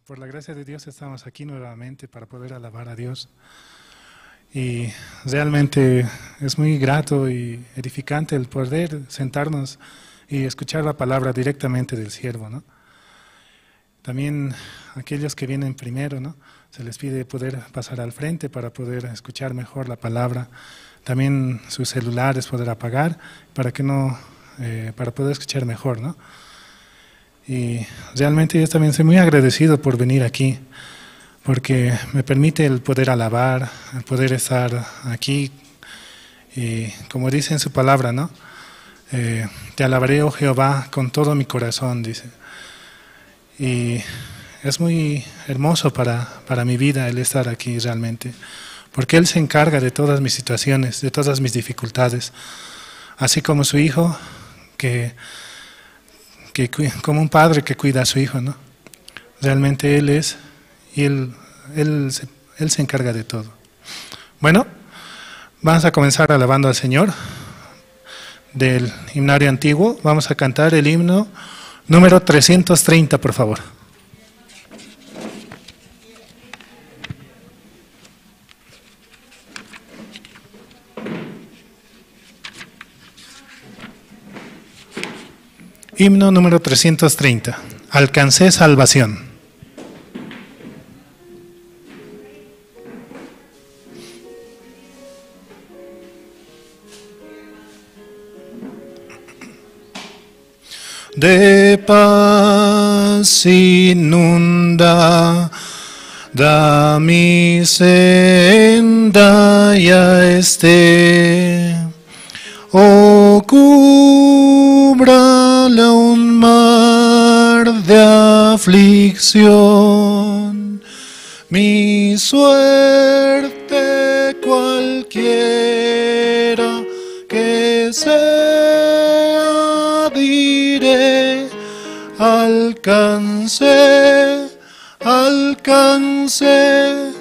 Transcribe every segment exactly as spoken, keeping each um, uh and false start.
Por la gracia de Dios estamos aquí nuevamente para poder alabar a Dios. Y realmente es muy grato y edificante el poder sentarnos y escuchar la palabra directamente del siervo, ¿no? También aquellos que vienen primero, ¿no? Se les pide poder pasar al frente para poder escuchar mejor la palabra. También sus celulares poder apagar para que no, eh, para poder escuchar mejor, ¿no? Y realmente yo también soy muy agradecido por venir aquí, porque me permite el poder alabar, el poder estar aquí. Y como dice en su palabra, ¿no? Eh, "Te alabaré, oh Jehová, con todo mi corazón", dice. Y es muy hermoso para, para mi vida el estar aquí realmente, porque Él se encarga de todas mis situaciones, de todas mis dificultades, así como su hijo, que, que cui- como un padre que cuida a su hijo, ¿no? Realmente Él es, y Él, él, se, él se encarga de todo. Bueno, vamos a comenzar alabando al Señor del himnario antiguo. Vamos a cantar el himno número trescientos treinta, por favor. Himno número trescientos treinta. Alcancé salvación. De paz inunda da mi senda ya esté. O cúbrala un mar de aflicción. Mi suerte cualquiera que sea, diré, alcancé, alcancé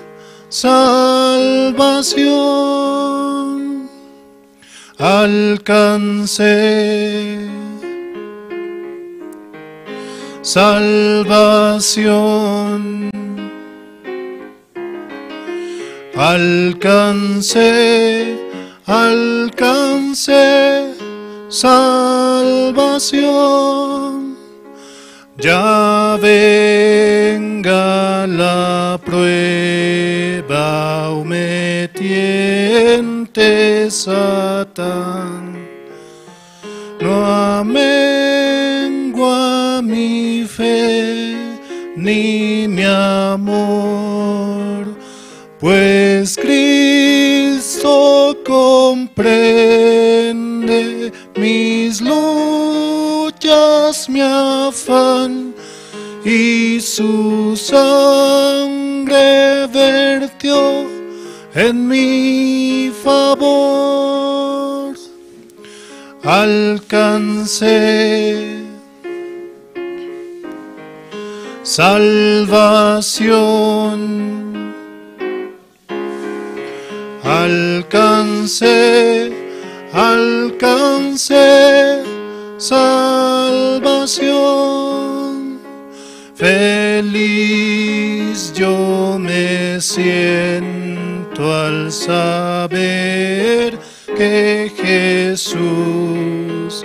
salvación. Alcancé salvación. Alcancé, alcancé salvación. Ya venga la prueba, o me tiente Satán. No amengua mi fe ni mi amor, pues Cristo comprende mis luchas, mi afán, y su sangre vertió en mi favor. Alcancé salvación. Alcancé, alcancé salvación. Feliz yo me siento al saber que Jesús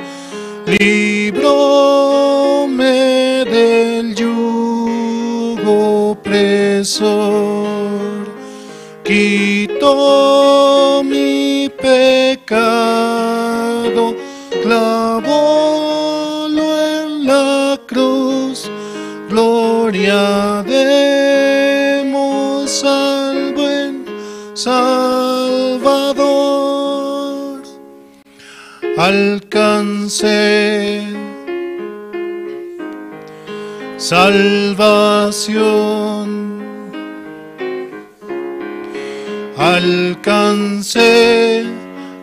libróme del yugo opresor, quitó mi pecado, clavólo en la cruz. Gloria demos al buen Salvador. Alcancé salvación. Alcancé,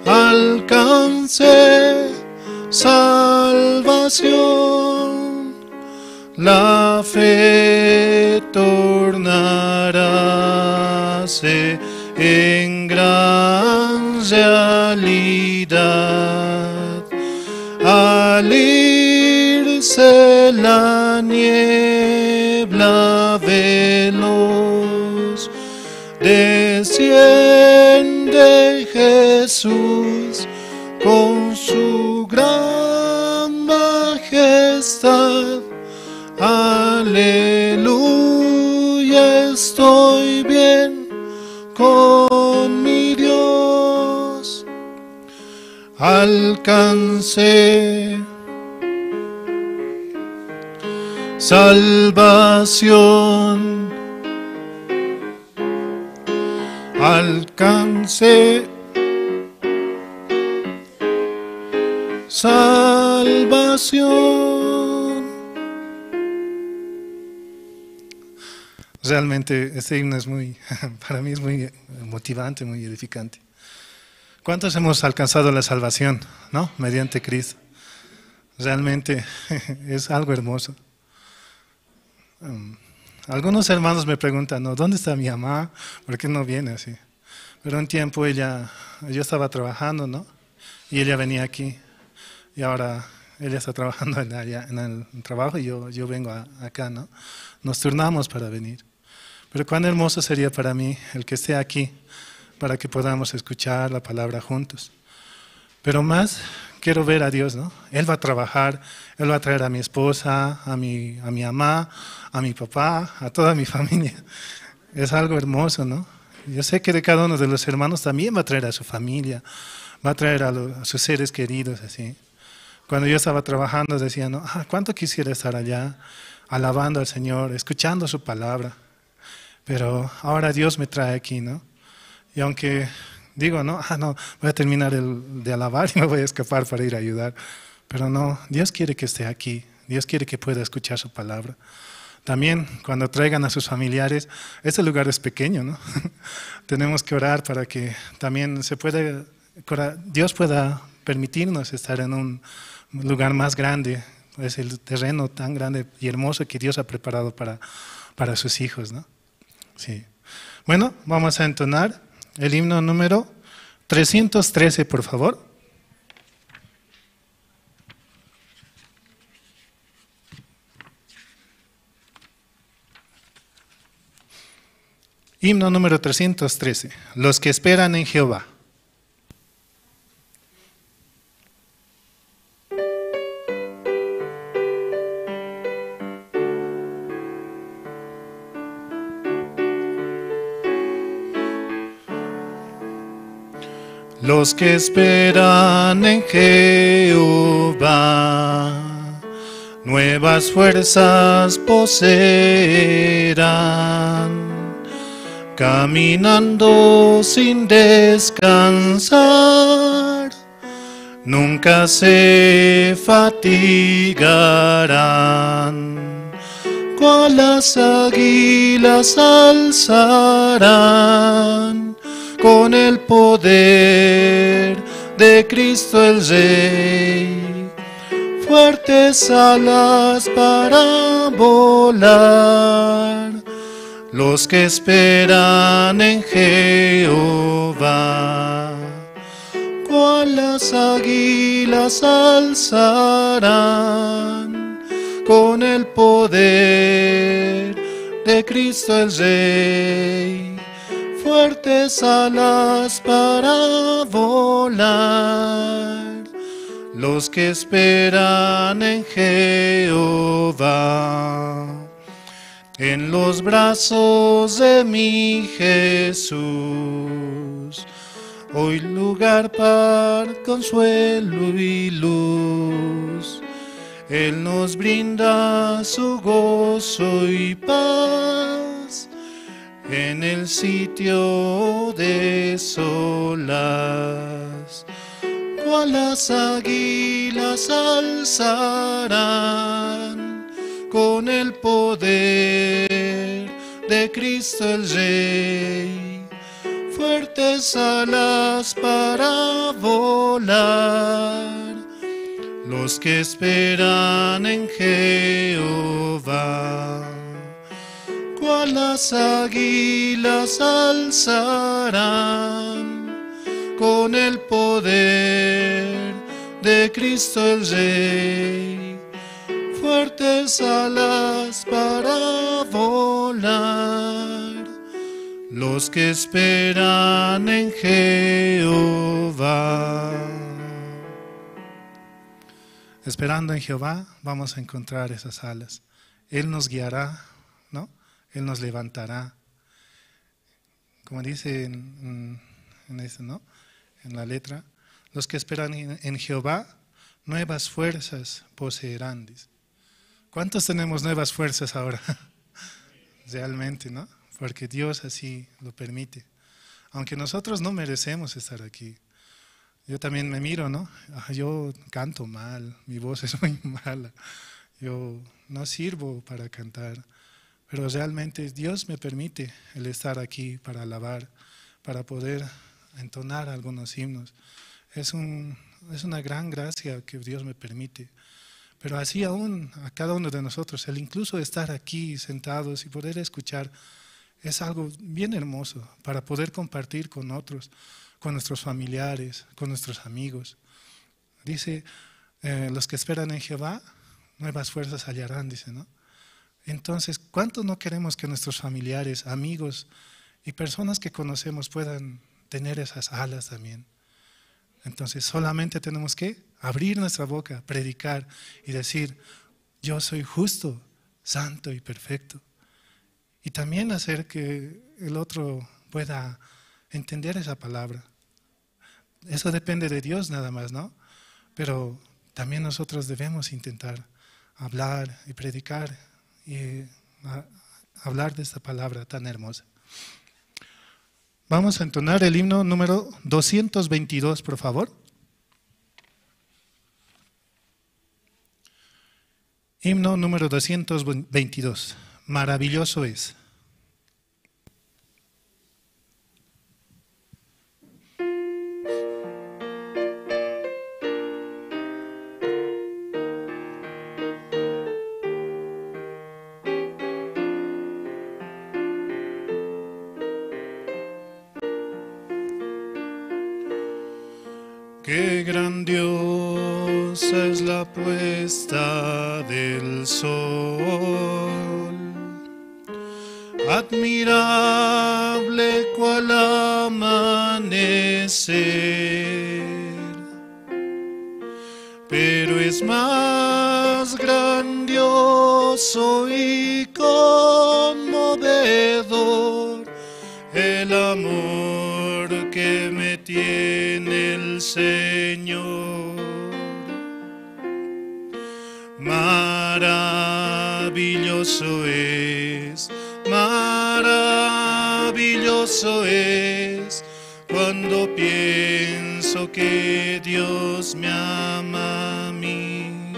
alcancé salvación. La fe tornarase en gran realidad. Al irse la niebla Desciende Jesús con su gran majestad. Aleluya, estoy bien con mi Dios. Alcancé salvación. Alcancé salvación. Realmente este himno es muy, para mí es muy motivante, muy edificante. ¿Cuántos hemos alcanzado la salvación, no? Mediante Cristo. Realmente es algo hermoso. Mm, algunos hermanos me preguntan, ¿no? ¿Dónde está mi mamá? ¿Por qué no viene así? Pero un tiempo ella, yo estaba trabajando, ¿no? Y ella venía aquí. Y ahora ella está trabajando en, allá, en el trabajo y yo, yo vengo a- acá, ¿no? Nos turnamos para venir. Pero cuán hermoso sería para mí el que esté aquí, para que podamos escuchar la palabra juntos. Pero más quiero ver a Dios, ¿no? Él va a trabajar, Él va a traer a mi esposa, a mi, a mi mamá, a mi papá, a toda mi familia. Es algo hermoso, ¿no? Yo sé que de cada uno de los hermanos también va a traer a su familia, va a traer a, lo- a sus seres queridos, así. Cuando yo estaba trabajando decía, ¿no? Ah, cuánto quisiera estar allá, alabando al Señor, escuchando su palabra. Pero ahora Dios me trae aquí, ¿no? Y aunque digo, ¿no? Ah, no, voy a terminar el- de alabar y me voy a escapar para ir a ayudar. Pero no, Dios quiere que esté aquí. Dios quiere que pueda escuchar su palabra. También cuando traigan a sus familiares, este lugar es pequeño, ¿no? Tenemos que orar para que también se pueda, cora- Dios pueda permitirnos estar en un lugar más grande. Es el terreno tan grande y hermoso que Dios ha preparado para, para sus hijos, ¿no? Sí. Bueno, vamos a entonar el himno número trescientos trece, por favor. Himno número trescientos trece. Los que esperan en Jehová. Los que esperan en Jehová, nuevas fuerzas poseerán, caminando sin descansar, nunca se fatigarán. Cual las águilas alzarán con el poder de Cristo el Rey, fuertes alas para volar. Los que esperan en Jehová, cual las águilas alzarán con el poder de Cristo el Rey, fuertes alas para volar. Los que esperan en Jehová, en los brazos de mi Jesús, hoy lugar para consuelo y luz. Él nos brinda su gozo y paz en el sitio de solas. Cual las águilas alzarán con el poder de Cristo el Rey, fuertes alas para volar. Los que esperan en Jehová, cual las águilas alzarán con el poder de Cristo el Rey, fuertes alas para volar. Los Los que esperan en Jehová. Esperando en Jehová, vamos a encontrar esas alas. Él nos guiará, ¿no? Él nos levantará. Como dice en, en, en este, ¿no? En la letra, los que esperan en, en Jehová, nuevas fuerzas poseerán, dice. ¿Cuántos tenemos nuevas fuerzas ahora? Realmente, ¿no? Porque Dios así lo permite. Aunque nosotros no merecemos estar aquí. Yo también me miro, ¿no? Ah, yo canto mal, mi voz es muy mala. Yo no sirvo para cantar. Pero realmente Dios me permite el estar aquí para alabar, para poder entonar algunos himnos. Es un, es una gran gracia que Dios me permite. Pero así aún a cada uno de nosotros, el incluso estar aquí sentados y poder escuchar es algo bien hermoso para poder compartir con otros, con nuestros familiares, con nuestros amigos. Dice, eh, los que esperan en Jehová, nuevas fuerzas hallarán, dice, ¿no? Entonces, ¿cuánto no queremos que nuestros familiares, amigos y personas que conocemos puedan tener esas alas también? Entonces, solamente tenemos que abrir nuestra boca, predicar y decir, "Yo soy justo, santo y perfecto". Y también hacer que el otro pueda entender esa palabra. Eso depende de Dios nada más, ¿no? Pero también nosotros debemos intentar hablar y predicar y, ah, hablar de esta palabra tan hermosa. Vamos a entonar el himno número doscientos veintidós, por favor. Himno número doscientos veintidós. Maravilloso es. Qué grandiosa es la puesta del sol, admirable cual amanecer, pero es más grandioso y conmovedor el amor que me tiene el Señor. Maravilloso es, maravilloso es, cuando pienso que Dios me ama a mí.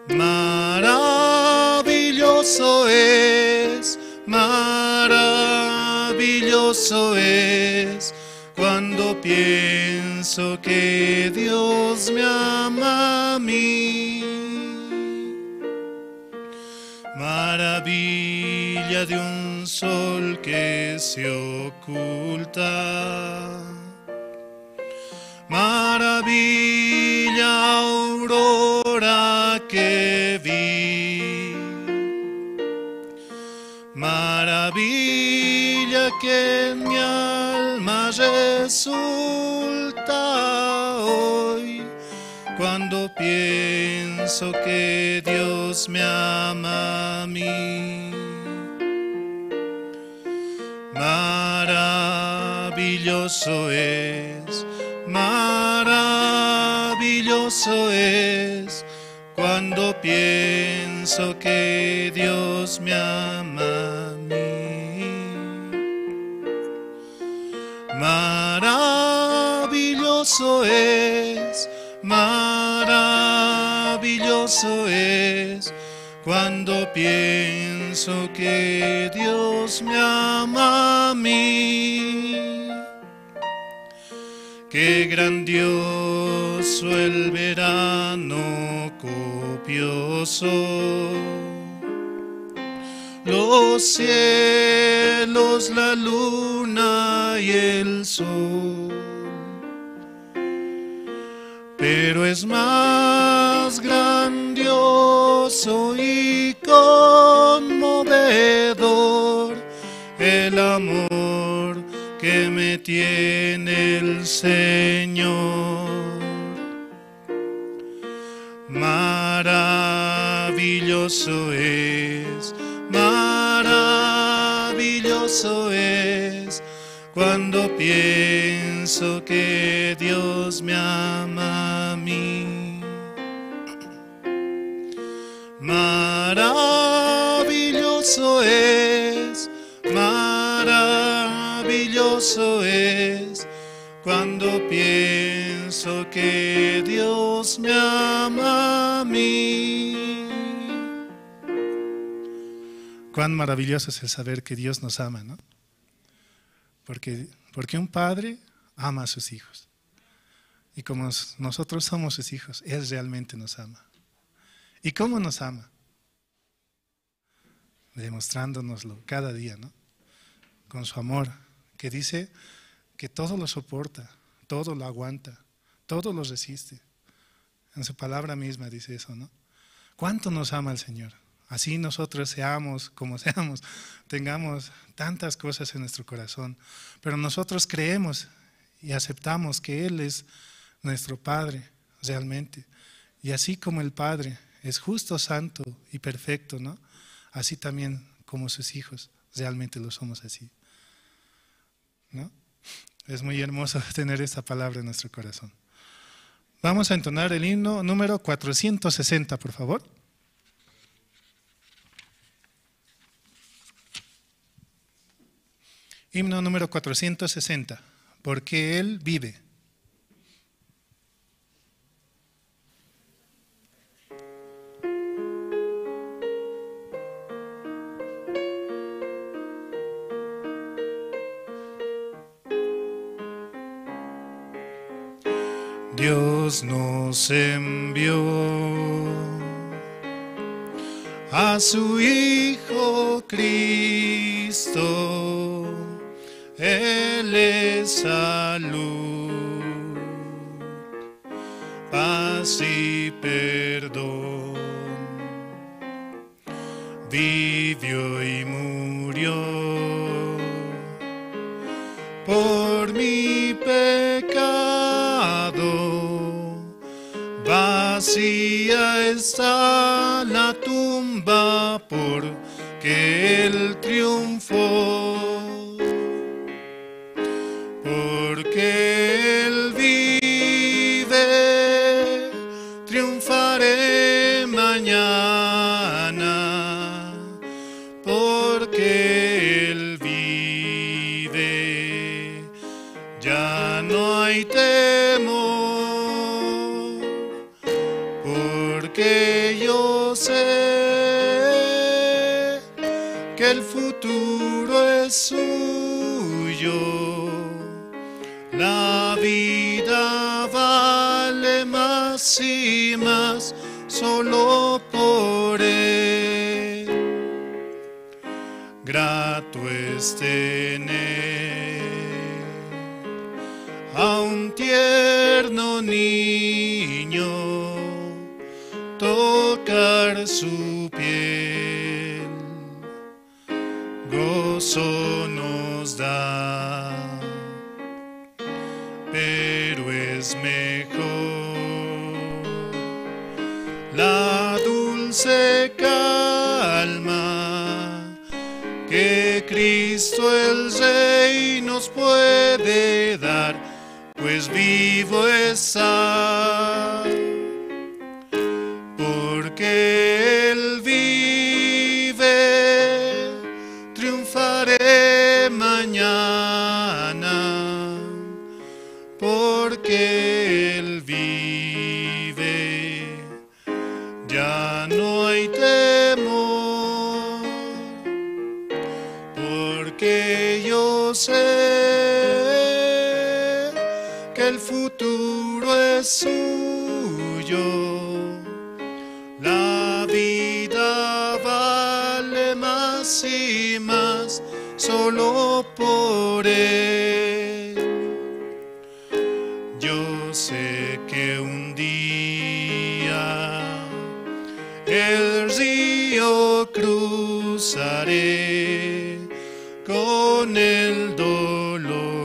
Maravilloso es, maravilloso es, cuando pienso que Dios me ama a mí. Maravilla de un sol que se oculta, maravilla aurora que vi, maravilla que en mi alma resulta hoy, cuando pienso que Dios me ama a mí. Maravilloso es, maravilloso es, cuando pienso que Dios me ama a mí. Maravilloso es, maravilloso es, cuando pienso que Dios me ama a mí. Qué grandioso el verano copioso, los cielos, la luna y el sol. Pero es más grandioso y conmovedor que me tiene el Señor. Maravilloso es, maravilloso es cuando pienso que Dios me ama a mí. Maravilloso es, maravilloso es cuando pienso que Dios me ama a mí. Cuán maravilloso es el saber que Dios nos ama, ¿no? Porque, porque un padre ama a sus hijos. Y como s- nosotros somos sus hijos, Él realmente nos ama. ¿Y cómo nos ama? Demostrándonoslo cada día, ¿no? Con su amor, que dice que todo lo soporta, todo lo aguanta, todo lo resiste. En su palabra misma dice eso, ¿no? ¿Cuánto nos ama el Señor? Así nosotros seamos como seamos, tengamos tantas cosas en nuestro corazón, pero nosotros creemos y aceptamos que Él es nuestro Padre realmente. Y así como el Padre es justo, santo y perfecto, ¿no? Así también como sus hijos realmente lo somos así, ¿no? Es muy hermoso tener esta palabra en nuestro corazón. Vamos a entonar el himno número cuatrocientos sesenta, por favor. Himno número cuatrocientos sesenta. Porque Él vive. Dios nos envió a su Hijo Cristo, Él es salud, paz y perdón. Vivió y murió por mi pecado. Vacía está la tumba porque Él triunfó. Porque Él vive, triunfaré mañana. Porque Él vive, ya no hay temor. Porque yo sé que el futuro es suyo. La vida vale más y más solo por Él. Grato es tener a un tierno niño, tocar su piel, gozo nos da, pero es mejor la dulce calma que Cristo el Rey nos puede dar, pues vivo está, porque Él vive, triunfaré mañana, porque Él vive, ya no hay temor, porque yo sé que el futuro es suyo. La vida vale más y más solo por Él. Yo sé que un día el río cruzaré con el dolor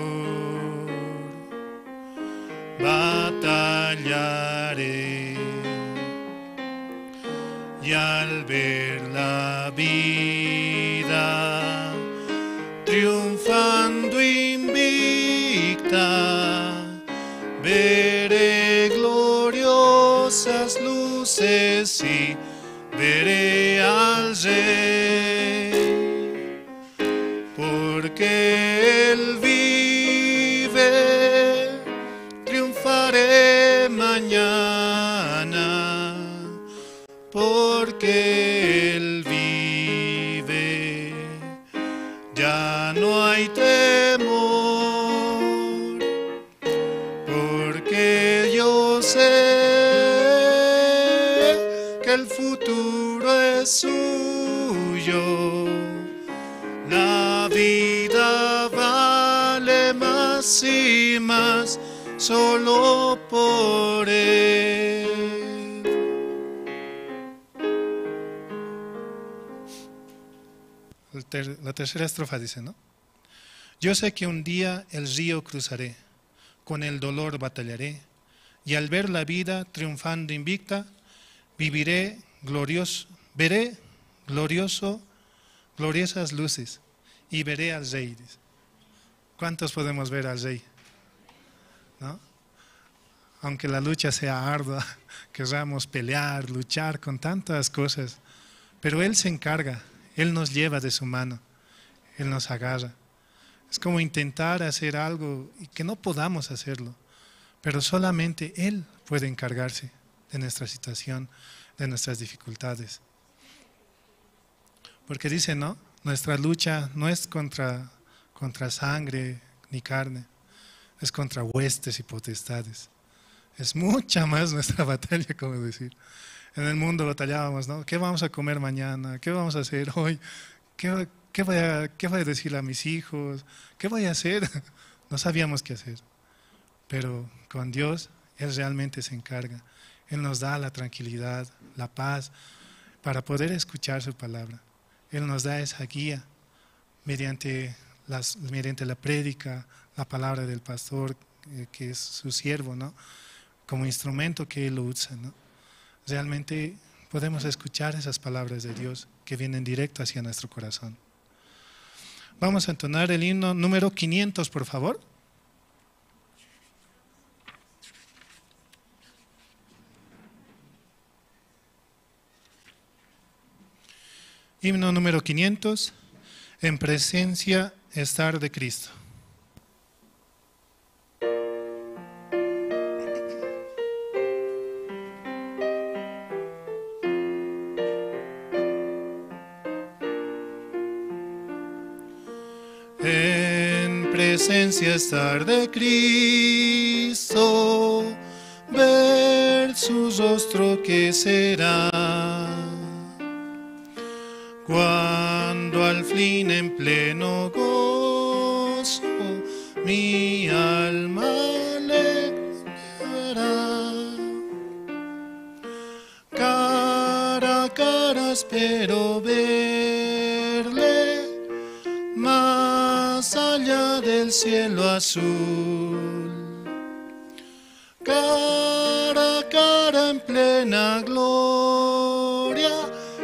sé si veré al Rey, porque Él vive, triunfaré mañana, porque Él vive, ya no hay temor, porque yo sé que el futuro es suyo. La vida vale más y más solo por Él. El ter-, la tercera estrofa dice, ¿no? Yo sé que un día el río cruzaré, con el dolor batallaré, y al ver la vida triunfando invicta, viviré glorioso, veré glorioso, gloriosas luces, y veré al Rey, dice. ¿Cuántos podemos ver al Rey? ¿No? Aunque la lucha sea ardua, querramos pelear, luchar con tantas cosas, pero Él se encarga, Él nos lleva de su mano, Él nos agarra. Es como intentar hacer algo y que no podamos hacerlo, pero solamente Él puede encargarse de nuestra situación, de nuestras dificultades. Porque dice, ¿no? Nuestra lucha no es contra, contra sangre ni carne, es contra huestes y potestades. Es mucha más nuestra batalla, como decir. En el mundo batallábamos, ¿no? ¿Qué vamos a comer mañana? ¿Qué vamos a hacer hoy? ¿Qué, qué voy a, qué voy a decir a mis hijos? ¿Qué voy a hacer? No sabíamos qué hacer. Pero con Dios, Él realmente se encarga. Él nos da la tranquilidad, la paz, para poder escuchar su palabra. Él nos da esa guía mediante las, mediante la prédica, la palabra del pastor, eh, que es su siervo, ¿no? Como instrumento que Él lo usa, ¿no? Realmente podemos escuchar esas palabras de Dios que vienen directo hacia nuestro corazón. Vamos a entonar el himno número quinientos, por favor. Himno número quinientos, En presencia estar de Cristo. En presencia estar de Cristo, ver su rostro que será. Cuando al fin en pleno gozo mi alma alegrará. Cara a cara espero verle más allá del cielo azul. Cara a cara en plena gloria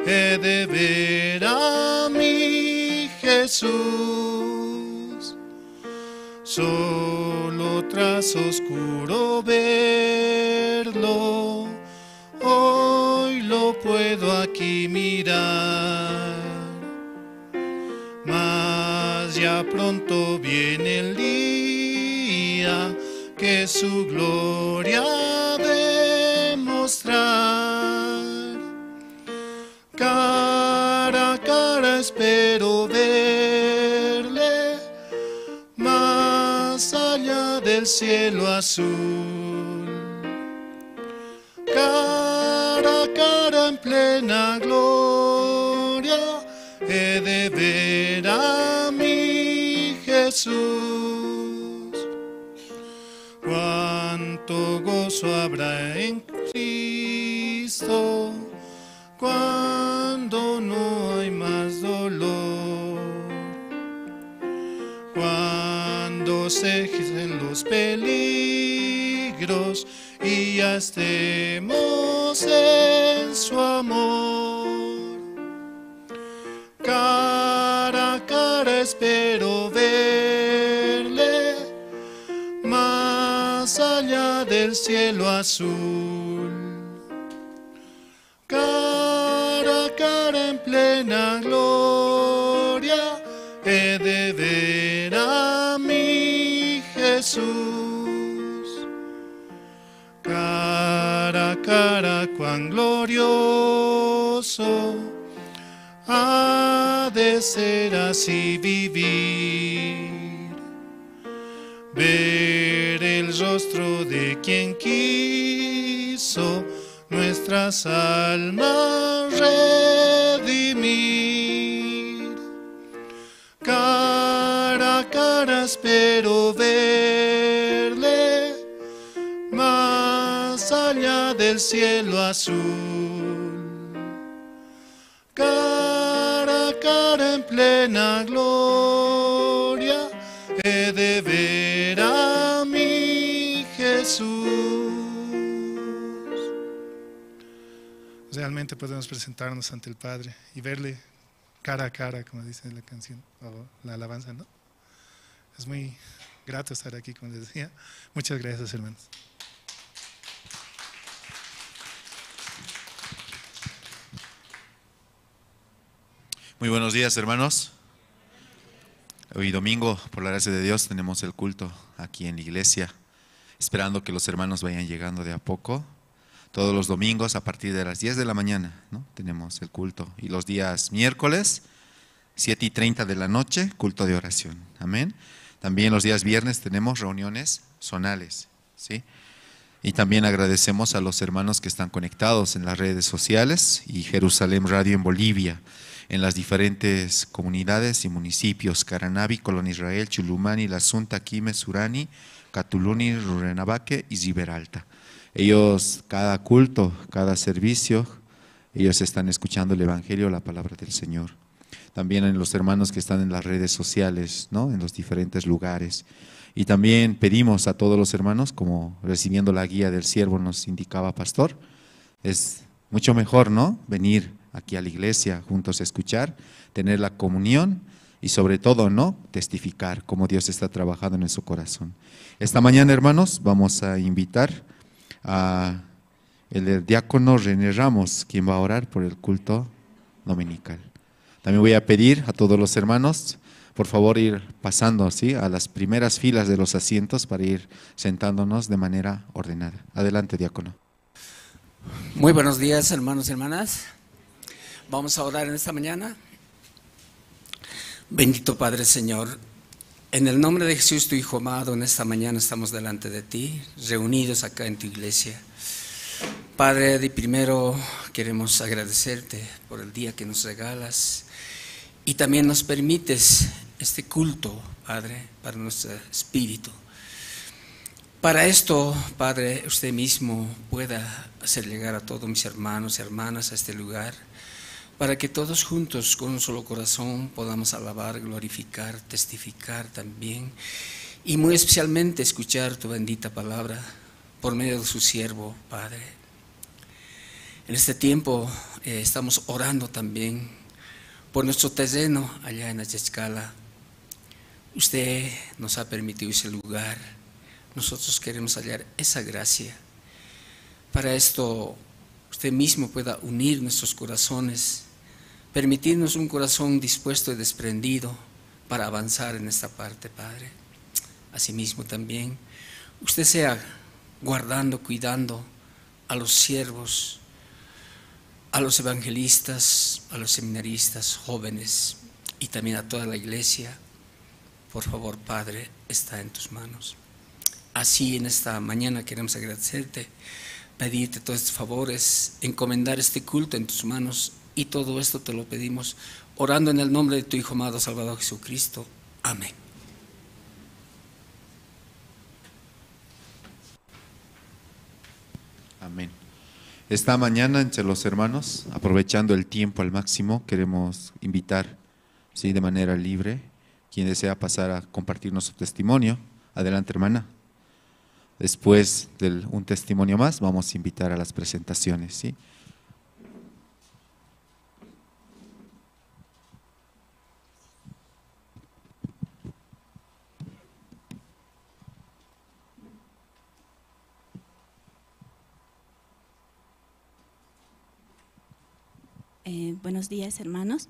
he de ver a mi Jesús. Solo tras oscuro verlo, hoy lo puedo aquí mirar. Mas ya pronto viene el día que su gloria ha de mostrar. Cara a cara espero verle más allá del cielo azul. Cara a cara en plena gloria he de ver a mi Jesús. Cuánto gozo habrá en Cristo cuando no hay más dolor, cuando se cesen los peligros y ya estemos en su amor. Cara a cara espero verle más allá del cielo azul. plena gloria he de ver a mi Jesús. Cara a cara, cuán glorioso ha de ser así vivir, ver el rostro de quien quiso nuestras almas redimir. Cara a cara espero verle más allá del cielo azul. Cara a cara en plena gloria he de ver a mi Jesús. Realmente podemos presentarnos ante el Padre y verle cara a cara, como dice la canción, o la alabanza, ¿no? Es muy grato estar aquí, como les decía. Muchas gracias, hermanos. Muy buenos días, hermanos. Hoy domingo, por la gracia de Dios, tenemos el culto aquí en la iglesia, esperando que los hermanos vayan llegando de a poco. Todos los domingos a partir de las diez de la mañana, ¿no? Tenemos el culto. Y los días miércoles, siete y treinta de la noche, culto de oración. Amén. También los días viernes tenemos reuniones zonales, ¿sí? Y también agradecemos a los hermanos que están conectados en las redes sociales y Jerusalén Radio en Bolivia, en las diferentes comunidades y municipios, Caranavi, Colón Israel, Chulumani, La Asunta, Quime, Surani, Catuluni, Rurrenabaque y Riberalta. Ellos, cada culto, cada servicio, ellos están escuchando el evangelio, la palabra del Señor. También en los hermanos que están en las redes sociales, ¿no? En los diferentes lugares. Y también pedimos a todos los hermanos, como recibiendo la guía del siervo nos indicaba, pastor, es mucho mejor, ¿no? Venir aquí a la iglesia, juntos a escuchar, tener la comunión y sobre todo, ¿no? Testificar cómo Dios está trabajando en su corazón. Esta mañana, hermanos, vamos a invitar a el diácono René Ramos, quien va a orar por el culto dominical. También voy a pedir a todos los hermanos, por favor, ir pasando, ¿sí?, a las primeras filas de los asientos para ir sentándonos de manera ordenada. Adelante, diácono. Muy buenos días, hermanos y hermanas. Vamos a orar en esta mañana. Bendito Padre, Señor, en el nombre de Jesús, tu Hijo amado, en esta mañana estamos delante de ti, reunidos acá en tu iglesia. Padre, de primero queremos agradecerte por el día que nos regalas y también nos permites este culto, Padre, para nuestro espíritu. Para esto, Padre, usted mismo pueda hacer llegar a todos mis hermanos y hermanas a este lugar, para que todos juntos con un solo corazón podamos alabar, glorificar, testificar también, y muy especialmente escuchar tu bendita palabra por medio de su siervo, Padre. En este tiempo, eh, estamos orando también por nuestro terreno allá en Achachkala. Usted nos ha permitido ese lugar. Nosotros queremos hallar esa gracia. Para esto, usted mismo pueda unir nuestros corazones, permitirnos un corazón dispuesto y desprendido para avanzar en esta parte, Padre. Asimismo también, usted sea guardando, cuidando a los siervos, a los evangelistas, a los seminaristas, jóvenes y también a toda la iglesia. Por favor, Padre, está en tus manos. Así en esta mañana queremos agradecerte, pedirte todos estos favores, encomendar este culto en tus manos, y todo esto te lo pedimos orando en el nombre de tu Hijo amado, Salvador Jesucristo. Amén. Amén. Esta mañana, entre los hermanos, aprovechando el tiempo al máximo, queremos invitar, ¿sí?, de manera libre, quien desea pasar a compartirnos su testimonio. Adelante, hermana. Después de un testimonio más, vamos a invitar a las presentaciones, ¿sí? Eh, buenos días, hermanos.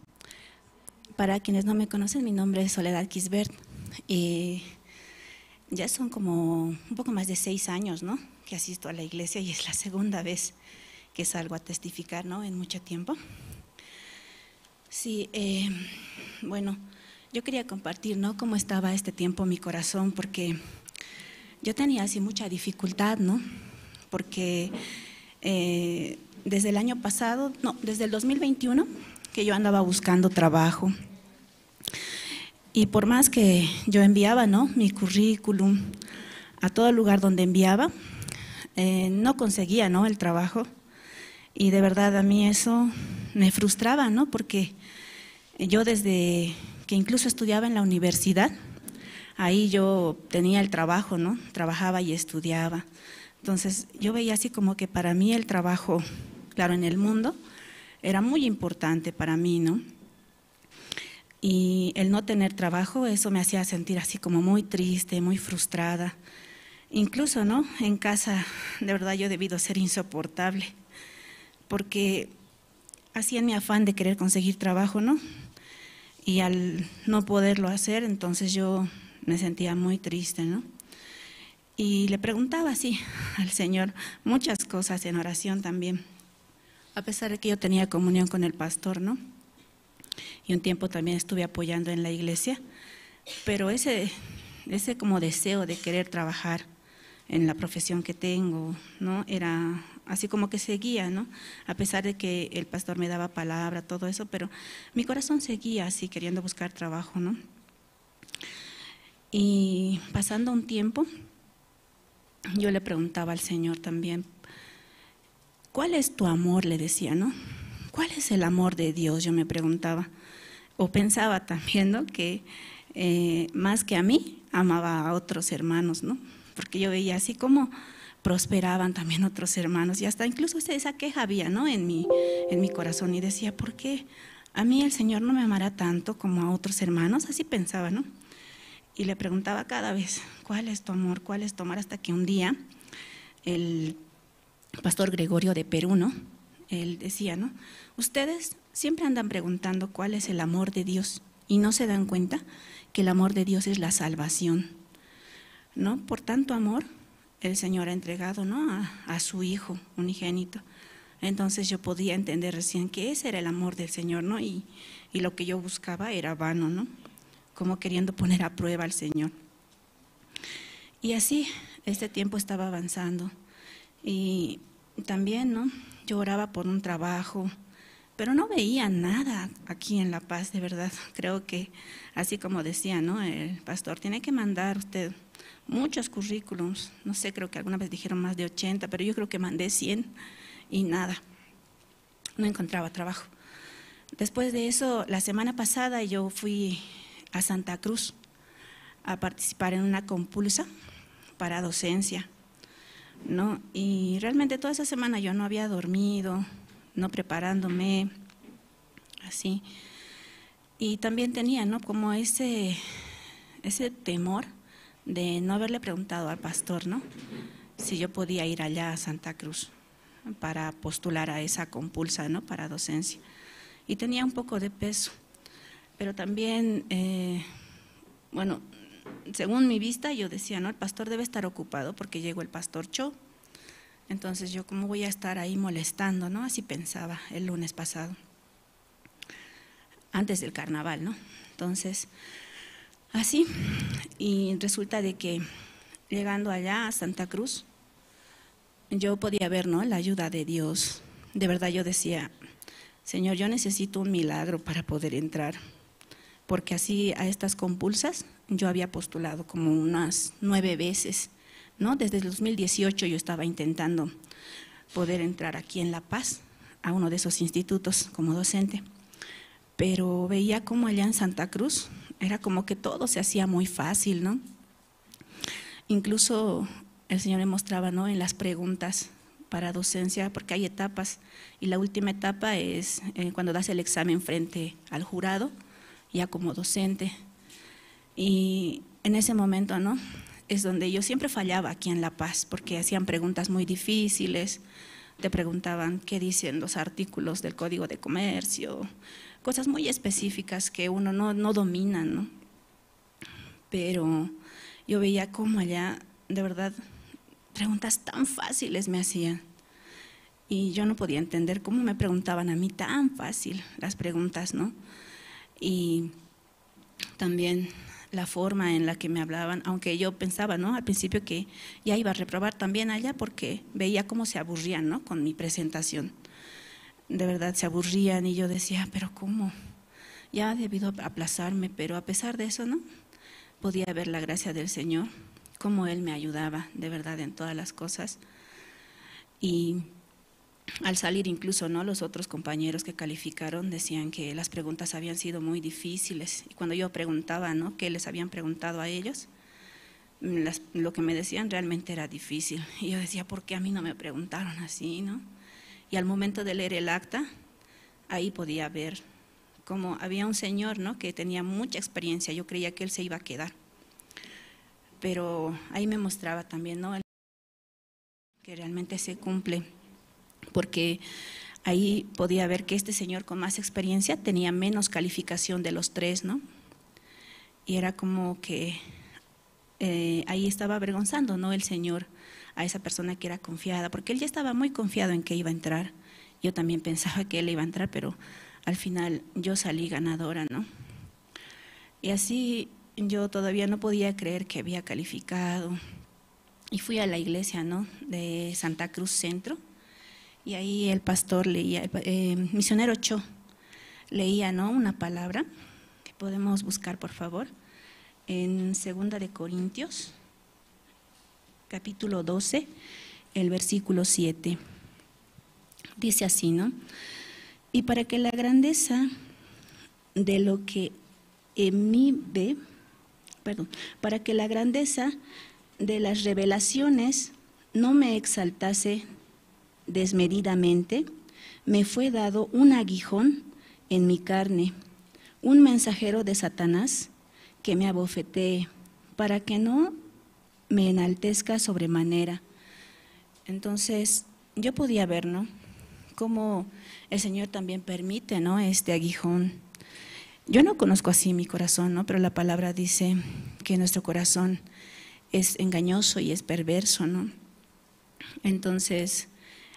Para quienes no me conocen, mi nombre es Soledad Quisbert. Eh, ya son como un poco más de seis años, ¿no? Que asisto a la iglesia y es la segunda vez que salgo a testificar, ¿no? En mucho tiempo. Sí, eh, bueno, yo quería compartir, ¿no? Cómo estaba este tiempo mi corazón, porque yo tenía así mucha dificultad, ¿no? Porque eh, desde el año pasado, no, desde el dos mil veintiuno, que yo andaba buscando trabajo. Y por más que yo enviaba, ¿no? Mi currículum a todo lugar donde enviaba, eh, no conseguía, ¿no? El trabajo. Y de verdad a mí eso me frustraba, ¿no? Porque yo desde que incluso estudiaba en la universidad, ahí yo tenía el trabajo, ¿no? Trabajaba y estudiaba. Entonces yo veía así como que para mí el trabajo, claro, en el mundo, era muy importante para mí, ¿no? Y el no tener trabajo, eso me hacía sentir así como muy triste, muy frustrada. Incluso, ¿no? En casa, de verdad, yo he debido ser insoportable, porque así en mi afán de querer conseguir trabajo, ¿no? Y al no poderlo hacer, entonces yo me sentía muy triste, ¿no? Y le preguntaba así al Señor muchas cosas en oración también, a pesar de que yo tenía comunión con el pastor, ¿no? Y un tiempo también estuve apoyando en la iglesia, pero ese, ese como deseo de querer trabajar en la profesión que tengo, ¿no? Era así como que seguía, ¿no? A pesar de que el pastor me daba palabra, todo eso, pero mi corazón seguía así queriendo buscar trabajo, ¿no? Y pasando un tiempo, yo le preguntaba al Señor también, "¿Cuál es tu amor?", le decía, ¿no? "¿Cuál es el amor de Dios?", yo me preguntaba. O pensaba también, ¿no? Que eh, más que a mí, amaba a otros hermanos, ¿no? Porque yo veía así como prosperaban también otros hermanos. Y hasta incluso esa, esa queja había, ¿no? En mi, en mi corazón. Y decía, "¿Por qué a mí el Señor no me amará tanto como a otros hermanos?". Así pensaba, ¿no? Y le preguntaba cada vez, "¿Cuál es tu amor? ¿Cuál es tu amor?". Hasta que un día el pastor Gregorio de Perú, ¿no? Él decía, ¿no? "Ustedes siempre andan preguntando cuál es el amor de Dios y no se dan cuenta que el amor de Dios es la salvación, ¿no? Por tanto amor, el Señor ha entregado, ¿no? A, a su Hijo unigénito". Entonces yo podía entender recién que ese era el amor del Señor, ¿no? Y, y lo que yo buscaba era vano, ¿no? Como queriendo poner a prueba al Señor. Y así, este tiempo estaba avanzando. Y también, ¿no? Yo oraba por un trabajo, pero no veía nada aquí en La Paz, de verdad. Creo que, así como decía, ¿no? El pastor, "Tiene que mandar usted muchos currículums". No sé, creo que alguna vez dijeron más de ochenta, pero yo creo que mandé cien y nada. No encontraba trabajo. Después de eso, la semana pasada yo fui a Santa Cruz a participar en una compulsa para docencia, ¿no? Y realmente toda esa semana yo no había dormido, no preparándome, así. Y también tenía, ¿no? Como ese, ese temor de no haberle preguntado al pastor, ¿no? Si yo podía ir allá a Santa Cruz para postular a esa compulsa, ¿no? Para docencia. Y tenía un poco de peso, pero también, eh, bueno, según mi vista, yo decía, "No, el pastor debe estar ocupado porque llegó el pastor Cho. Entonces yo, ¿cómo voy a estar ahí molestando?", ¿no? Así pensaba el lunes pasado, antes del carnaval, ¿no? Entonces, así, y resulta de que llegando allá a Santa Cruz, yo podía ver, ¿no? La ayuda de Dios. De verdad yo decía, "Señor, yo necesito un milagro para poder entrar", porque así a estas compulsas yo había postulado como unas nueve veces, ¿no? Desde el dos mil dieciocho yo estaba intentando poder entrar aquí en La Paz a uno de esos institutos como docente, pero veía como allá en Santa Cruz era como que todo se hacía muy fácil, ¿no? Incluso el Señor me mostraba, ¿no? En las preguntas para docencia, porque hay etapas, y la última etapa es eh, cuando das el examen frente al jurado, ya como docente. Y en ese momento, ¿no? Es donde yo siempre fallaba aquí en La Paz, porque hacían preguntas muy difíciles, te preguntaban qué dicen los artículos del Código de Comercio, cosas muy específicas que uno no, no domina, ¿no? Pero yo veía cómo allá, de verdad, preguntas tan fáciles me hacían. Y yo no podía entender cómo me preguntaban a mí tan fácil las preguntas, ¿no? Y también la forma en la que me hablaban, aunque yo pensaba, ¿no? Al principio que ya iba a reprobar también allá porque veía cómo se aburrían, ¿no? Con mi presentación. De verdad se aburrían y yo decía, pero ¿cómo? Ya ha debido aplazarme, pero a pesar de eso, ¿no? Podía ver la gracia del Señor, cómo Él me ayudaba, de verdad, en todas las cosas. Y al salir incluso, ¿no? Los otros compañeros que calificaron decían que las preguntas habían sido muy difíciles. Y cuando yo preguntaba, ¿no? ¿Qué les habían preguntado a ellos? Mm, las, lo que me decían realmente era difícil. Y yo decía, ¿por qué a mí no me preguntaron así, ¿no? Y al momento de leer el acta, ahí podía ver cómo había un señor, ¿no? Que tenía mucha experiencia. Yo creía que él se iba a quedar. Pero ahí me mostraba también, ¿no? Que realmente se cumple, porque ahí podía ver que este señor con más experiencia tenía menos calificación de los tres, ¿no? Y era como que, eh, ahí estaba avergonzando, ¿no? El señor a esa persona que era confiada, porque él ya estaba muy confiado en que iba a entrar. Yo también pensaba que él iba a entrar, pero al final yo salí ganadora, ¿no? Y así yo todavía no podía creer que había calificado. Y fui a la iglesia, ¿no? De Santa Cruz Centro. Y ahí el pastor leía, el pa-, eh, misionero Cho leía, ¿no? Una palabra que podemos buscar, por favor, en Segunda de Corintios, capítulo doce, el versículo siete. Dice así, ¿no? Y para que la grandeza de lo que en mí ve, perdón, para que la grandeza de las revelaciones no me exaltase desmedidamente, me fue dado un aguijón en mi carne, un mensajero de Satanás que me abofetee, para que no me enaltezca sobremanera. Entonces, yo podía ver, ¿no? Cómo el Señor también permite, ¿no? Este aguijón. Yo no conozco así mi corazón, ¿no? Pero la palabra dice que nuestro corazón es engañoso y es perverso, ¿no? Entonces,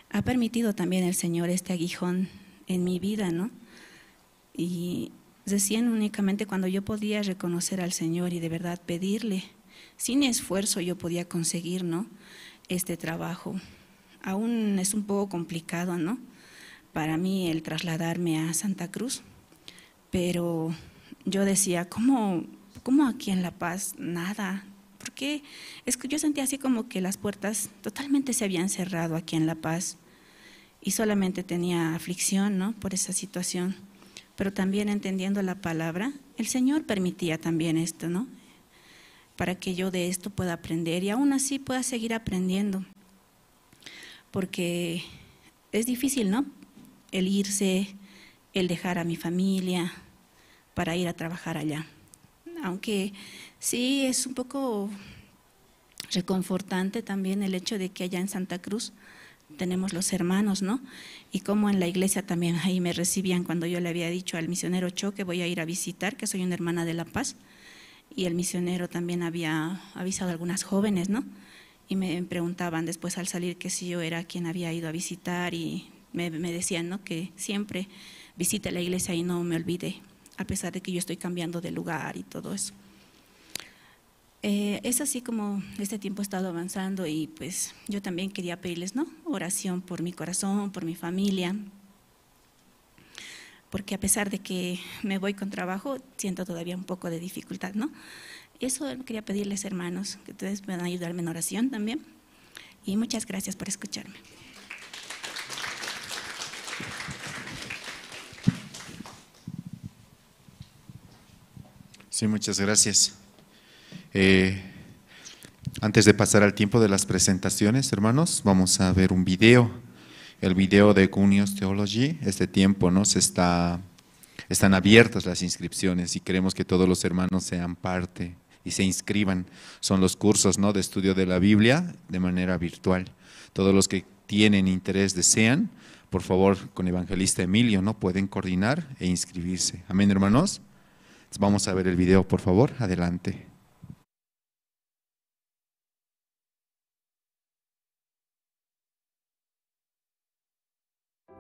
ha permitido también el Señor este aguijón en mi vida, ¿no? Y recién únicamente cuando yo podía reconocer al Señor y de verdad pedirle, sin esfuerzo yo podía conseguir, ¿no? Este trabajo. Aún es un poco complicado, ¿no? Para mí el trasladarme a Santa Cruz, pero yo decía, ¿cómo, cómo aquí en La Paz nada? Porque es que yo sentía así como que las puertas totalmente se habían cerrado aquí en La Paz y solamente tenía aflicción, ¿no? Por esa situación. Pero también entendiendo la palabra, el Señor permitía también esto, ¿no? Para que yo de esto pueda aprender y aún así pueda seguir aprendiendo. Porque es difícil, ¿no? El irse, el dejar a mi familia para ir a trabajar allá. Aunque sí es un poco reconfortante también el hecho de que allá en Santa Cruz tenemos los hermanos, ¿no? Y como en la iglesia también ahí me recibían cuando yo le había dicho al misionero Cho que voy a ir a visitar, que soy una hermana de La Paz, y el misionero también había avisado a algunas jóvenes, ¿no? Y me preguntaban después al salir que si yo era quien había ido a visitar, y me, me decían, ¿no? Que siempre visite la iglesia y no me olvide, a pesar de que yo estoy cambiando de lugar y todo eso. Eh, es así como este tiempo ha estado avanzando y pues yo también quería pedirles, ¿no? Oración por mi corazón, por mi familia, porque a pesar de que me voy con trabajo, siento todavía un poco de dificultad, ¿no? Eso quería pedirles, hermanos, que ustedes puedan ayudarme en oración también. Y muchas gracias por escucharme. Sí, muchas gracias. Eh, antes de pasar al tiempo de las presentaciones, hermanos, vamos a ver un video. El video de Cunios Theology, este tiempo, ¿no? Se está, están abiertas las inscripciones y queremos que todos los hermanos sean parte y se inscriban. Son los cursos, ¿no? De estudio de la Biblia de manera virtual. Todos los que tienen interés, desean, por favor, con Evangelista Emilio, ¿no? Pueden coordinar e inscribirse. Amén, hermanos. Entonces, vamos a ver el video, por favor. Adelante.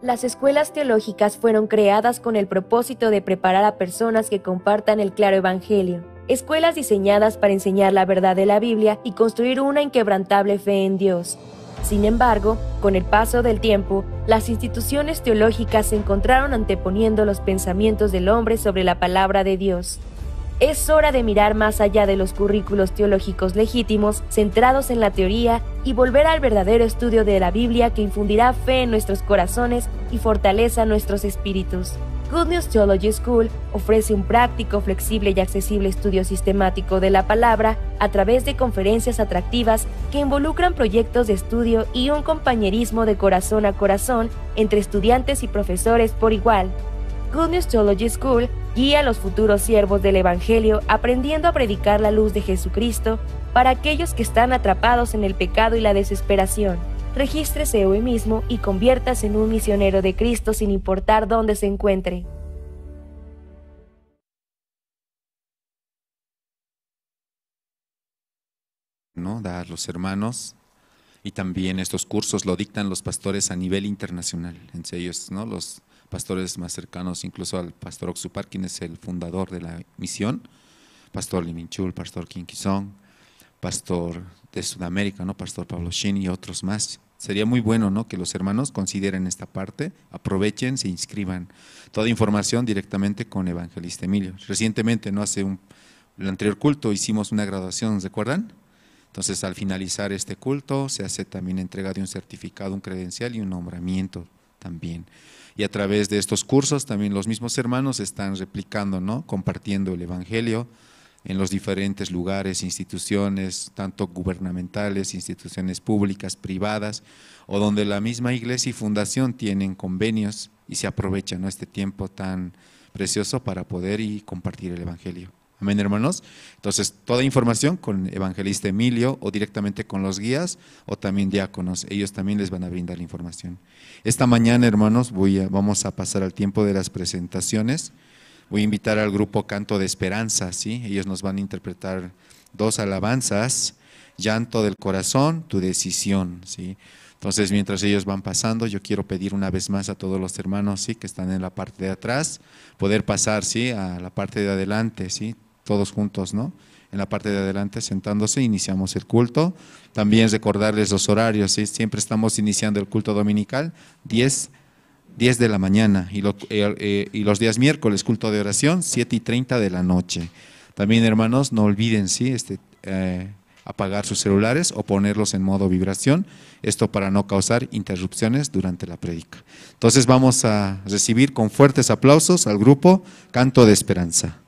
Las escuelas teológicas fueron creadas con el propósito de preparar a personas que compartan el claro evangelio. Escuelas diseñadas para enseñar la verdad de la Biblia y construir una inquebrantable fe en Dios. Sin embargo, con el paso del tiempo, las instituciones teológicas se encontraron anteponiendo los pensamientos del hombre sobre la palabra de Dios. Es hora de mirar más allá de los currículos teológicos legítimos, centrados en la teoría, y volver al verdadero estudio de la Biblia que infundirá fe en nuestros corazones y fortaleza nuestros espíritus. Good News Theology School ofrece un práctico, flexible y accesible estudio sistemático de la palabra a través de conferencias atractivas que involucran proyectos de estudio y un compañerismo de corazón a corazón entre estudiantes y profesores por igual. Good News Theology School guía a los futuros siervos del Evangelio aprendiendo a predicar la luz de Jesucristo para aquellos que están atrapados en el pecado y la desesperación. Regístrese hoy mismo y conviértase en un misionero de Cristo sin importar dónde se encuentre. ¿No? Dar los hermanos. Y también estos cursos lo dictan los pastores a nivel internacional, entre ellos, ¿no? Los pastores más cercanos, incluso al pastor Oxupar, quien es el fundador de la misión, pastor Liminchul, pastor Kinkison, pastor de Sudamérica, ¿no? Pastor Pablo Shin y otros más. Sería muy bueno, ¿no? Que los hermanos consideren esta parte, aprovechen, se inscriban. Toda información directamente con Evangelista Emilio. Recientemente, ¿no? Hace un, el anterior culto hicimos una graduación, ¿recuerdan? Entonces, al finalizar este culto, se hace también entrega de un certificado, un credencial y un nombramiento también. Y a través de estos cursos, también los mismos hermanos están replicando, ¿no? Compartiendo el evangelio en los diferentes lugares, instituciones, tanto gubernamentales, instituciones públicas, privadas, o donde la misma iglesia y fundación tienen convenios y se aprovechan, ¿no? Este tiempo tan precioso para poder y compartir el evangelio. Amén, hermanos. Entonces, toda información con Evangelista Emilio o directamente con los guías o también diáconos. Ellos también les van a brindar la información. Esta mañana, hermanos, voy a, vamos a pasar al tiempo de las presentaciones. Voy a invitar al grupo Canto de Esperanza, ¿sí? Ellos nos van a interpretar dos alabanzas, Llanto del Corazón, Tu Decisión, ¿sí? Entonces, mientras ellos van pasando, yo quiero pedir una vez más a todos los hermanos, ¿sí? Que están en la parte de atrás, poder pasar, ¿sí? A la parte de adelante, ¿sí? Todos juntos, ¿no? En la parte de adelante, sentándose, iniciamos el culto. También recordarles los horarios, ¿sí? Siempre estamos iniciando el culto dominical, diez, diez de la mañana, y lo, eh, eh, y los días miércoles, culto de oración, siete y treinta de la noche. También, hermanos, no olviden, ¿sí? Este, eh, apagar sus celulares o ponerlos en modo vibración, esto para no causar interrupciones durante la prédica. Entonces vamos a recibir con fuertes aplausos al grupo Canto de Esperanza.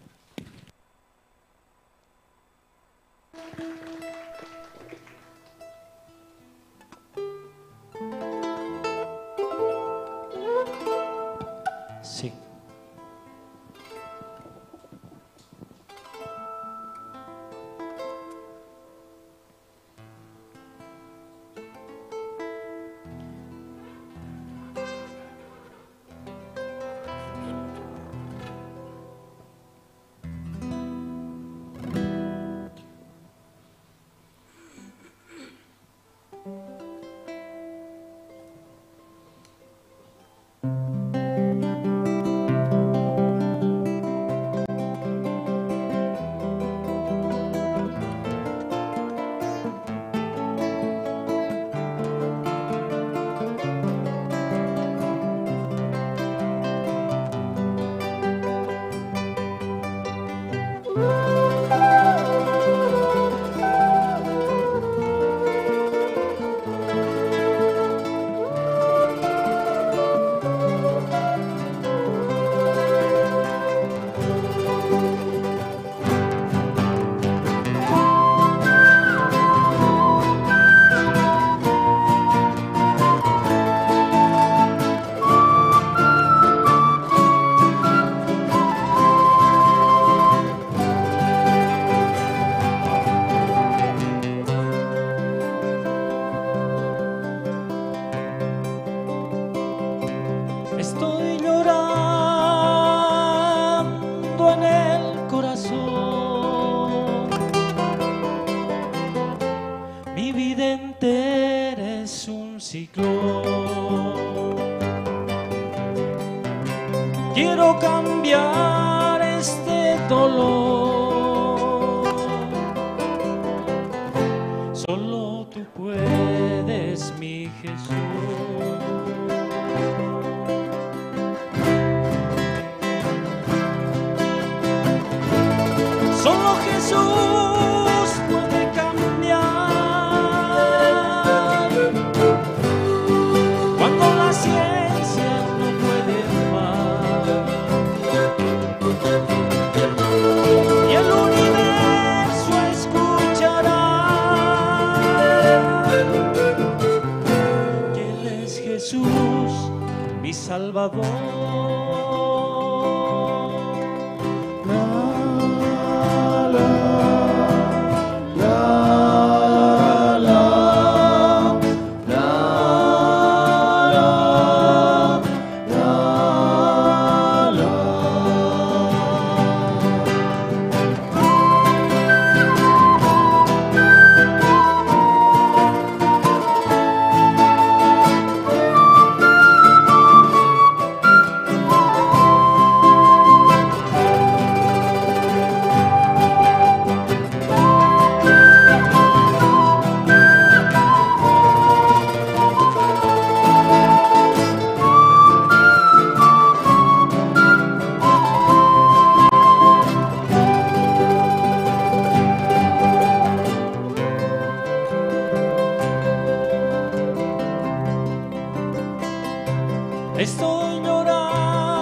Sí. vida entera es un ciclo. Quiero cambiar este dolor. Solo tú puedes, mi Jesús. Solo Jesús puede cambiar cuando la ciencia no puede más. Y el universo escuchará que Él es Jesús, mi Salvador. Estoy llorando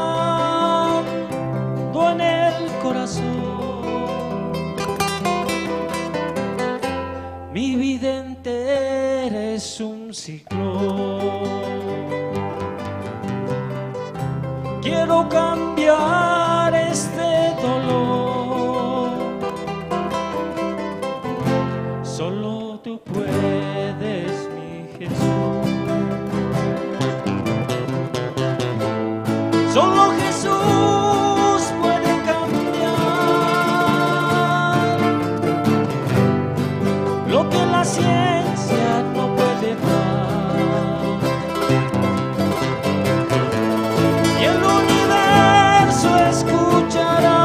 en el corazón. Mi vida entera es un ciclo. Quiero cambiar este dolor. Solo tú puedes, mi Jesús. Solo Jesús puede cambiar lo que la ciencia no puede dar. Y el universo escuchará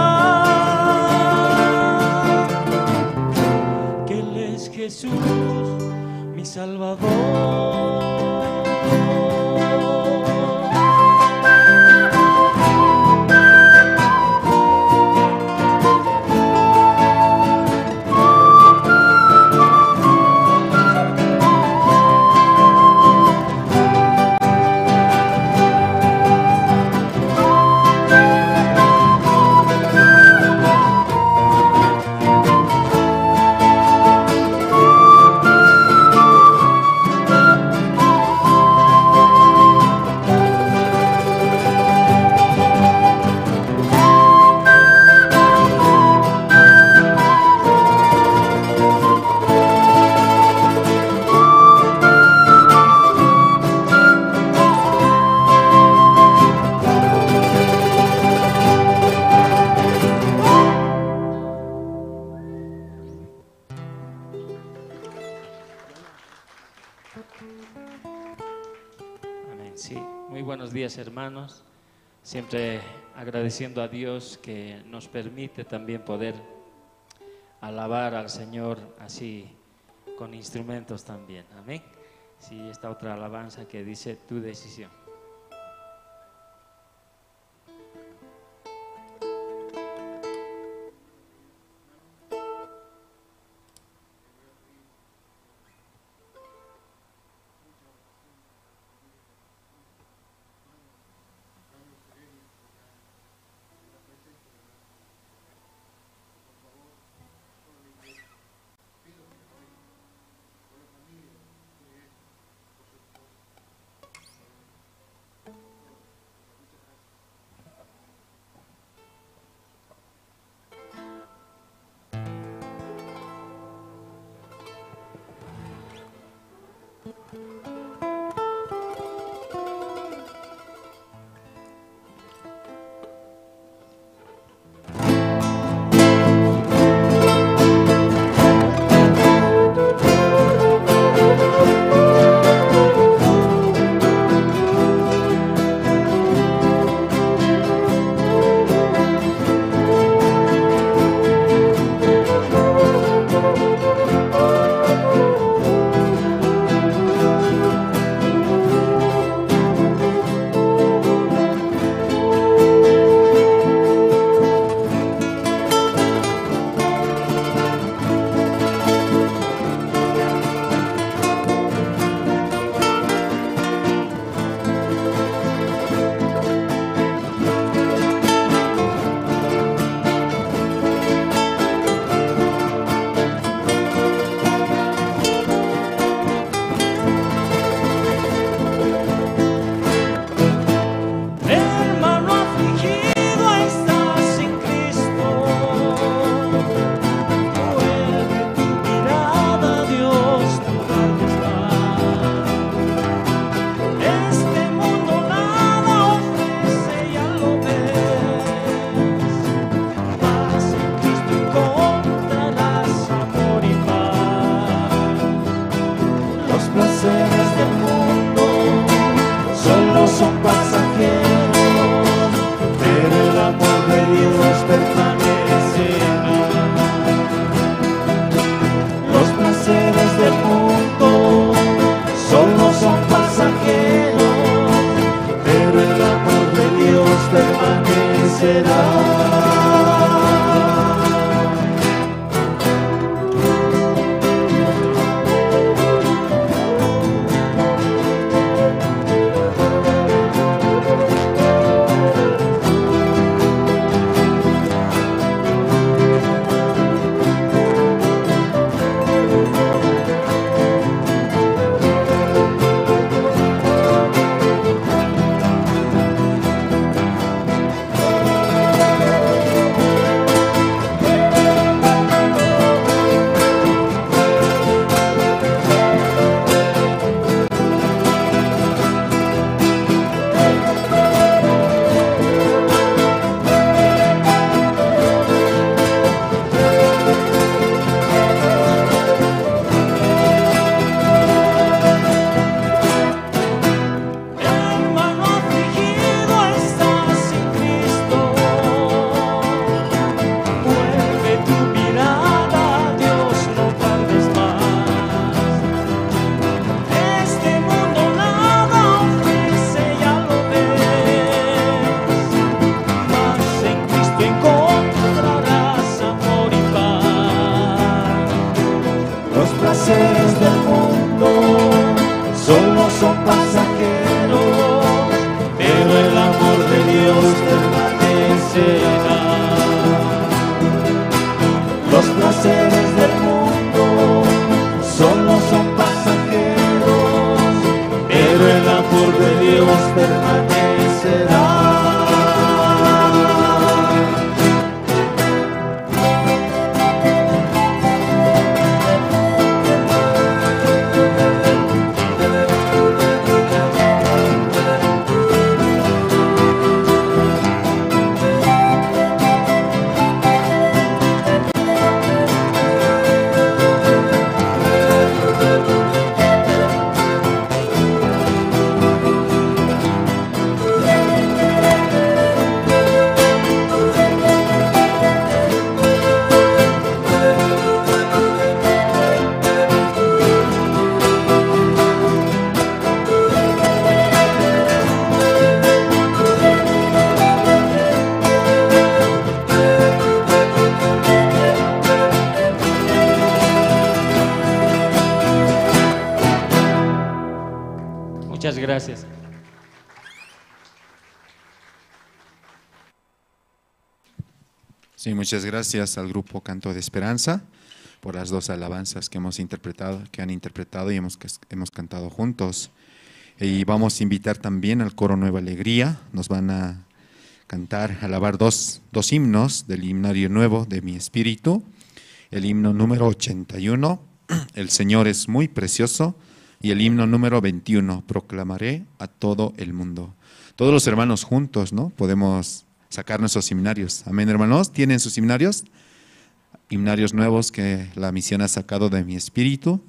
que Él es Jesús, mi Salvador. Amén. Sí, muy buenos días, hermanos. Siempre agradeciendo a Dios que nos permite también poder alabar al Señor así, con instrumentos también. Amén. Sí, esta otra alabanza que dice: Tu decisión. del mundo solo son pasajeros, pero el amor de Dios permanecerá. Los placeres del mundo solo son pasajeros, pero el amor de Dios permanecerá. Muchas gracias. Sí, muchas gracias al grupo Canto de Esperanza por las dos alabanzas que hemos interpretado, que han interpretado y hemos, hemos cantado juntos. Y vamos a invitar también al coro Nueva Alegría. Nos van a cantar, alabar dos, dos himnos del himnario nuevo de mi espíritu. El himno número ochenta y uno, El Señor es muy precioso, y el himno número veintiuno, Proclamaré a todo el mundo. Todos los hermanos juntos, ¿no? Podemos sacar nuestros himnarios. Amén, hermanos. ¿Tienen sus himnarios? Himnarios nuevos que la misión ha sacado de mi espíritu,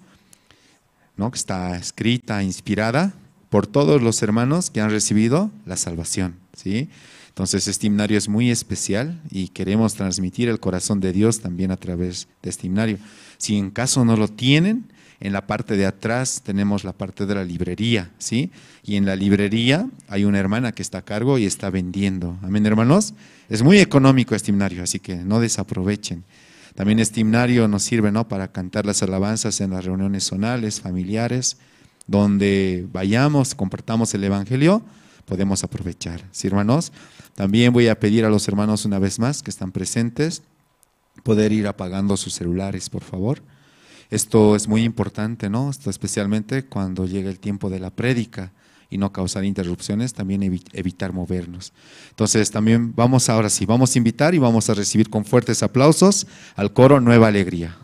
¿no? Que está escrita, inspirada por todos los hermanos que han recibido la salvación, ¿sí? Entonces, este himnario es muy especial y queremos transmitir el corazón de Dios también a través de este himnario. Si en caso no lo tienen, en la parte de atrás tenemos la parte de la librería, ¿sí? Y en la librería hay una hermana que está a cargo y está vendiendo. Amén, hermanos. Es muy económico este himnario, así que no desaprovechen. También este himnario nos sirve, ¿no? Para cantar las alabanzas en las reuniones zonales, familiares, donde vayamos, compartamos el evangelio, podemos aprovechar. ¿Sí, hermanos? También voy a pedir a los hermanos una vez más que están presentes, poder ir apagando sus celulares, por favor. Esto es muy importante, ¿no? Esto especialmente cuando llega el tiempo de la prédica y no causar interrupciones, también evi-, evitar movernos. Entonces, también vamos ahora sí, vamos a invitar y vamos a recibir con fuertes aplausos al coro Nueva Alegría.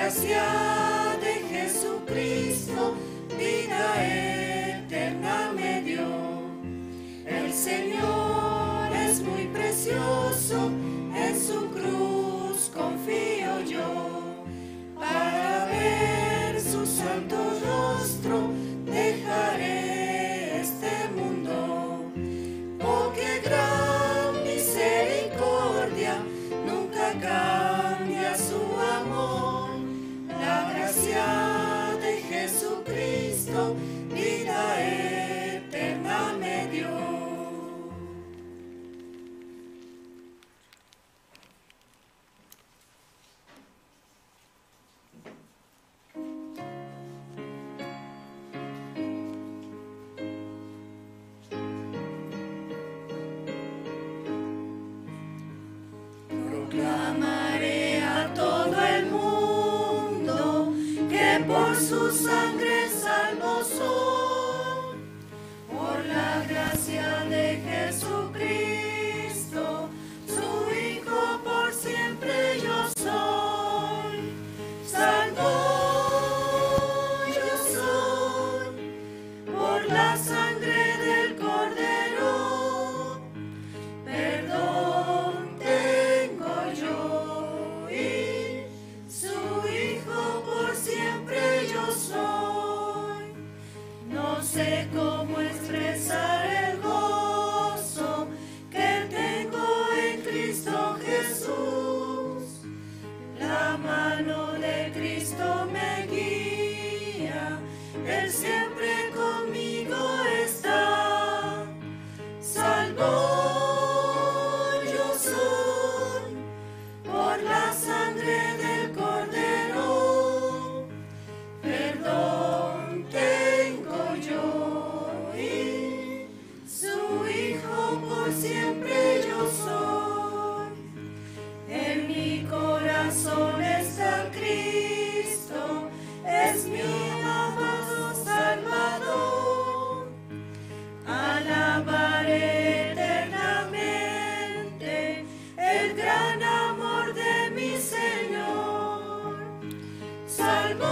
Gracia de Jesucristo, vida eterna me dio. El Señor es muy precioso, en su cruz confío yo. Para ver su santo rostro dejaré este mundo. Oh, qué gran misericordia, nunca cambia su amor. La gracia de Jesucristo, vida eterna me dio. Proclamaré a todo el mundo que por su sangre salvo soy. Por la gracia de Jesucristo, su Hijo, por siempre yo soy. Salvo yo soy por la sangre del Cordero. Perdón tengo yo y su Hijo, por siempre yo soy. No sé cómo expresar el gozo que tengo en Cristo Jesús. La mano de Cristo me guía, Él siempre conmigo está. Salvo yo soy por la sangre del Cordero. Perdón tengo yo y su Hijo, por siempre yo soy. En mi corazón está Cristo, es mi amado Salvador. Alabaré eternamente el gran amor de mi Señor. Salvo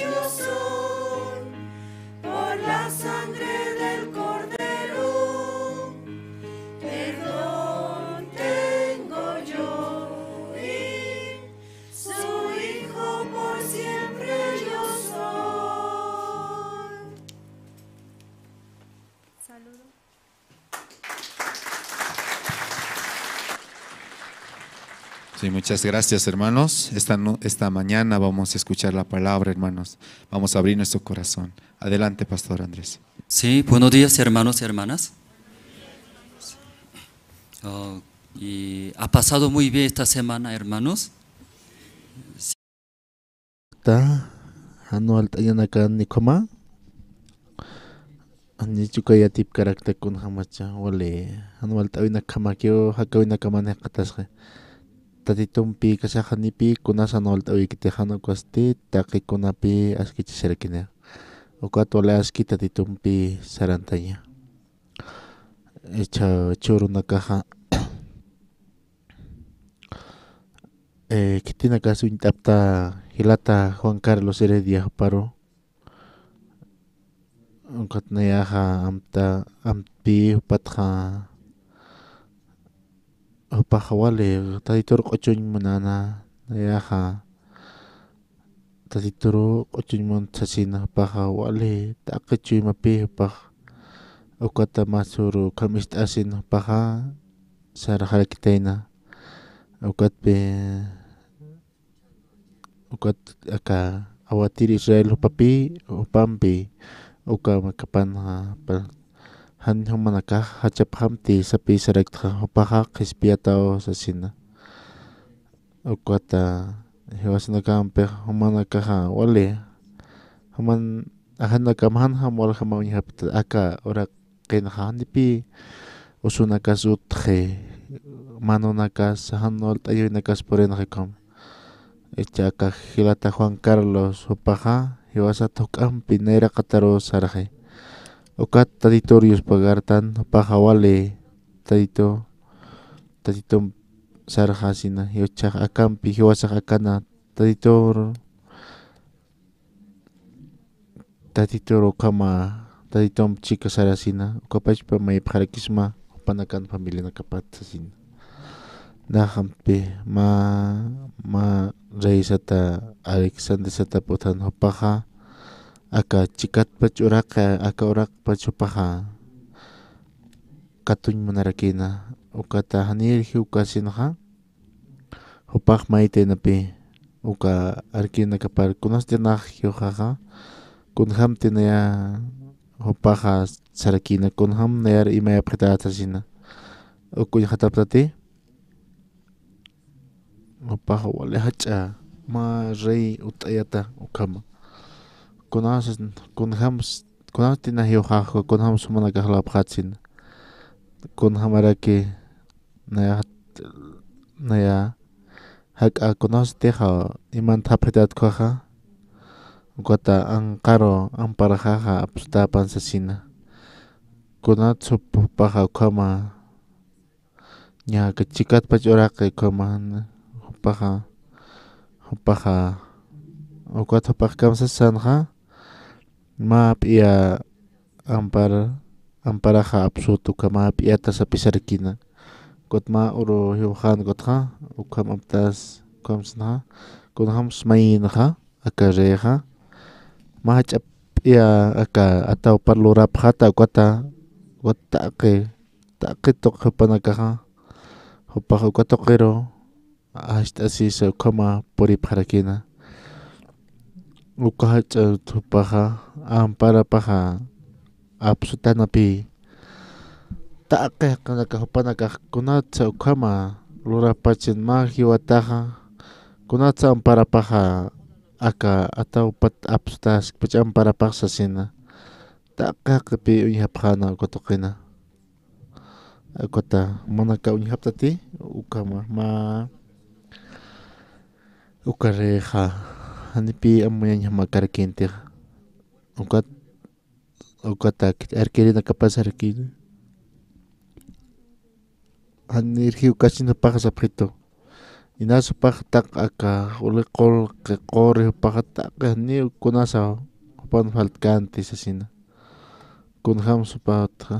yo soy por la sangre del Cordero. Perdón tengo yo y su Hijo, por siempre yo soy. Saludo. Sí, muchas gracias, hermanos. Esta no-, esta mañana vamos a escuchar la palabra, hermanos. Vamos a abrir nuestro corazón. Adelante, Pastor Andrés. Sí, buenos días, hermanos y hermanas. Oh, y ha pasado muy bien esta semana, hermanos. Ta, jan walt'añanakax ukhama, janicha uka yatipkarakta kunjamacha, wali, jan walt'äwinakjamakiw, jakäwinakaman jikxatasxi. Tatitumpi kasax janipi kunas jan walt'äwikiti, jan ukasti taqi kunapi askichasarakiña. Ukat wali aski Tatitumpi sarantaña. Jichha churunakaxa, eh, khitinakas uñt'apxta jilata Juan Carlos Heredia juparu. Ukat nayaxa amta, amtpi jupatxa, jupaxa wali Tatitur q'uchuñ munäna, nayaxa Tatituru q'uchuñ munta sasina jupaxa, wali taqi chuymapi jupax. Ukat mä sur ukham ist'asin jupaxa sarxarakitayna. Ukatpi, ukat aka Awatir Israel jupapi, jupampi, uka makapan, ja, pa-, jan jumanakax jachapxamti sapï saraktxa, jupaxa qhispiyataw sasina. Ukata jiwasanakampix jumanakaxa wali, juman ajanakam jan jam waljamaw uñjapkta, aka uraqinxa janipï usunakas utxi, manunakas jan walt'ayawinakas purinxi ukham. Jichha aka jilata Juan Carlos jupaxa jiwasat juk'ampi nayraqataru sarxi. Ukat Tatitur yuspagartan jupaxa wali, Tatitu, Tatitum sarxasina, jichhax akampi jiwasax akana Tatitur, Tatitur ukhama, Tatitump chika sarasina, ukapachpa mayipxarakisma, jupanakan familianakapat sasina. Naxampi, mä, mä rey sata, Alexander sata p'uthan jupaxa, aka chikatpach uraqi, aka uraqpach jupaxa, katuñ munarakïna, ukata janir jiwkasinxa, jupax mayt'inapï, uka arkïnakapar, kunasti nax jiwxaxa, kunjämti naya jupaxa sarakïna, kunjäm nayar imayapxitäta sasina, uk uñjataptati, jupax wali jach'a mä rey utt'ayata ukhama. Kunas, kunjäm, kunasti nax jiwxaxa, kunjämsa jumanakax lawapxäta sasina. Kunjämaraki naya, naya jak'a kunasatixa imantapxitäta ukkhaxa, ukata anqaru amparaxaxa apsutäpan sasina. Kunatsa jupaxa ukhama, ña aka chikatpach uraqi ukhama, jupaxa, jupaxa, ukat jupax kamsasänxa, mä p'iya ampar, amparaxa apsut uka mä p'iyata sapisarakïna. Ukat mä uru jiwxän ukatxa, ukham aptas, ukham sänxa, kunjämsa mayïnxa, aka reyxa, mä jach'a p'iya aka atawpar lurapxäta ukata, ukat taqi, taqi tuqi jupanakaxa, jupax uka tuqiru, jacht'asisa ukhama puripxarakïna. Uka jach'a jupaxa, amparapaxa apsutanapï. Taqi jaqinaka jupanakax kunatsa ukhama lurapachin mä jiwataxa, kunatsa amparapaxa aka atawpat apsutaskpach amparapax sasina. Taqi jaqipï uñjapxäna uka tuqina. Ukata jumanaka uñjaptati, ukhama, mä, uka reyxa, janipï amuyañjamakarkïntixa. Ukat, ukata arkïrinakapasarakïna. Janir jiwkasin jupax sapxitu. Inas jupax taq aka uli qullqi quri jupaxa taqi janiw kunasa jupan faltkänti sasina. Kunjämsa jupaxa,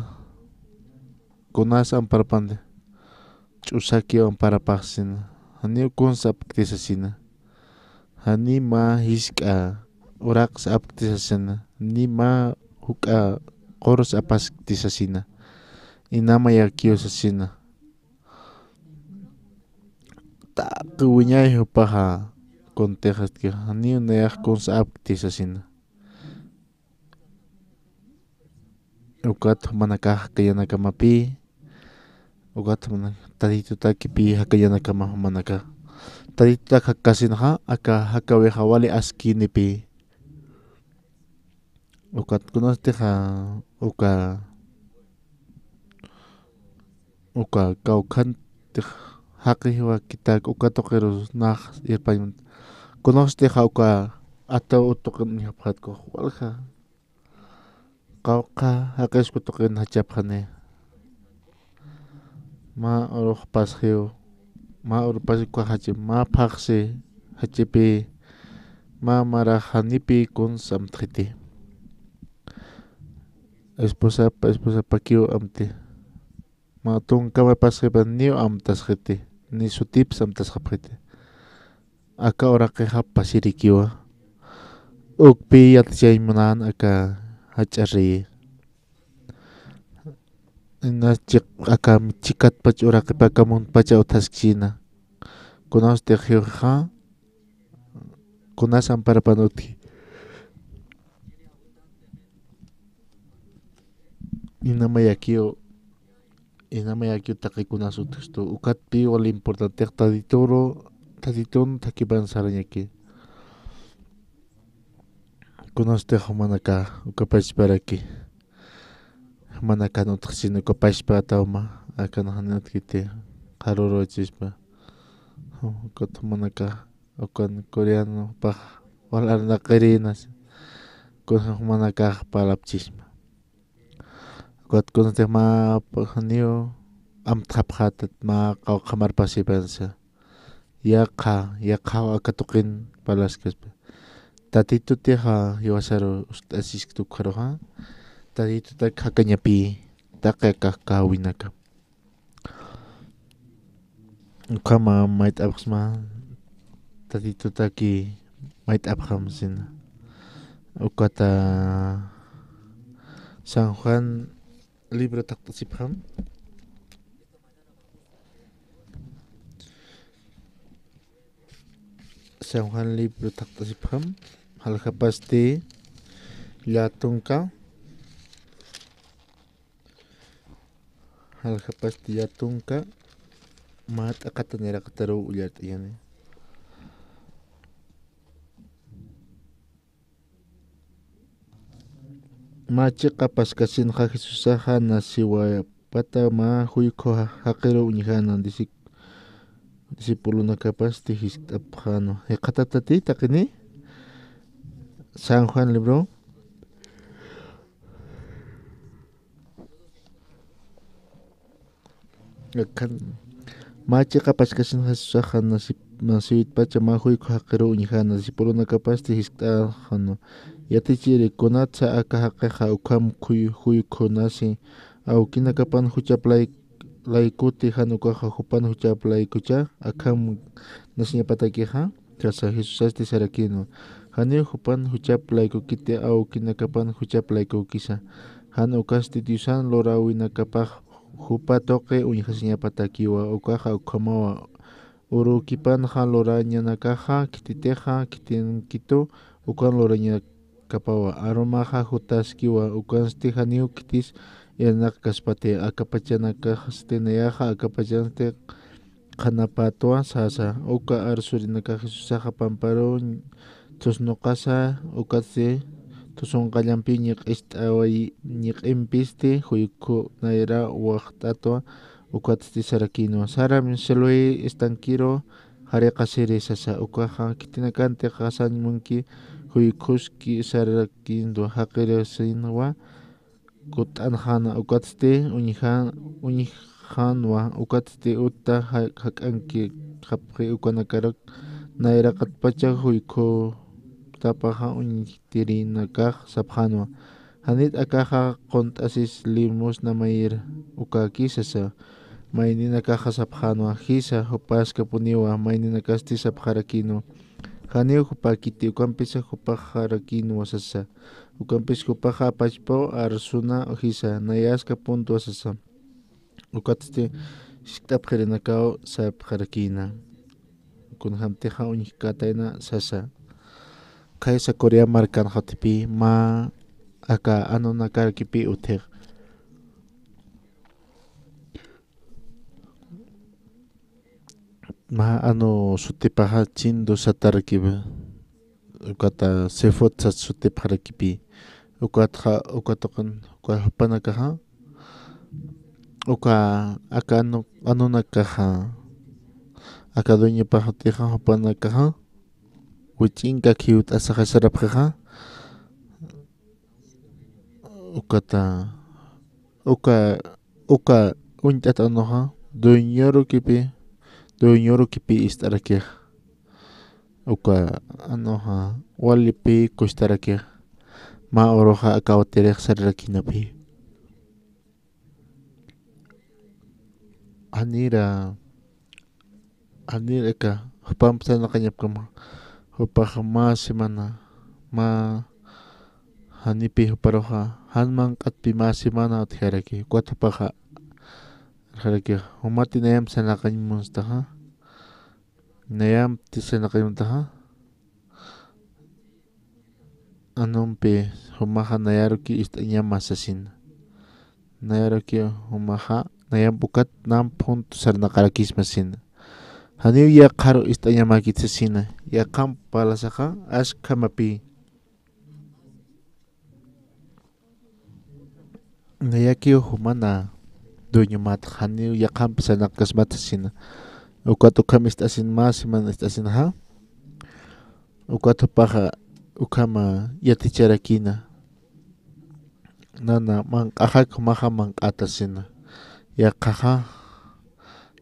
kunas amparapandi, ch'usakiw amparapax sasina. Janiw kunsa apkti sasina. Janiw mä jisk'a uraqsa apkti sasina, ni mä juk'a qursa apaskti sasina, inamayakiw sasina. Taqi wiñay jupaxa kuntixatki, janiw nayax kunsa apkti sasina. Ukat jumanakax jakallanakamapï, ukat jumanakax Tatitutakipï jakallanakama jumanakax. Tatitutak jakasinxa, aka jakawixa wali askïnipï. Ukat kunasatixa, uka, uka kawkhantix jaqiwakitak uka tuqiru nax irpañ. Kunasatixa uka ataw utuqin uñjapxätku walja. Qawqha jaqisku tuqin jachapxani. Mä urux pasxiw, mä urux pasxiw ukax jachi, mä phaxsi jachipï, mä marax janipï kunsa amtxiti. Esposapa, esposapakiw amti. Mä tunka mä pasxipan niw amtasxiti, ni sutips amtasxapxiti. Aka uraqixa pasirikiwa. Ukpï yatichañ munan aka jach'a rey. Inas chiq, aka chikatpach uraqipa aka muntpacha utjaskchina. Kunastix jiwxa, kunas amparapan utji. Inamayakiw, inamayakiw taqikunas utjstu, ukatpï wal importantix Tatituru, Tatitun thakipan sarañaki. Kunastix jumanaka, uka pachparaki. Jumanakan utjsin uka pachpa atawma, akan jan utkiti, qharüruchispa. Ukat jumanaka, ukan coreano pax, wal arnaqirïnas. Kunsa jumanakax parlapchisma. Ukat kunatix mä, janiw amtxapxätat mä qawqha marpasipansa. yaqha, yaqhaw aka tuqin parlaskaspa. Tatitutixa jiwasaru uñt'asiskta ukharuxa, Tatitutak jakañapï taqi akax kawinaka. Ukhama mayt'apxsma, Tatitutaki mayt'apxam sina. Ukata San Juan libro taqt'asipxam. San Juan libro taqt'asipxam. Jaljapasti llätunka. Jaljapasti llätunka. Mä t'aqhata nayraqataruw ullart'ayani. Mä chiqa paskasinxa Jesusaxa nasiwapata mä juykhu jaqiru uñjäna disci-, discipulonakapasti jiskt'apxänwa. Jikxatatati taqini San Juan libro. Akhan, mä chiqa paskasin Jesusaxa nasi-, nasiwitpacha mä juykhu jaqiru uñjäna, discipulonakapasti jiskt'axänwa. Yatichiri, kunatsa aka jaqixa ukham juy-, juykhu nasi, awkinakapan juchap lay-, laykuti, jan ukaxa jupan juchap laykucha, akham nasiñapatakixa. Sasa Jesusasti sarakïnwa, janiw jupan juchap laykukiti, awkinakapan juchap laykukisa. Jan ukasti Diosan luräwinakapax jupa tuqi uñjasiñapatakiwa, ukaxa ukhamawa. Urukipanxa lurañanakaxa khititixa khitinkitu ukan lurañakapawa. Arumaxa jutaskiwa, ukansti janiw khitis irnaqkaspati, akapachanakasti nayaxa akapachansti qhanapätwa sasa. Uka arsurinakax Jesusaxa pamparuw thusnuqasa, ukatsti thusunqallampiw ñiq'ist'away, ñiq'impisti juykhu nayra waxt'atwa, ukatsti sarakïnwa, saram Siloé estanqueru jariqasiri sasa. Ukaxa khitinakanti qasañ munki juykhuski sarakïnwa, jaqirisinwa, kutt'anxäna, ukatsti uñja-, uñjxänwa, ukatsti uta ja-, jak'ankixapxi, ukanakarak nayraqatpacha juykhutapaxa uñjtirinakax sapxänwa. Janit akaxa qunt'asis limosna mayir ukäki sasa. Mayninakaxa sapxänwa, jisa, jupaskapuniwa. Mayninakasti sapxarakïnwa, janiw jupäkiti, ukampisa jupaxarakïnwa sasa. Ukampis jupaxa apachpaw arsuna jisa, nayaskapuntwa sasa. Ukatsti jiskt'apxirinakaw sapxarakïna, kunjämtixa uñjkätayna sasa. Khaysa Corea markanxa utjipï, mä aka anunakarakipi utjix. Mä anu sutipaxa Chindu satarakiwa, ukata Sefot sat sutipxarakipï. Ukatxa, uka tuqin, uka jupanakaxa, uka aka anu-, anunakaxa, aka dueñopax utjixa jupanakaxa, wich'inka khiwt'asaxa sarapxixa, ukata, uka, uka uñt'at anuxa, dueñorukipi, dueñorukipi ist'arakix. Uka anuxa, walipï kustarakix, mä uruxa aka utirix sararakïnapï. Janira, janir aka, jupamp sarnaqañapkama, jupaxa mä semana, mä janipï juparuxa, jan manq'atpï mä semana utjaraki, ukat jupaxa, arxaraki, jumati nayamp sarnaqañ munstaxa, nayamp sarnaqañ munstaxa, anumpi jumaxa nayaruki ist'añama sasina. Nayaruki jumaxa nayamp ukat namp junt sarnaqarakisma sina. Janiw yaqharu ist'añamäkit sasina. Yaqhamp parlasaxa askhamapï. Nayakiw jumana dueñomat, janiw yaqhamp sarnaqkasmat sasina. Ukat ukham ist'asin mä semana ist'asinxa. Ukat jupaxa ukhama yaticharakïna. Nana manq'axak jumaxa manq'atasina. Yaqhaxa,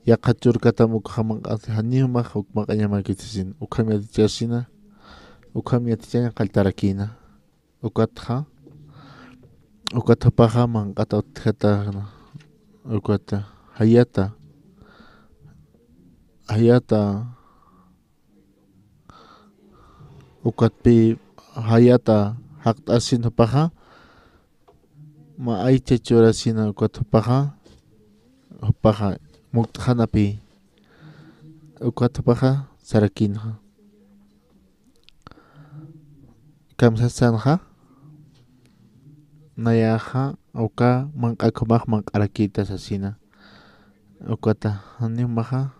Yaqha churkatam ukxa manq'at, janiw jumax uk manq'añamäkiti sasin. Ukham yatichasina, ukham yatichañ qalltarakïna. Ukatxa, ukat jupaxa manq'at utjata, ukat jayata, jayata, ukatpï jayata jaqt'asin jupaxa, mä aycha churasina ukat jupaxa, jupaxa mukt'xanapï, ukat jupaxa sarakïnxa. Kamsasänxa, nayaxa uka manq'ak jumax manq'arakïta sasina. Ukata, janiw jumaxa,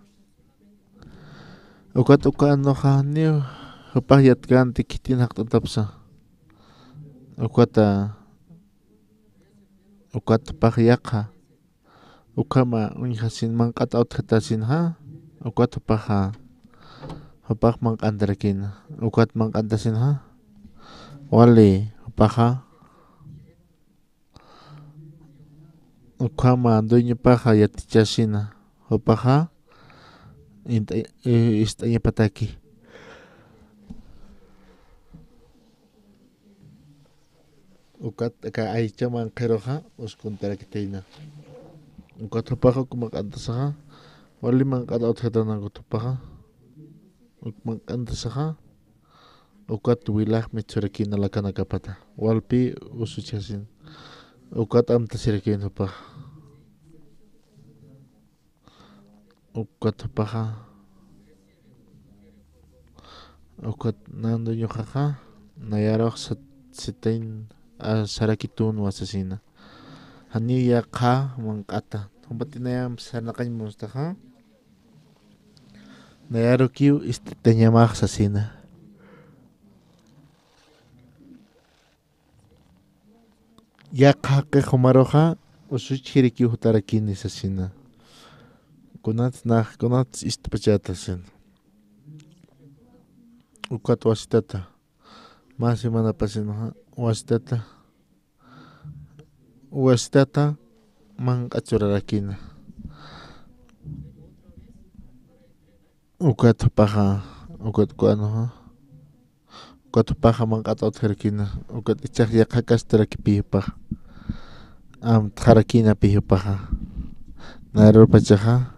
ukat uka anuxa janiw jupax yatkänti khitin jaqt'atapsa. Ukata, ukat jupax yaqha, ukhama uñjasin manq'at utjatasinxa, ukat jupaxa, jupax manq'antarakïna, ukat manq'antasinxa, wali jupaxa, ukhama dueñopaxa yatichasina, jupaxa, int'a-, i-, ist'añapataki. Ukat aka aycha manq'iruxa uskuntarakitayna. Ukat jupaxa uk manq'antasaxa, wali manq'at utjatana ukat jupaxa. Uk manq'antasaxa, ukat wilax mitsurakïna lakanakapata. Walpï usuchasin. Ukat amtasirakïna jupaxa. Ukat jupaxa, ukat nän dueñoxaxa, nayarux sat-, satañ, a, sarakitun sasina. Janiw yaqha manq'ata. Jumpati nayamp sarnaqañ munstaxa, nayarukiw ist'itañamax sasina. Yaqha jaqix jumaruxa, usuchjirikiw jutarakini sasina. Kunats nax, kunats ist'pachäta sasina. Ukat wasitata, mä semanapasinxa, wasitata, wasitata manq'at churarakina. Ukat jupaxa, ukat uka anuxa, ukat jupaxa manq'at utjarakina, ukat ichhax yaqha kastarakipï jupaxa. Amtxarakïnapï jupaxa. Nayarpachaxa,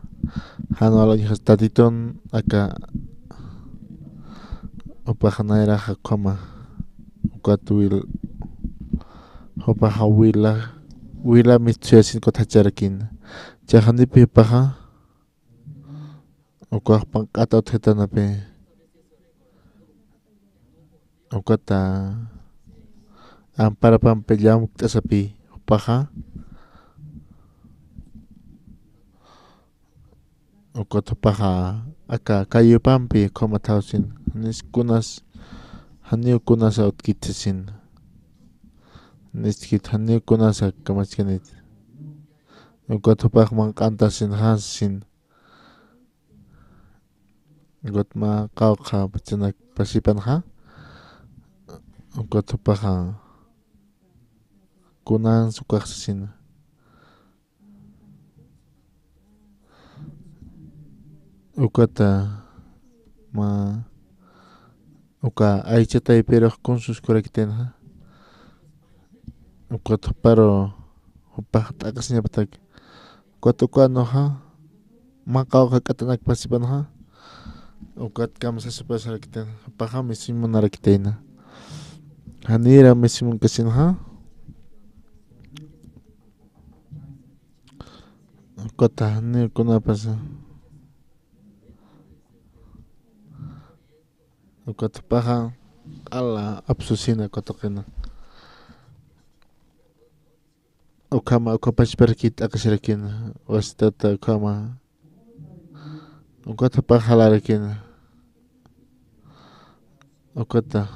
jan wal uñjasa tatitun aka, jupaxa nayaraxa ukhama, ukat wil-, jupaxa wila, wila mitsuyasin ukat jacharakina. Jichhax janipï jupaxa, ukax manq'at utjatanapï, ukata amparapampi llamktasapï jupaxa, ukat jupaxa aka kayupampi ukhama thawsin, janis kunas, janiw kunasa utkit sasin, janiskit janiw kunasa kamachkanit, ukat jupax manq'antasin, jansin. Ukat mä qawqha pachanak pasipanxa, ukat jupaxa kunans ukax sasina. Ukata mä uka aycha taypirux kunsuskurakitaynaxa. Ukat juparu jupax t'aqhisiñapatak. Ukat uka anuxa mä qawqha k'atanak pasipanxa. Ukat kamsasipasarakitan, jupaxa misiñ munarakitayna. Janira misiñ munkasinxa. Ukata janiw kunapasa. Ukat jupaxa q'ala apsusina uka tuqina. Ukhama, uka pachparakit t'aqhisirakina, wasitata ukhama. Ukat jupax jalarakina. Ukata.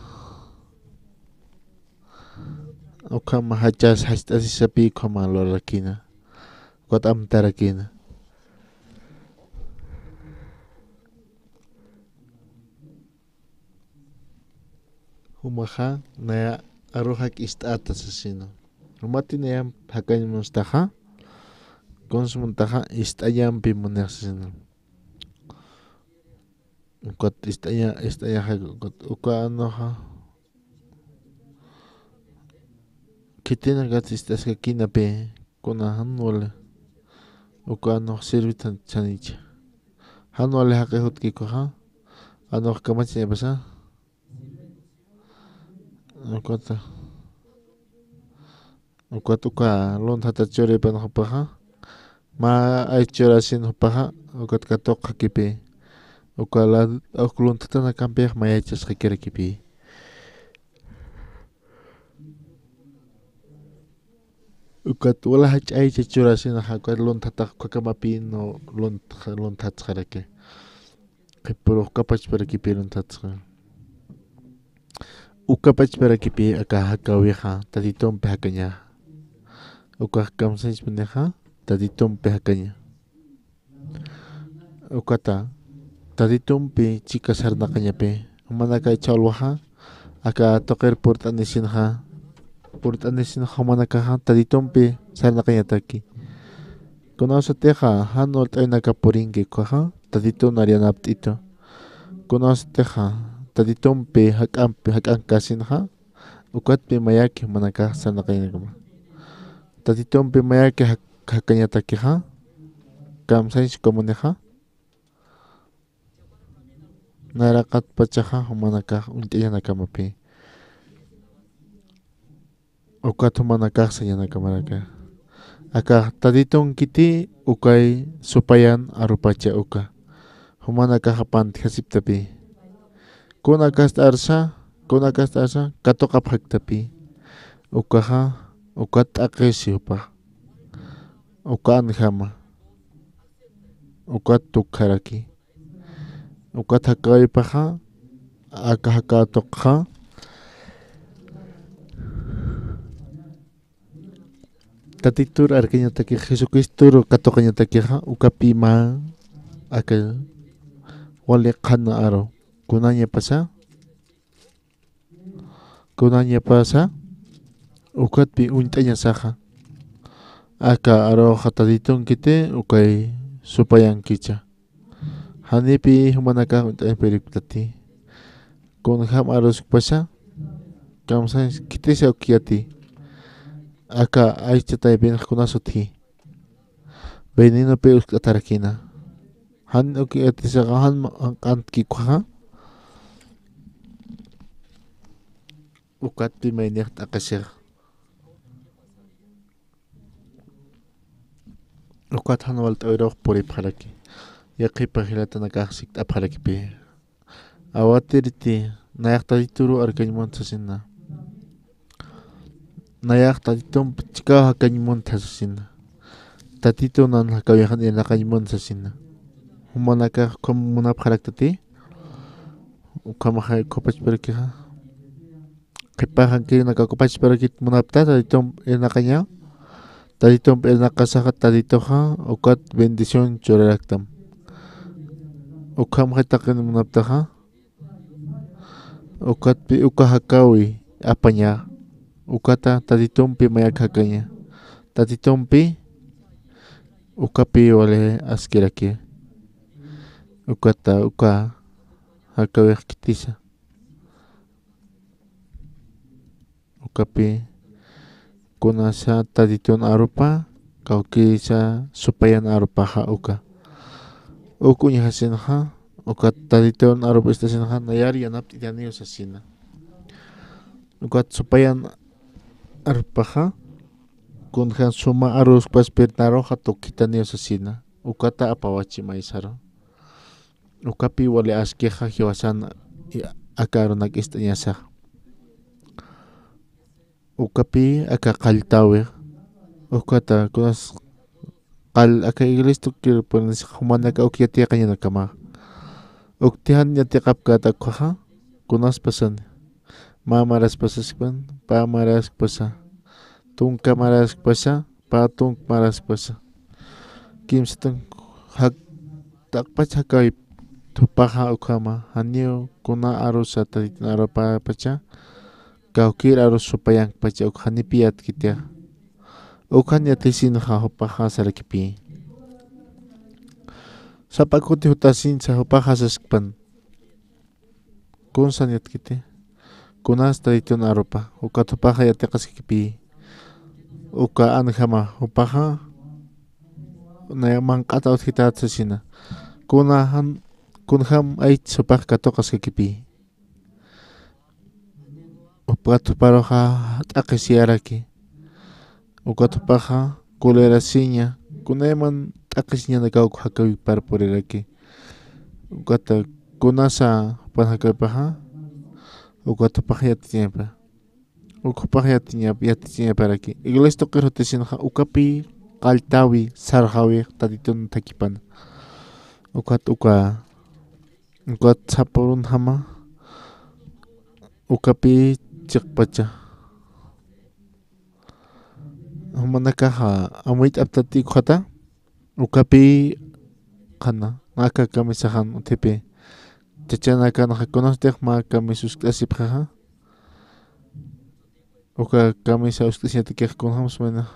Ukhama jachas, jacht'asisapï ukhama lurarakina. Ukat amtarakina. Jumaxa naya arux jak'ist'ata sasina. Jumati nayamp jakañ munstaxa, Kuns muntaxa ist'añampi munix sasina. Ukat ist'aña, ist'añaxa ukat uka anuxa. Khitinakat ist'askakinapi kuna jan wali. Uka anux sirvit sanicha. Jan wali jaqi jutkikuxa. Anux kamachañapasa. Ukata. Ukat uka lunthatat churipan jupaxa. Mä ay churasin jupaxa. Ukat katuqxakipi. Uka la, uk lunthatanakampixa mayachasxakirakipi. Ukat wala jach'aycha churasinaxa, ukat lunthatax ukakamapï no luntha, lunthatsxaraki. Qhipürux ukapachparakipi lunthatsxa. Ukapachparakipi aka jakäwixa, Tatitumpi jakaña. Ukax kamsañchpanixa, Tatitumpi jakaña. Ukata, Tatitumpi chika sarnaqañapi, jumanaka chawlwaxa, aka tuqir purt'anisinxa, purt'anisinxa jumanakaxa, Tatitumpi sarnaqañataki. Kunawsatixa, jan walt'aynaka purinki ukaxa, Tatitun ar yanapt'itu. Kunawsatixa, Tatitumpi jak'ampi, jak'ankasinxa, ukatpi mayaki jumanakax sarnaqañanakama. Tatitumpi mayaki jak, jakañatakixa, kamsañs ukamunixa, nayraqatpachaxa jumanakax uñt'añanakamapi. Ukat jumanakax sañanakamaraki. Aka Tatitunkiti ukay supayan arupacha uka. Jumanakaxa pantjasiptapi. Kuna kast'arsa, kuna kast'arsa, katuqapxaktapi. Ukaxa, ukat t'aqisi jupax. Uka anjama. Ukat tukjaraki. Ukat jakäwipaxa, aka jakätuqxa. Tatitur arkañataki, Jesucristur katuqañatakixa, ukapi mä aka wali qhana aru. Kunañapasa, kunañapasa, ukatpi uñt'añasaxa. Aka aruxa Tatitunkiti, ukay supayankicha. Janipi jumanakax uñt'añapiripktati. Kunjam aruskpasa, kamsañ khitisa ukyati. Aka aycha taypinx kunasutji. Venenopi uskt'atarakina. Jan ukyatisaxa jan, jan q'antkikuxa. Ukatpi maynix t'aqisix. Ukat jan walt'awirux puripxaraki. Yaqhipa jilatanakax sikt'apxarakipi. Awatiriti, nayax Tatituru arkañ munt sasina. Nayax Tatitump chikaw jakañ munt sasina. Tatitunan jakäwixan irnaqañ munt sasina. Jumanakax ukham munapxaraktati. Ukhamaxa ukhapachparakixa. Qhipax jankirinakas ukapachparakit munapta, Tatitump irnaqaña. Tatitump irnaqasaxa, Tatituxa, ukat bendición churaraktam. Ukhamxa taqin munaptaxa. Ukatpi uka jakäwi apaña. Ukata Tatitumpi mayak jakaña. Tatitumpi ukapi wali askiraki. Ukata uka jakäwix khitisa. Ukapi kunasa Tatitun arupa, kawkïrisa supayan arupaxa uka. Uk uñjasinxa, ukat Tatitun arupa istasinxa, nayar yanapt'itaniw sasina. Ukat supayan arupaxa, kunjam suma aruskpaspir naruxa tukhitaniw sasina. Ukata apawachi maysaru. Ukapi wali askixa jiwasan aka arunak ist'añasax. Ukapi aka qalltäwix. Ukata kunas qall aka iglesia tuqir purinsa jumanaka uk yatiyaqañanakamax. Ukti jan yatiqapkäta ukhaxa, kunaspasani. Mä maraspasaskpan, pä maraskpasa, tunka maraskpasa, pä tunk maraskpasa. Kimsa tunk jak, taqpach jakäwip jupaxa ukhama, janiw kuna arusa Tatitun arupapacha, kawkïr arus supayankpacha uk janipi yatkitixa. Uk jan yatisinxa jupaxa sarakipï. Sapa kuti jutasinsa jupaxa saskpan. Kunsan yatkiti. Kunas Tatitun arupa. Ukat jupaxa yatiqaskakipï. Uka anjama jupaxa. Naya manq'ata utjität sasina. Kunajan, kunjam ayts jupax katuqaskakipï. Ukat juparuxa t'aqhisiyaraki. Ukat jupaxa colerasiña, kunayman t'aqhisiñanakaw uk jakäwipar puriraki. Ukata kunasa jupan jakäwipaxa, ukat jupax yatichiñapa. Uk jupax yatichiñap-, yatichiñaparaki. Iglesia tuqir jutisinxa, ukapï qalltäwi, sarxäwi, Tatitun thakipana. Ukat uka, ukat sapürunjama, ukapï chiqpacha. Jumanakaxa amuyt'aptati ukxata, ukapï qhana, aka kamisaxan utjipi. Chachanakanxa kunastix mä kamis uskt'asipxixa. Uka kamisa uskt'asiñatakix kunjams mayna.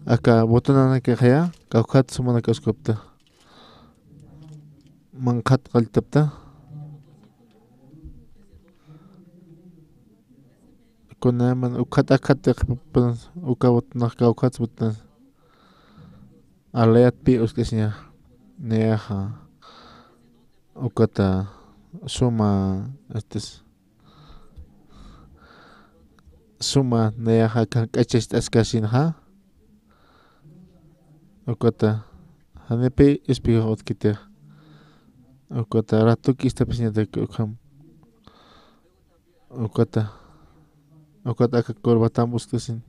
Aka botonanakixaya, kawkhat sumanak uskapta. Manqhat qalltapta. Kunayman ukhat akhat tiqhipapan, uka botonax kawkhat botonax. Alayatpï uskt'asiña. Nayaxa. Ukata suma, este, suma nayaxa kank'achacht'askasïnxa. Ukata janipï espejox utjkitix. Ukata ratuki ist'apisiñatak ukham. Ukata, ukata aka corbatamp uskt'asin.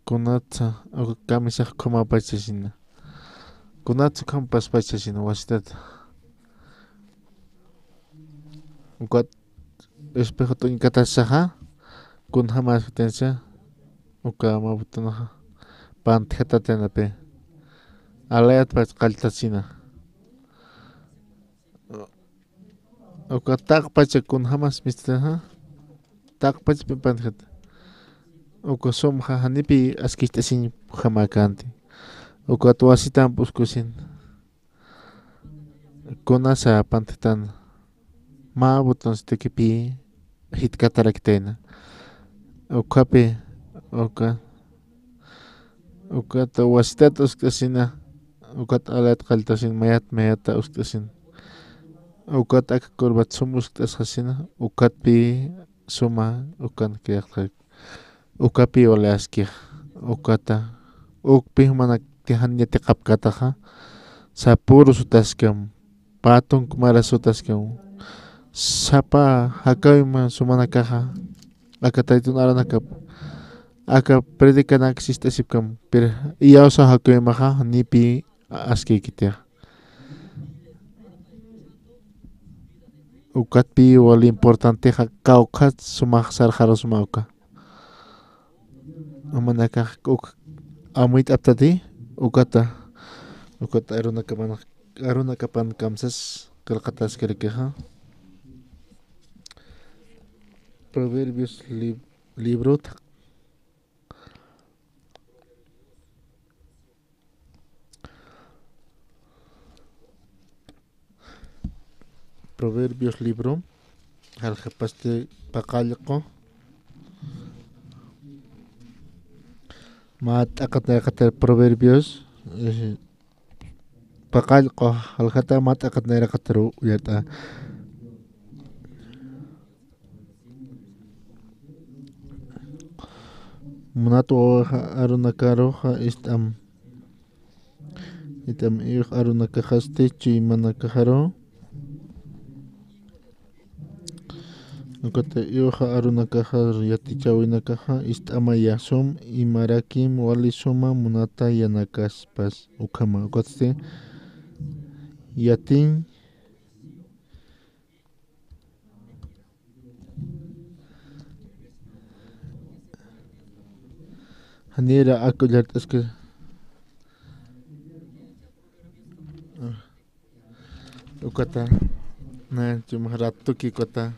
Kunatsa, uka kamisax ukhamäpachasina. Kunatsa ukham paspachasina wasitata. Ukat espejo t'uñkatasaxa, kunjamas utjasa, uka mä botonaxa, pantjatataynapi. Alayatpach qalltasina. Uka taqpacha kunjamas mistaxa, taqpacha pantjata. Uka sumxa janipï askicht'asiñ ukhamäkänti. Ukat wasitamp uskusin. Kunasa pantjatan mä botoncitokipï jitkataraki tayna. Ukhapi, uka, ukat wasitat uskt'asina, ukat alayat qalltasin, mayat, mayata uskt'asin. Ukat aka corbat sum uskt'asxasina, ukatpï suma, ukan kayaqtxak. Ukapï wali askix, ukata, ukpï jumanakti jan yatiqapkätaxa, sapüru sutaskam, pä tunk mara sutaskam, sapa jakäwima sumanakaxa, aka Tatitun arunakap, aka predicanakas ist'asipkam, pero iyawsa jakäwimaxa, janipï askïkitix. Ukatpï wali importantexa kawkhat sumax sarxarus mä uka. Jumanakax uk amuyt'aptati, ukata, ukata arunakapan, arunakapan kamsas qillqataskarakixa. Proverbios lib-, librot. Proverbios libro, jalxapasti paqallqu. Mä t'aqat nayraqatar Proverbios, eh, paqallqu, jaljata mä t'aqat nayraqatar uyart'a. Munat wawaxa arunakaruxa ist'am. Ist'am iyux arunakaxasti chuymanakaxaru. Ukata iyuxa arunakaxar yatichäwinakaxa ist'amaya sum imarakim wali suma munata yanakaspas ukhama. Ukatsti yatin Janira aka ullart'aski. Ukata, na, chumax ratuki ukata.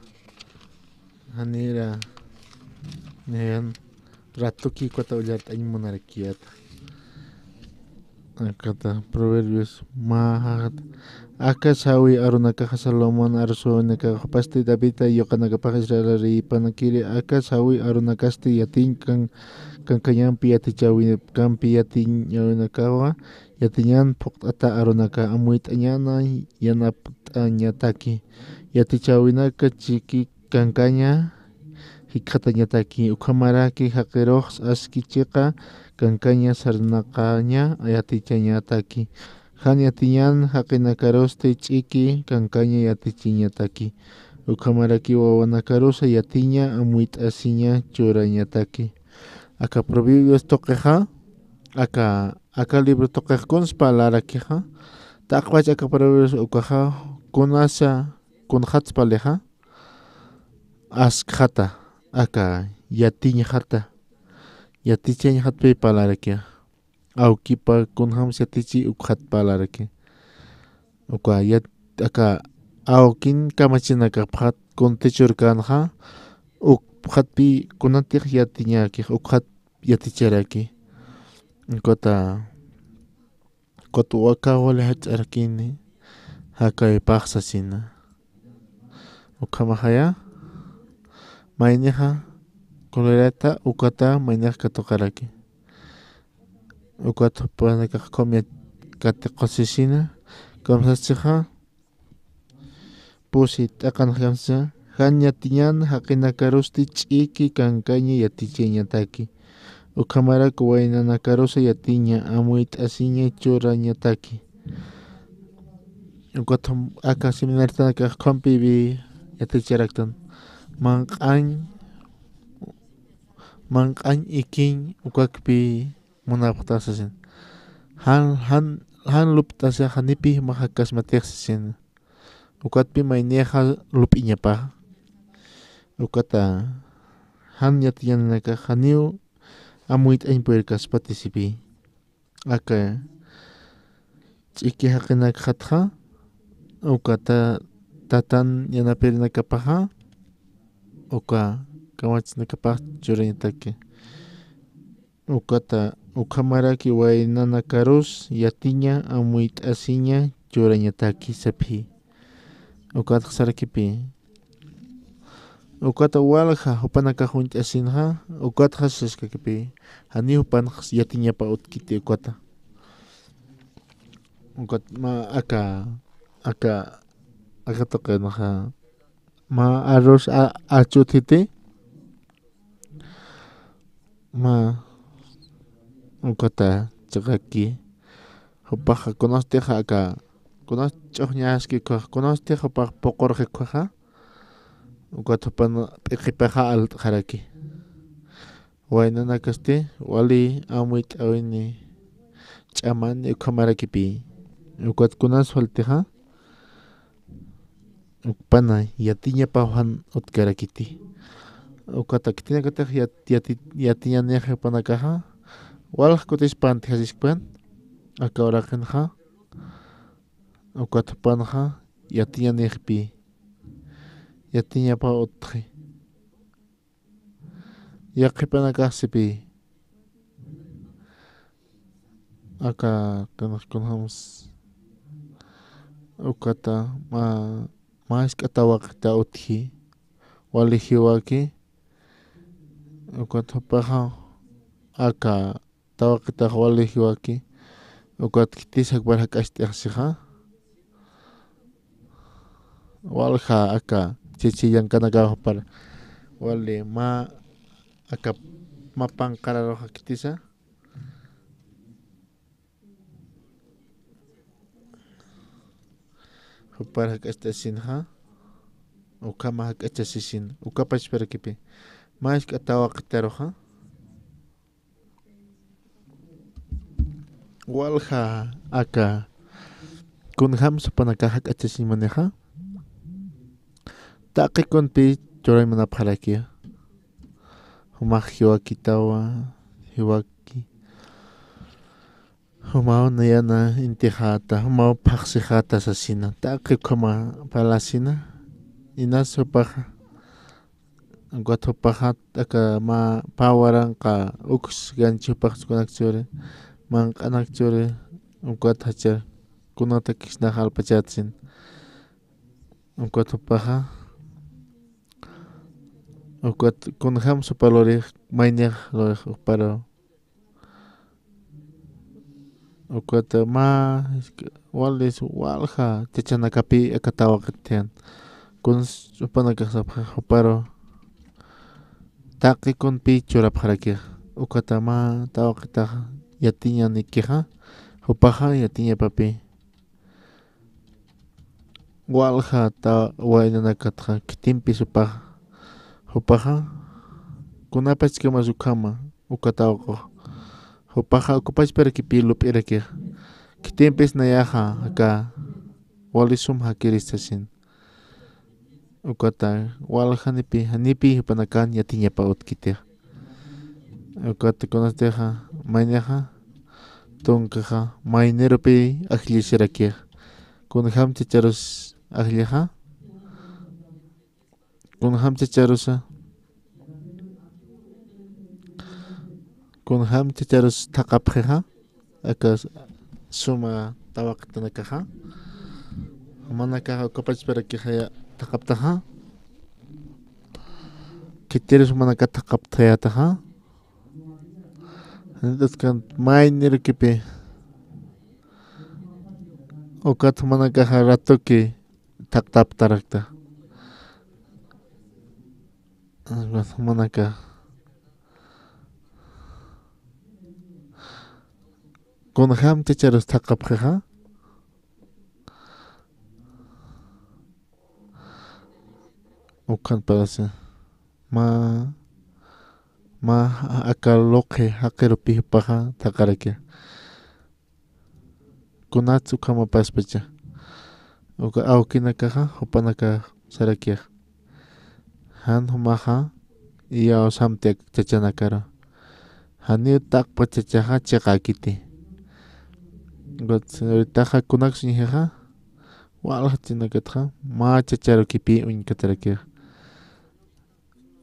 Janira, nayan ratuki ukata ullart'añ munarakiyäta. Akata Proverbios mä jajat. Aka sawi arunakaxa Salomón arusuwinakax pasti Davida yuqanakapax Israel reypanakiri aka sawi arunakasti yatiñ kan-, kankañampi yatichäwinkampi yatiñäwinakawa yatiñan phuqt'ata arunaka amuyt'añana yanapt'añataki. Yatichäwinaka chiki kankaña jikxatañataki, ukhamaraki jaqirux aski chiqa kankaña sarnaqaña yatichañataki. Jan yatiñan jaqinakarusti ch'iki kankaña yatichiñataki. Ukhamaraki wawanakarusa yatiña amuyt'asiña churañataki. Aka Proverbios tuqixa, aka, aka libro tuqix kuns parlarakixa, taqpach aka Proverbios ukaxa kunasa kunxatspalixa, askxata, aka yatiñxata, yatichañxatpi parlarakixa. Awkipa kunjams yatichi ukxat parlaraki. Uka yat-, aka awkin kamachinakapxat kuntichurkänxa, ukxatpi kunatix yatiñäkix, ukxat yaticharaki. Ukata, ukat waka wali jach'arakini, jakawaypax sasina. Ukhamaxaya, maynixa, kullirata, ukata, maynixa katuqaraki. Ukat jupanakax qhumya katiqusisina, kamsasixa, pusi t'aqanx kamsa, jan yatiñan jaqinakarusti ch'iki kankaña yatichañataki. Ukhamarak waynanakarusa yatiña amuyt'asiña churañataki. Ukat jum-, aka seminaritanakax qhumpiwi yaticharaktan. Manq'añ, manq'añ ikiñ ukakpi munapxta sasin. Jan, jan, jan lupt'asa janipi jumax jakasmatix sasin. Ukatpi maynixa lup'iñapaxa. Ukata jan yatiñanakax janiw amuyt'añ puyirkaspati sipi. Aka ch'iki jaqinakxatxa, ukata tatan yanapirinakapaxa, uka kamachinakapax churañataki. Ukata, ukhamaraki waynanakarus yatiña amuyt'asiña churañataki sapxi. Ukatxa sarakipi. Ukata walja jupanakax uñt'asinxa, ukatxa saskakipi. Jani jupanx yatiñapa utkiti ukata. Ukat mä aka, aka, aka tuqinxa. Mä arus a-, achutiti. Mä ukata chiqaki. Jupaxa kunastix aka, kunas ch'uxñaski ukhax, kunastix jupax puqurxi ukhaxa. Ukat jupan p'iqipaxa alt'xaraki. Waynanakasti wali amuyt'awini ch'amani ukhamarakipi. Ukat kunas faltixa. Ukpana yatiñapaw jan utkarakiti. Ukata khitinakatix yat-, yati-, yatiñanix jupanakaxa, walja kutis pantjasiskpan, aka uraqinxa, ukat jupanxa, yatiñanixpi, yatiñapaw utxi. Yaqhipanakax sipi. Aka, kunx, kunjams. Ukata, mä, mä jisk'a tawaqita utji. Wali jiwaki. Ukat jupaxa, aka, tawaqitax wali jiwaki. Ukat khitis jakpar jak'acht'ix sixa. Walja aka chichi llankanakaw jupar wali mä aka mä panqararuxa khitisa. Jupar jak'acht'asinxa. Ukhama jak'achasisin. Ukapachparakipi. Mä jisk'a tawaqitaruxa. Walja aka kunjams jupanakax jak'achasiñ munixa. Taqi kunpi churañ munapxaraki. Jumax jiwakitawa, jiwaki. Jumaw nayana intixäta, jumaw phaxsixäta sasina. Taqi ukhama parlasina. Inas jupaxa. Ukat jupaxa aka mä pä waranqa uks ganchi jupax kunakchuri, manq'anakchuri, Ukat jachar, kunatakisnax alpachatsin. Ukat jupaxa, ukat kunjam supalurix, maynix lurix juparu. Ukat mä, walis walja chachanakapi aka tawaqit thiyan. Kuns jupanakax sapxi juparu, taqi kunpi churapxarakix. Ukat mä tawaqitax yatiñanikixa, jupaxa yatiñapapi. Walja ta waynanakatxa, khitimpis jupaxa, jupaxa kunapachkamas ukhama, uka tawaqux. Jupaxa ukapachparakipi lup'irakix. Khitimpis nayaxa aka wali sum jakirista sasin. Ukata waljanipi, janipi jupanakan yatiñapa utkitix. Ukata kunastixa, maynixa, tunkaxa, maynirupi ajllisirakixa. Kunjam chacharus ajllixa. Kunjam chacharusa. Kunjam chacharus thaqapxixa. Aka suma tawaqitanakaxa. Jumanakaxa ukapachparakixaya thaqaptaxa. Khitirus jumanaka thaqaptayataxa. Entonces, maynirukipi. Ukat jumanakaxa ratuki thaqtaptarakta. Ukat jumanaka. Kunjam chacharus thaqapxixa. Ukhan parasi. Mä, mä aka luqhi jaqirupi jupaxa thaqaraki. Kunats ukhamapaspacha. Uka awkinakaxa, jupanakax sarakix. Jan jumaxa, iyaw samti ak chachanakaru. Janiw taqpa chachaxa chiqäkiti. Ukat señoritaxa kunaks uñjixa, walja chinakatxa, mä chacharukipi uñkatarakix.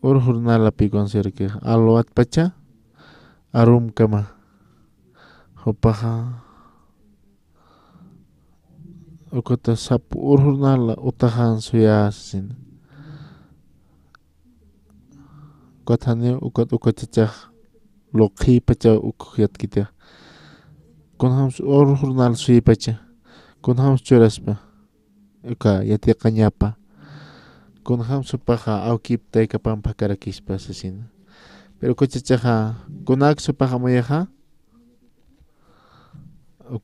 Urjurnalapi kunsirakix, alwatpacha, arumkama. Jupaxa, ukata sap urjurnala utaxan suyäsin. Ukat janiw, ukat uka chachax luqhïpacha ukxatkitix. Kunjams urjurnal suypacha. Kunjams churaspa. Uka yatiqañapa. Kunjams jupaxa awkip taykapan phakarakispa sasina. Pero uka chachaxa, kunak jupaxa amuyaxa,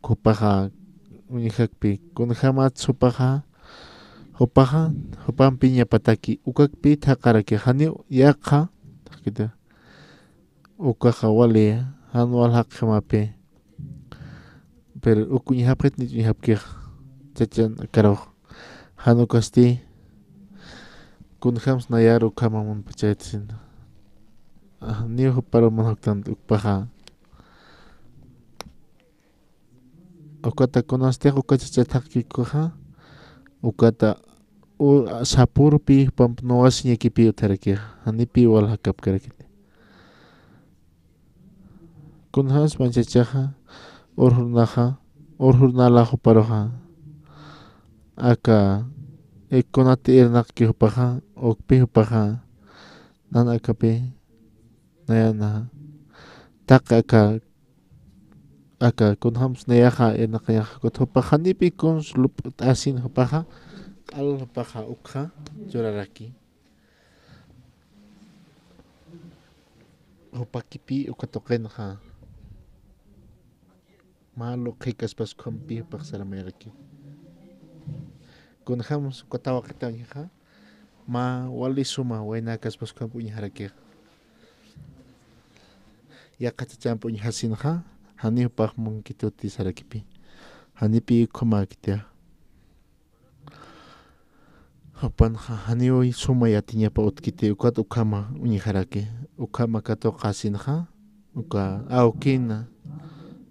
jupaxa uñjakpi, kunjamat jupaxa, jupaxa, jupampiñapataki, ukakpi thaqaraki, janiw yaqha, thaqkita. Ukaxa wali, jan wal jaqjamapi. Pero uk uñjapxit nich uñjapkix, chachan karux. Jan ukasti, kunjams nayar ukhama munpachaytsin. Ah, niw juparu munjuktan ukpaxa. Ukata kunastix uka chacha thaqkikuxa, ukata u-, sapurpi jupamp nuwasiñakipi utharakix, janipi wal jakapkarakiti. Kunjams manchachaxa, urjurnaxa, urjurnala juparuxa. Aka, ikunat irnaqki jupaxa, ukpi jupaxa, nan akapi, nayana. Taq aka, aka, kunjams nayaxa, irnaqañaxa, kut jupaxa, nipi kuns lup't'asin jupaxa, q'al jupaxa, ukxa, churaraki. Jupakipi uka tuqinxa. Mä luqhïkaspas ukhampi jupax saramayaraki. Kunjams uka tawaqita uñjaxa. Mä wali suma waynäkaspas ukhamp uñjarakix. Yaqha chachamp uñjasinxa. Jani jupax munkituti sarakipi. Janipi ukhamäkitix. Jupanxa janiw suma yatiñapa utkiti ukat ukhama uñjaraki, ukhama katuqasinxa, uka awkina,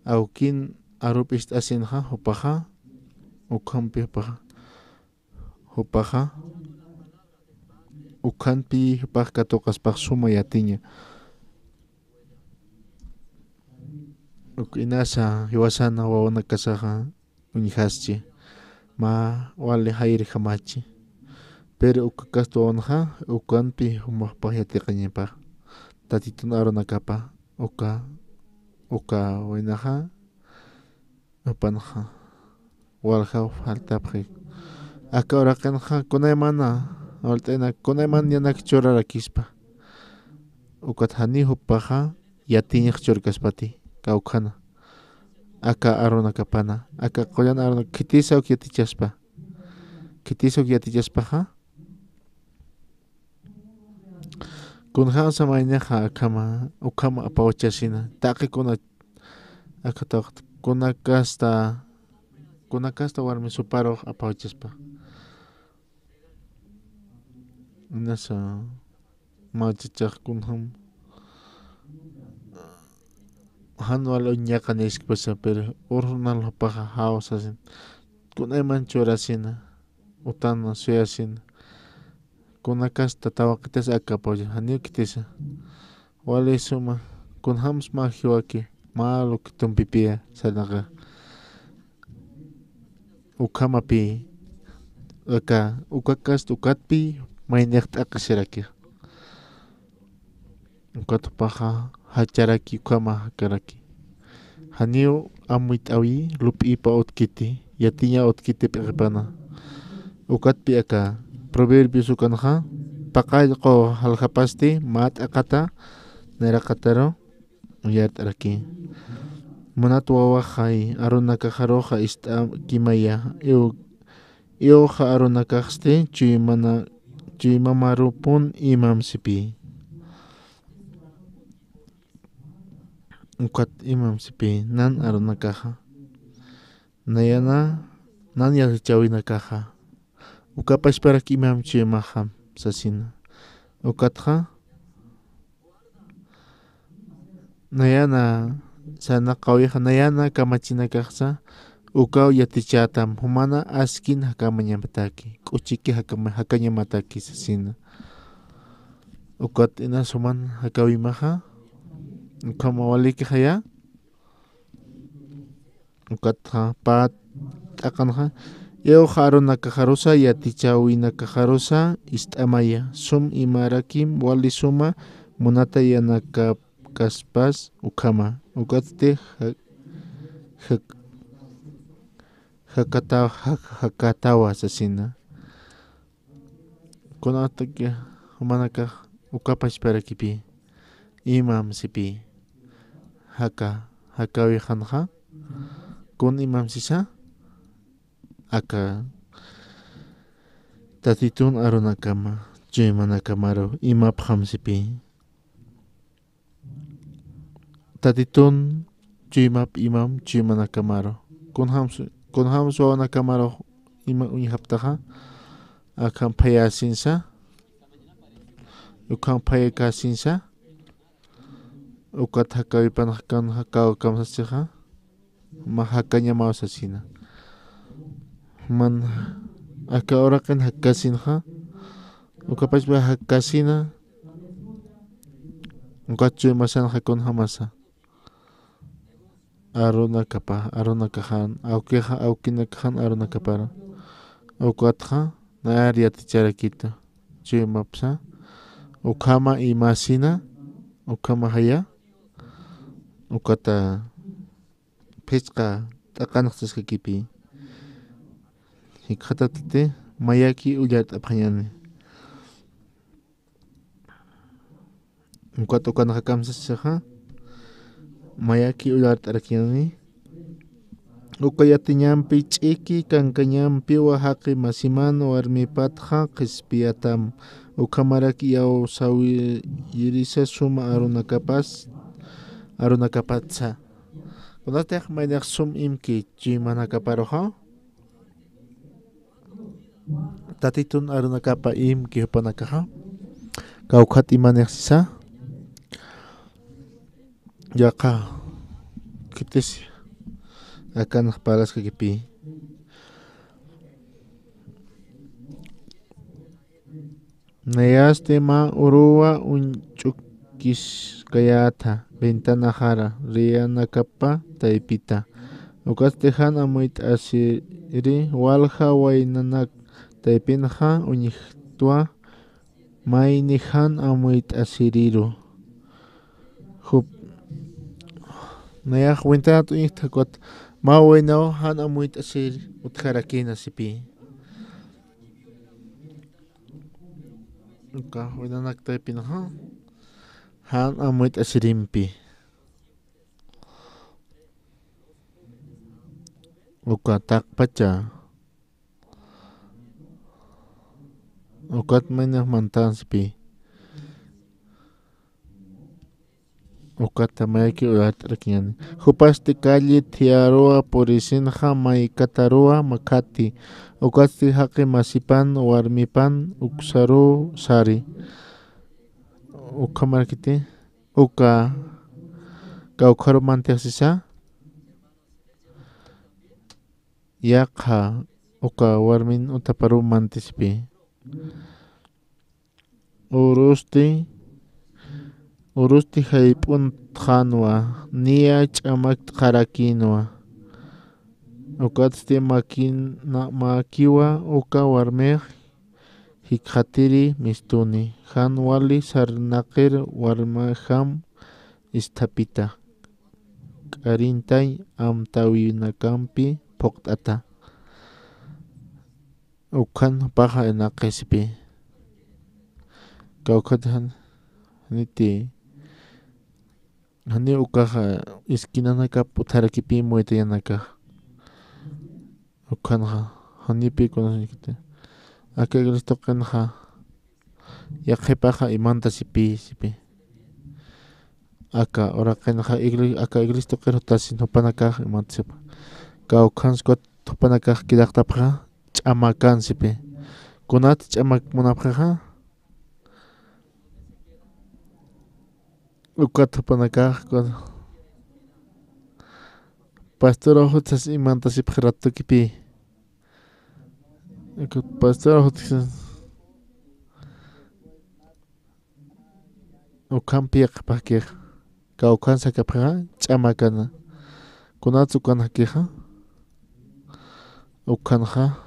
awkin arup'ist'asinxa, jupaxa, ukhampi jupaxa, jupaxa, ukhampi jupax katuqaspax suma yatiña. Uk inasa jiwasana wawanakasaxa uñjaschi, mä wali jayirjamachi. Pero uka kasta wawanxa ukanpi jumaxpax yatiqañapax. Tatitun arunakapa uka, uka waynaxa jupanxa waljaw faltapxi. Aka uraqinxa kunaymana, walt'ayna kunayman yanak churarakispa. Ukat janiw jupaxa yatiñax churkaspati kawkhana. Aka arunakapana, aka qullan aruna khitisa uk yatichaspa. Khitisa uk yatichaspaxa. Kunjamsa maynixa akhama, ukhama apawchasina. Taqi kuna, akha tawqta, kuna kasta, kuna kasta warmi suparux apawchaspa. Inasa, mä chichax kunjam. Jan wal uñaqaniskpasa, pero urjunal jupaxa jaw sasin. Kunayman churasina. Utana suyasina. Kuna kasta tawaqitas aka apawcha, janiw khitisa. Wali suma, kunjams mä jiwaki, mä luk tumpipiya, sarnaqax. Ukhamapï, aka, uka kasta ukatpï, maynix t'aqhisiraki. Ukat jupaxa jacharaki, ukhama jakaraki. Janiw amuyt'awi, lup'ipa utkiti, yatiña utkiti p'iqipana. Ukatpï aka Proverbios ukanxa, paqallqu jaljapasti mä t'aqata nayraqataru uyart'araki. Munat wawaxay arunakaxaruxa ist'akimaya, iw-, iwxa arunakaxsti chuymana-, chuymamarupun imamsipï. Ukat imamsipï nan arunakaxa. Nayana, nan yatichäwinakaxa. Uka pachparak imam chuymaxam sasina. Ukatxa, nayana, sarnaqawixa, nayana kamachinakaxsa, ukaw yatichätam, jumana askin jakamañamataki, k'uchiki jakama-, jakañamataki sasina. Ukat inas juman jakäwimaxa, ukhama walikixaya, ukatxa pä t'aqanxa, iwxa arunakaxarusa, yatichäwinakaxarusa ist'amaya, sum imarakim wali suma munata yanakapkaspas ukhama, ukatsti ja-, ja-, jakata-, ja-, jakatawa sasina. Kunataki jumanakax uka pachparakipï, imamsipï, jaka, jakäwixanxa, kun imamsisa, aka Tatitun arunakama, chuymanakamaru, imapxamsipï. Tatitun chuymap imam chuymanakamaru. Kunjams, kunjams wawanakamaru ima uñjaptaxa. Akham phayasinsa. Ukham phayakäsinsa. Ukat jakäwipan jakan jakäw kamsasixa. Mä jakañamaw sasina. Man aka uraqin jakasinxa. Ukapachpa jakasina. Ukat chuymasanxa kunjamasa. Arunakapa, arunakaxan, awkixa, awkinakaxan arunakapara. Ukatxa, nayar yaticharakitu. Chuymapsa. Ukhama imasina, ukhama jaya. Ukata phisqa t'aqanxsaskakipï. Jikxatatati mayaki ullart'apxañäni. Ukat ukanxa kamsasixa, mayaki ullart'arakiñäni. Uka yatiñampi ch'iki, kankañampiwa jaqi masiman warmipatxa qhispiyatam. Ukhamaraki iyawsäwirisa suma arunakapas, arunakapatsa. Kunatix maynix sum imki chuymanakaparuxa. Tatitun arunakapa imki jupanakaxa. Kawkhat imanix sisa. Yaqha. Khitis. Akanx parlaskakipï. Nayasti mä uruwa uñch'ukiskayäta, ventanaxara, riyanakapa taypita. Ukatsti jan amuyt'asiri walja waynanak taypinxa uñjtwa mayni jan amuyt'asiriru. Jup, nayax ventana t'uñjtxa ukat mä waynaw jan amuyt'asir utjarakïna sipï. Uka waynanak taypinxa jan amuyt'asirimpi. Uka taqpacha. Ukat maynax mantansipi. Ukat mayki uyart'arakiñäni. Jupasti calle thiyaruwa purisinxa maykataruwa makhati. Ukatsti jaqi masipan warmipan uksaruw sari. Ukhamarkiti. Uka kawkharu mantix sisa. Yaqha uka warmin utaparuw mantispi. Urusti, urusti jayp'untxänwa, niya ch'amakt'xarakïnwa. Ukatsti makina-, makiwa uka warmix jikxatiri mistuni, jan wali sarnaqir warmjam isthapita, k'arintañ amtäwinakampi phuqt'ata. Ukhan jupaxa inaqisipi. Kawkhat jan-, janiti, jani ukaxa esquinanakap utjarakipï muytayanakax. Ukhanxa, janipï kunasïkiti. Aka iglesia tuqinxa, yaqhipaxa imantasipï, sipï. Aka uraqinxa igle-, aka iglesia tuqir jutasin jupanakax imantasipï. Kawkhansa ukat jupanakax quedaqtapxa, ch'amakan sipï. Kunat ch'amak munapxixa, ukat jupanakax, ukat pastoraw jutsas imantasipxi ratukipï. Ukat pastoraw jutsas ukhampi yaqhipxakix. Kawkhan sakapxixa, ch'amakana. Kunats ukanjakixa, ukhanxa,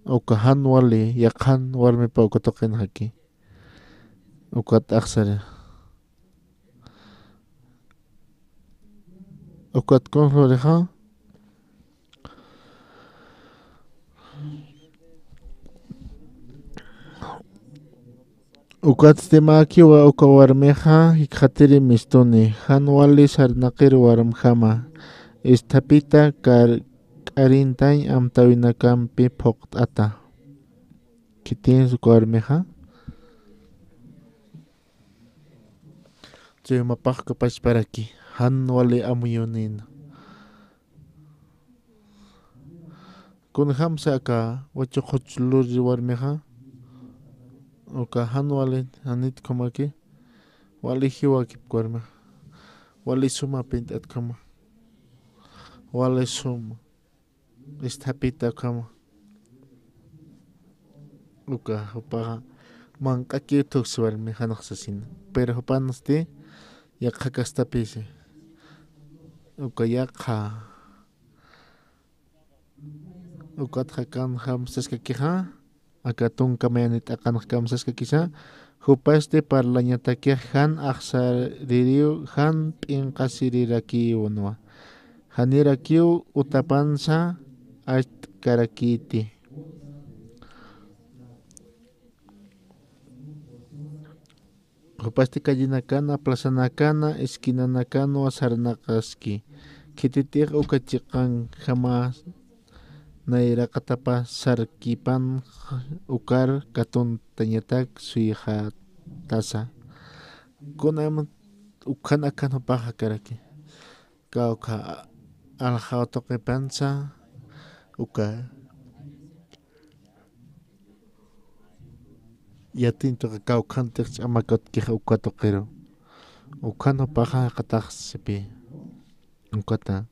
uka jan wali, yaqhan warmipa uka tuqinjaki. Ukat axsari. Ukat kunjlurixa. Ukatsti makiwa uka warmixa jikxatiri mistuni, jan wali sarnaqir warmjama, isthapita kar-, k'arintañ amtäwinakampi phuqt'ata. Khitinsa uka warmixa. Chuymapax uka pachparaki, jan wali amuyunïna. Kunjamsa aka wachuq juch luri warmixa, uka jan wali, janit ukhamaki, wali jiwakipki warmixa, wali suma pint'at ukhama, wali suma. Isthapita ukhama. Uka jupaxa manq'akiw thuksi warmi janax sasina. Pero jupansti yaqha kastapïsi. Uka yaqha. Ukat jakan jam saskakixa. Aka tunka mayanit t'aqanx kamsaskakisa, jupasti parlañatakix jan axsaririw jan p'inqasirirakiwnwa. Janirakiw utapansa acht'karakiti. Jupasti callenakana, plazanakana, esquinanakanwa sarnaqaski. Khititix uka chiqanjama nayraqatapa sarkipan ukar katuntañatak suyxatasa. Kunam ukhan akhan jupax jakaraki. Kawkha aljaw tuqipansa uka yatiñ tuqi kawkhantix ch'amak utjkix uka tuqiru. Ukhan jupaxa jaqatax sipï. Ukata.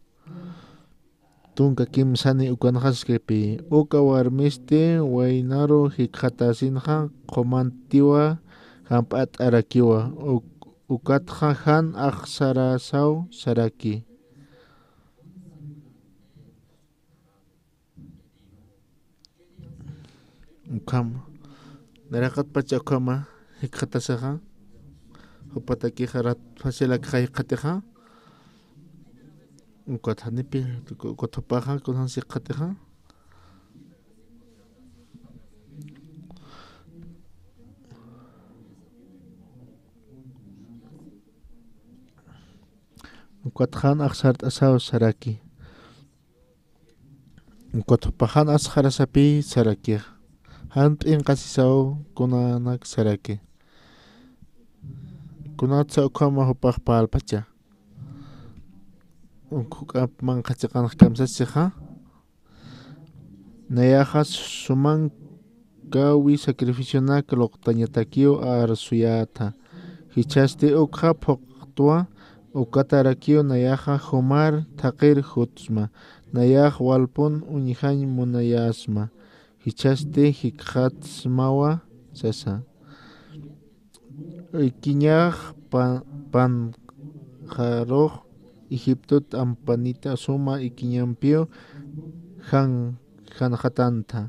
Tunka kimsani ukanxa saskipï. Uka warmisti waynaru jikxatasinxa qumantiwa jamp'at'arakiwa. Uk-, Ukatxa jan axsarasaw saraki. Ukhama. Naraqatpacha ukhama jikxatasaxa. Jupatakixa rat facilakxa jikxatixa. Ukat janipi, ukat jupaxa, kunjams jikxatixa. Ukat jan axsart'asaw saraki. Ukat jupax jan asxarasapi sarakix. Jan p'inqasisaw kunanak saraki. Kunatsa ukhama jupax pälpacha. Uk juk'amp manqha chiqanx kamsasixa. Nayaxa sumankawi sacrificionak luqtañatakiw arsuyäta. Jichhasti ukxa phuqtwa, ukatarakiw nayaxa jumar thaqhir jutsma. Nayax walpun uñjañ munayasma. Jichhasti jikxatsmawa sasa. Ikiñax pa-, panxarux Egiptot ampanita suma ikiñampiw jan-, janxatanta.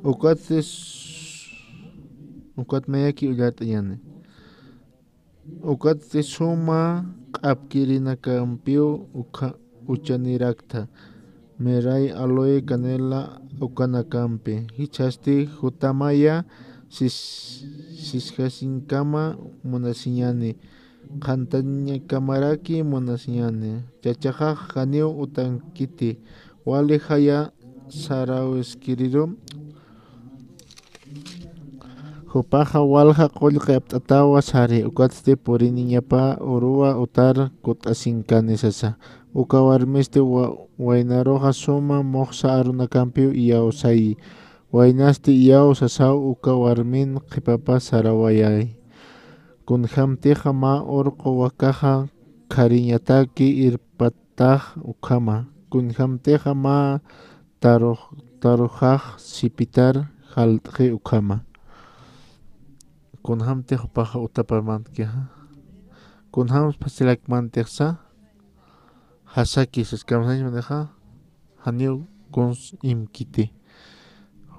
Ukat s-, ukat mayaki ullart'añäni. Ukat suma q'apkirinakampiw ukha-, uchanirakta, miray, aloe, canela ukanakampi. Jichhasti jutamaya sis-, sisjasinkama munasiñäni, qhantañakamaraki munasiñäni. Chachaxax janiw utankiti, wali jaya sarawiskiriru. Jupaxa walja qullqi apt'atawa sari, ukatsti puriniñapa uruwa utar kutt'asinkani sasa. Uka warmisti wa-, waynaruxa suma muxsa arunakampiw iyawsayi. Waynasti iyawsasaw uka warmin qhipapa sarawayay. Kunjamtixa mä urqu wakaxa khariñataki irpatax ukhama. Kunjamtixa mä tarux-, taruxax sipitar jalt'xi ukhama. Kunjamtix jupaxa utapamankixa. Kunjams facilakmantixa. Jasaki sas kamsañanixa. Janiw kuns imkiti.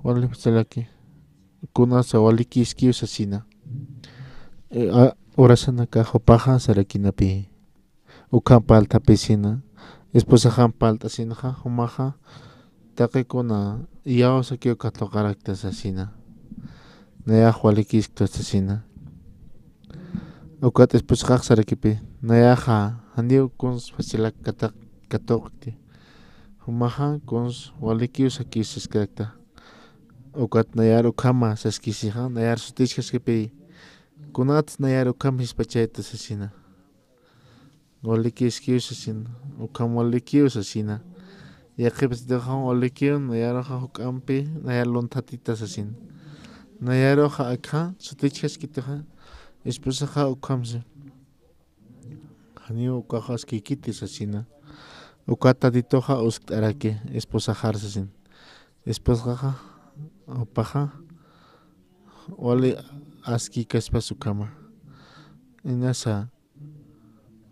Wali facilaki. Kunasa walikiskiw sasina. E, a, urasanakax jupaxa sarakinapi. Ukham parlt'apisina. Esposaxam parlt'asinxa, jumaxa, taqikuna iyawsakiw katuqarakta sasina. Nayax walikiskta sasina. Ukat esposaxax sarakipi, nayaxa, janiw kuns facilak kataq-, katuqti. Jumaxa, kuns walikiw sakiw saskarakta. Ukat nayar ukhama saskisixa, nayar sutichkaskapi. Kunats nayar ukham jispachayta sasina. Walikiskiw sasina, ukham walikiw sasina. Yaqhip tatituxa walikiw, nayaruxa juk'ampi, nayar lunthatita sasina. Nayaruxa akha, sutichkaskitixa, esposaxa ukhamsi. Janiw ukaxa askikiti sasina. Ukat tatituxa uskt'araki, esposaxar sasina. Esposaxa, jupaxa, wali askikaspas ukhama. Inasa,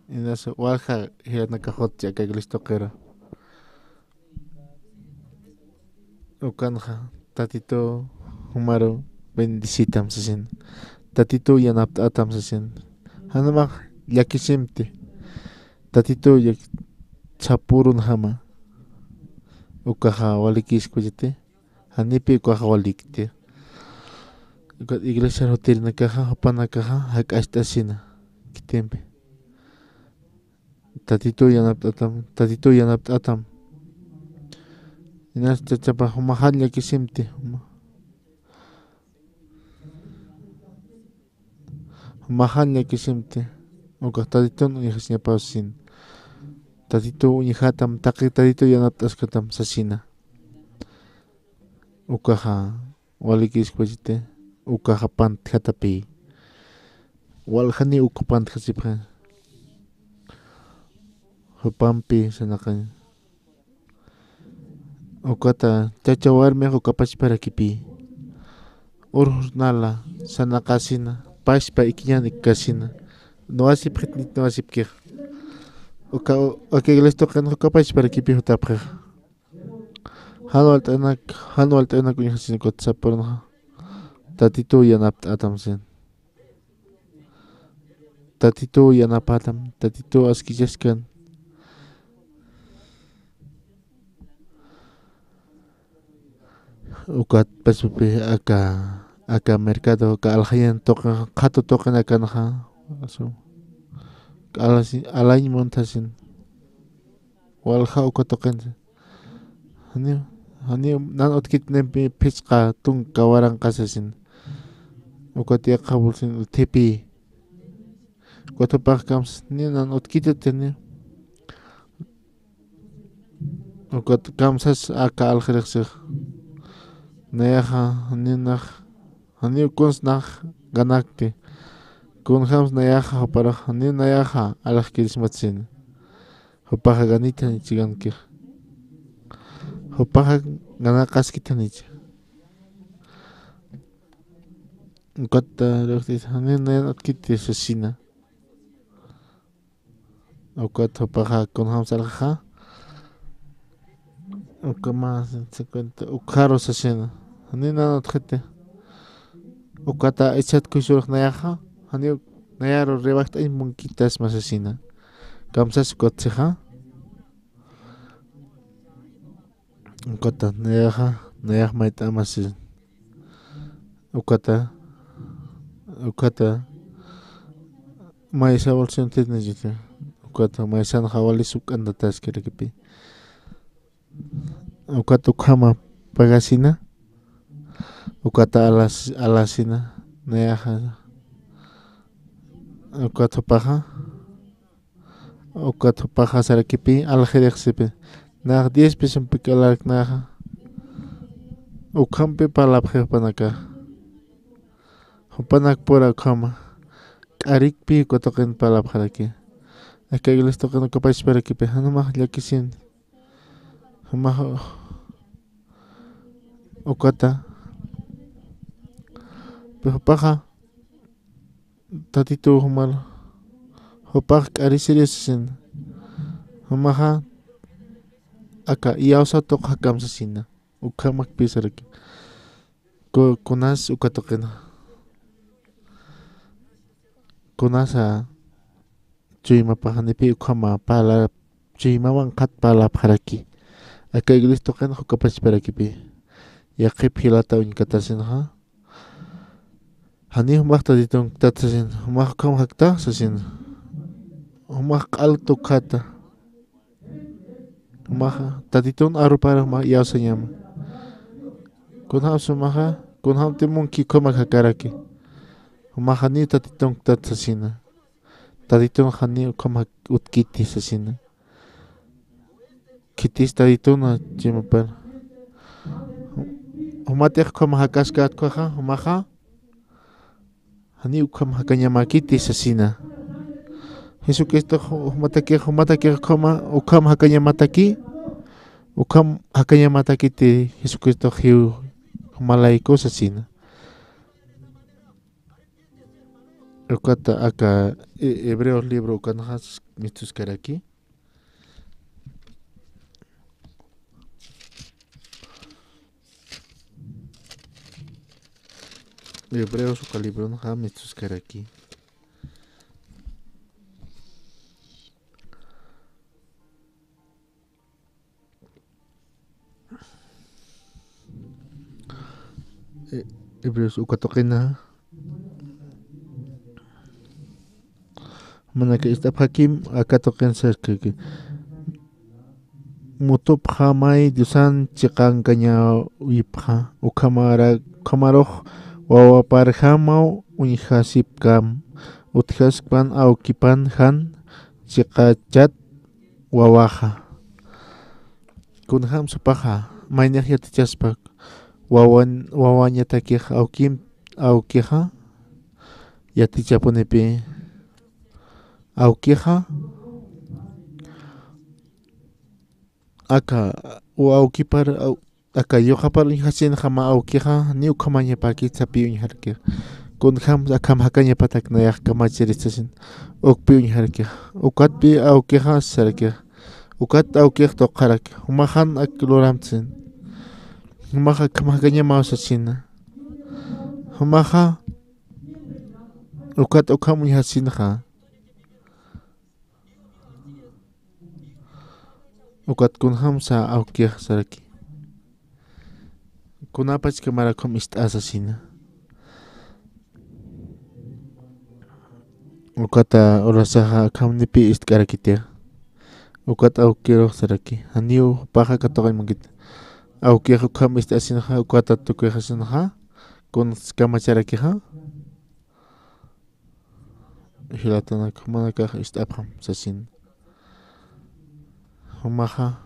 inasa, walja jilanakax jutchi aka Cristo qira. Ukanxa, Tatitu jumaru bendicitam sasin. Tatitu yanapt'atam sasin. Janamax llakisimti. Tatitu llak-, sapürunjama. Ukaxa walikiskpachati. Janipi ukaxa walikti. Ukat iglesiar jutirinakaxa, jupanakaxa, jak'acht'asina. Khitimpi. Tatitu yanapt'atam, Tatitu yanapt'atam. Inas chachapa jumaxar llakisimti, juma. Jumaxar llakisimti. Ukax Tatitun uñjasiñapaw sasin. Tatitu uñjatam, taqi Tatitu yanapt'askatam sasina. Ukaxa walikiskpachati, ukaxa pantjatapi. Waljani uk pantjasipxi. Jupampi sanaqañ. Ukata chacha warmix ukapachparakipi. Urjurnala sanaqasina, pachpa ikiñan ikkasina. Nuwasipxit nit nuwasipkix. Uka, uka iglesia tuqin uka pachparakipi jutapxix. Jan walt'anak, jan walt'anak uñjasin ukat sapurunxa. Tatituw yanapt'atam sin. Tatituw yanapatam, Tatituw askichaskan. Ukat pasupi aka, aka mercado, aka aljañan tuqin, qhatu tuqin akanxa. Asu. Alasi-, alañ muntasin. Walja uka tuqin. Janiw, janiw nan utkitinimpi phisqa tunka waranqa sasin. Ukat yaqha bolsin thipi. Ukat jupax kamsas, ni nan utkititini. Ukat kamsas aka aljirixsix. Nayaxa, ni nax, janiw kuns nax ganakti. Kunjams nayaxa juparax, ni nayaxa aljkirismatsin. Jupaxa ganitanichi gankix. Jupaxa ganaqaskitanichi. Ukat, ah, riqtis, janiw nayan utkiti sasina. Ukat jupaxa kunjams aljaxa. Uka mä cincuenta, ukxaru sasina. Janiw nan utjiti. Ukata ichat kuysurux nayaxa. Janiw nayaru riwajt'añ munkitasma sasina. Kamsas ukat sixa. Ukata nayaxa, nayax mayt'amasi. Ukata, ukata, maysa bolsintitnachiti. Ukata maysanxa wali suk'antataskirakipi. Ukata ukhama pagasina. Ukata alas-, alasina. Nayaxa. Ukata jupaxa. Ukat jupaxa sarakipi, aljirixsipi. Nax diez pesompi k'alark naxa. Ukhampi parlapxi jupanaka. Jupanak pura ukhama. K'arikpi uka tuqin parlapxaraki. Aka iglesia tuqin uka pachparakipi. Jan jumax llakisin. Jumax ukata. Pi jupaxa. Tatituw jumar, jupax k'arisiri sasin. Jumaxa aka iyawsa tuq jakamsasina. Ukhamakpi saraki. Ku-, kunas uka tuqina. Kunasa chuymapaxanipi ukhama parla-, chuymawan qhat parlapxaraki. Aka iglesia tuqin uka pachparakipi. Yaqhip jilata uñkatasinxa. Janiw jumax Tatitun uktat sasin, jumax ukham jakta sasin. Jumax q'al tukhata. Jumax Tatitun arupar jumax iyawsañama. Kunjams jumaxa, kunjamti munki ukhama jakaraki. Jumax janiw Tatitun uktat sasina. Tatitun janiw ukham jak-, utkiti sasina. Khitis Tatituna chimpapar. Jumatix ukham jakaskätkwaxa, jumaxa. Janiw ukham jakañamäkiti sasina. Jesucristox jumatakix, jumatakix ukhama, ukham jakañamataki. Ukham jakañamatakiti Jesucristox jiw jumalayku sasina. Ukata aka, e, Hebreos libro ukanxa mistuskaraki. Hebreos uka libronxa mistuskaraki. E, Hebreos uka tuqina. Manaka ist'apxakim aka tuqin sarkaki. Mutupxamay Diosan chiqankañäwipxa, ukhamara-, ukhamarux wawaparjamaw uñjasipkam, utjaskpan awkipan jan chiqachat wawaxa. Kunjams jupaxa, maynix yatichaspa, wawan-, wawañatakix awkim-, awkixa, yatichapunipi, awkixa, aka, u awkipar, aw-, aka yuqapar uñjasinxa mä awkixa, ni ukhamañapäkit sapï uñjarkix. kunjam akham jakañapatak nayax kamachirï sasin. Ukpi uñjarakix, ukatpï awkixa sarakix. Ukat awkix tuqxaraki, jumax jan ak luramta sasin. Jumax akham jakañamaw sasina. Jumaxa ukat ukham uñjasinxa. Ukat kunjamsa awkix saraki. Kunapachkamarak ukham ist'ä sasina. Ukata urasaxa akham nipï istk'arakitixa. Ukat awkirux saraki. Janiw jupaxa katuqañ munkit. Awkix ukham ist'asinxa, ukata tukixasinxa. Kuns kamacharakixa. Jilatanak, jumanakax ist'apxam sasin. Jumaxa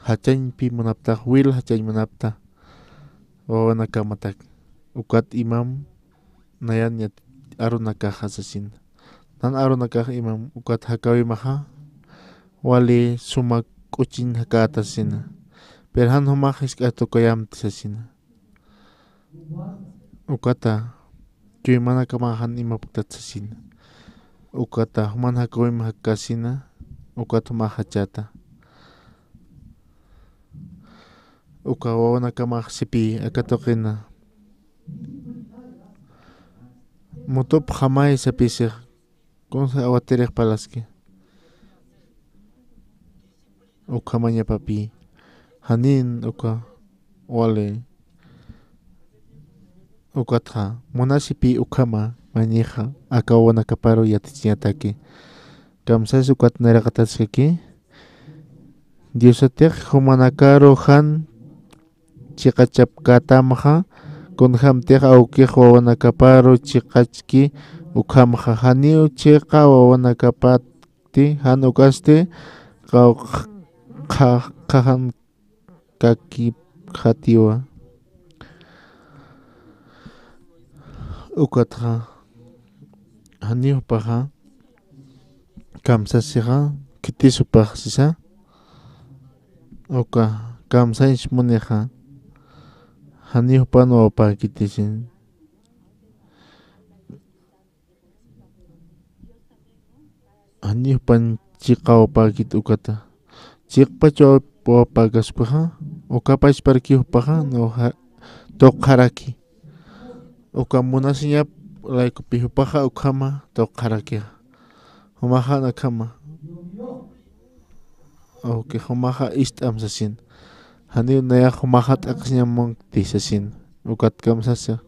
jachañpi munaptax, wil jachañ munapta. Wawanakamatak. Ukat imam nayan yat arunakaxa sasin. Nan arunakax imam ukat jakawimaxa. Wali suma k'uchiñ jakäta sasina. Pero jan jumax jisk'a tukayamti sasina. Ukata, chuymanakamax jan imapktat sasina. Ukata, juman jakawim jakasina, ukat jumax jachäta. Uka wawanakamax sipï, aka tuqina. Mutupxamay sapisix, kunsa awatirix parlaski. Ukhamañapapï. Janin uka wali. Ukatxa, munasipï ukhama, mañixa, aka wawanakaparu yatichiñataki. Kamsas ukat nayraqataskaki. Diosatix jumanakaru jan chiqachapkätamxa, kunjamtix awkix wawanakaparu chiqachki ukhamxa, janiw chiqa wawanakapati, jan ukasti qawqx-, qha-, qhaxankakipxatiwa. Ukatxa, janiw jupaxa, kamsasixa, khitis jupax sisa. Uka, kamsañs munixa, janiw jupan wawapäkitisin. Janiw jupan chiqa wawapäkit ukata. Chiqpach wawapäkaskwaxa, ukapachparki jupaxa, no ja-, tuqxaraki. Uka munasiñap laykupi jupaxa ukhama tuqxarakixa. Jumaxa jan akhama. Awki jumaxa ist'am sasin. Janiw nayax jumaxa t'aqsiñam munkti sasin. Ukat kamsasa.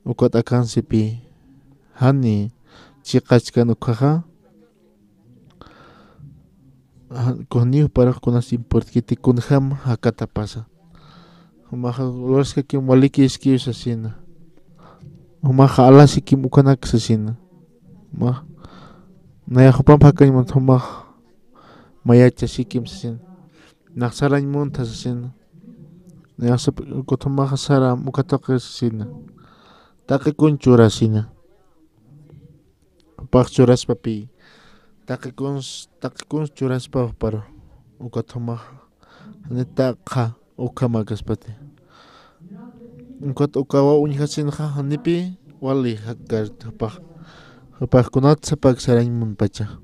Ukat akansipï. Jani chiqachkan ukhaxa. Jan, janiw juparux kunas importkiti kunjam jakatapasa. Jumaxa luraskakim walikïskiw sasina. Jumaxa alasikim ukanak sasina. Jumax, nayax jupamp jakañ munta jumax mayachasikim sasina. Nax sarañ munta sasina. Nayax sap-, ukat jumaxa saram uka tuqi sasina. Taqi kun churasina. Jupax churaspapï. Taqi kuns, taqi kuns churaspa juparu. Ukat jumax, jani taqxa ukhamäkaspati. Ukat uka wawa uñjasinxa, janipï wali jakkarti jupax. Jupax kunatsapak sarañ munpacha.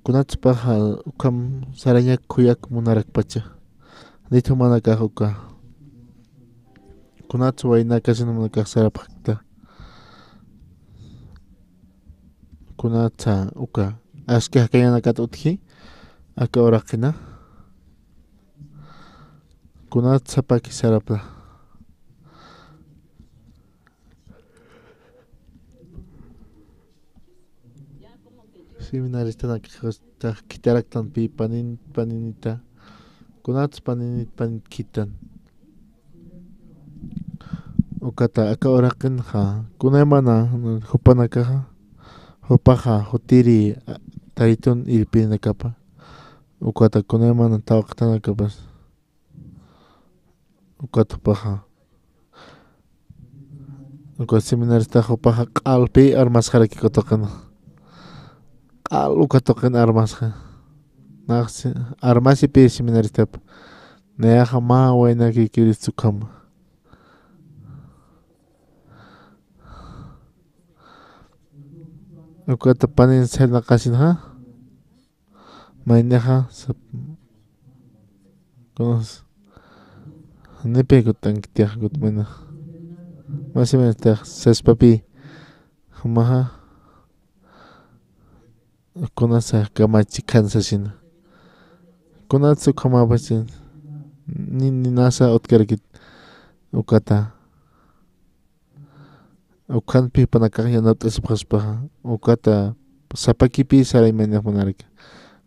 Kunatsapaxa ukham sarañak khuyak munarakpacha. Janit jumanakax uka. Kunatsa waynakasin jumanakax sarapxakta. Kunatsa uka. Aski jakañanakat utji. Aka uraqina. Kunatsapaki sarapta. Seminaristanakax khitaraktanpï panin, paninita. Kunats paninit, panit khitan. Ukata aka uraqinxa, kunaymana jupanakaxa, jupaxa, jutiri, a, taytun irpirinakapa. Ukata kunaymana tawqtanakapas. Ukat jupaxa. Ukat seminaristax jupaxa q'alpï armasxaraki uka tuqin. Q'al uka tuqin armasxa. Nax si-, armasipï seminaristap. Nayaxa mä waynakïkirist ukhama. Ukata panin sarnaqasinxa. Maynixa sap-, kunas. Nipi kutankitixa kutmana. Más o menos tix saspapi. Jumaxa. Kunasa kamachi khan sasina. Kunatsa ukhamapachin. Ni, ninasa utkarakit. Ukata. Ukhanpi jupanakax yanapt'asipxaspaxa, ukata sapakipi saraymanix munaraki.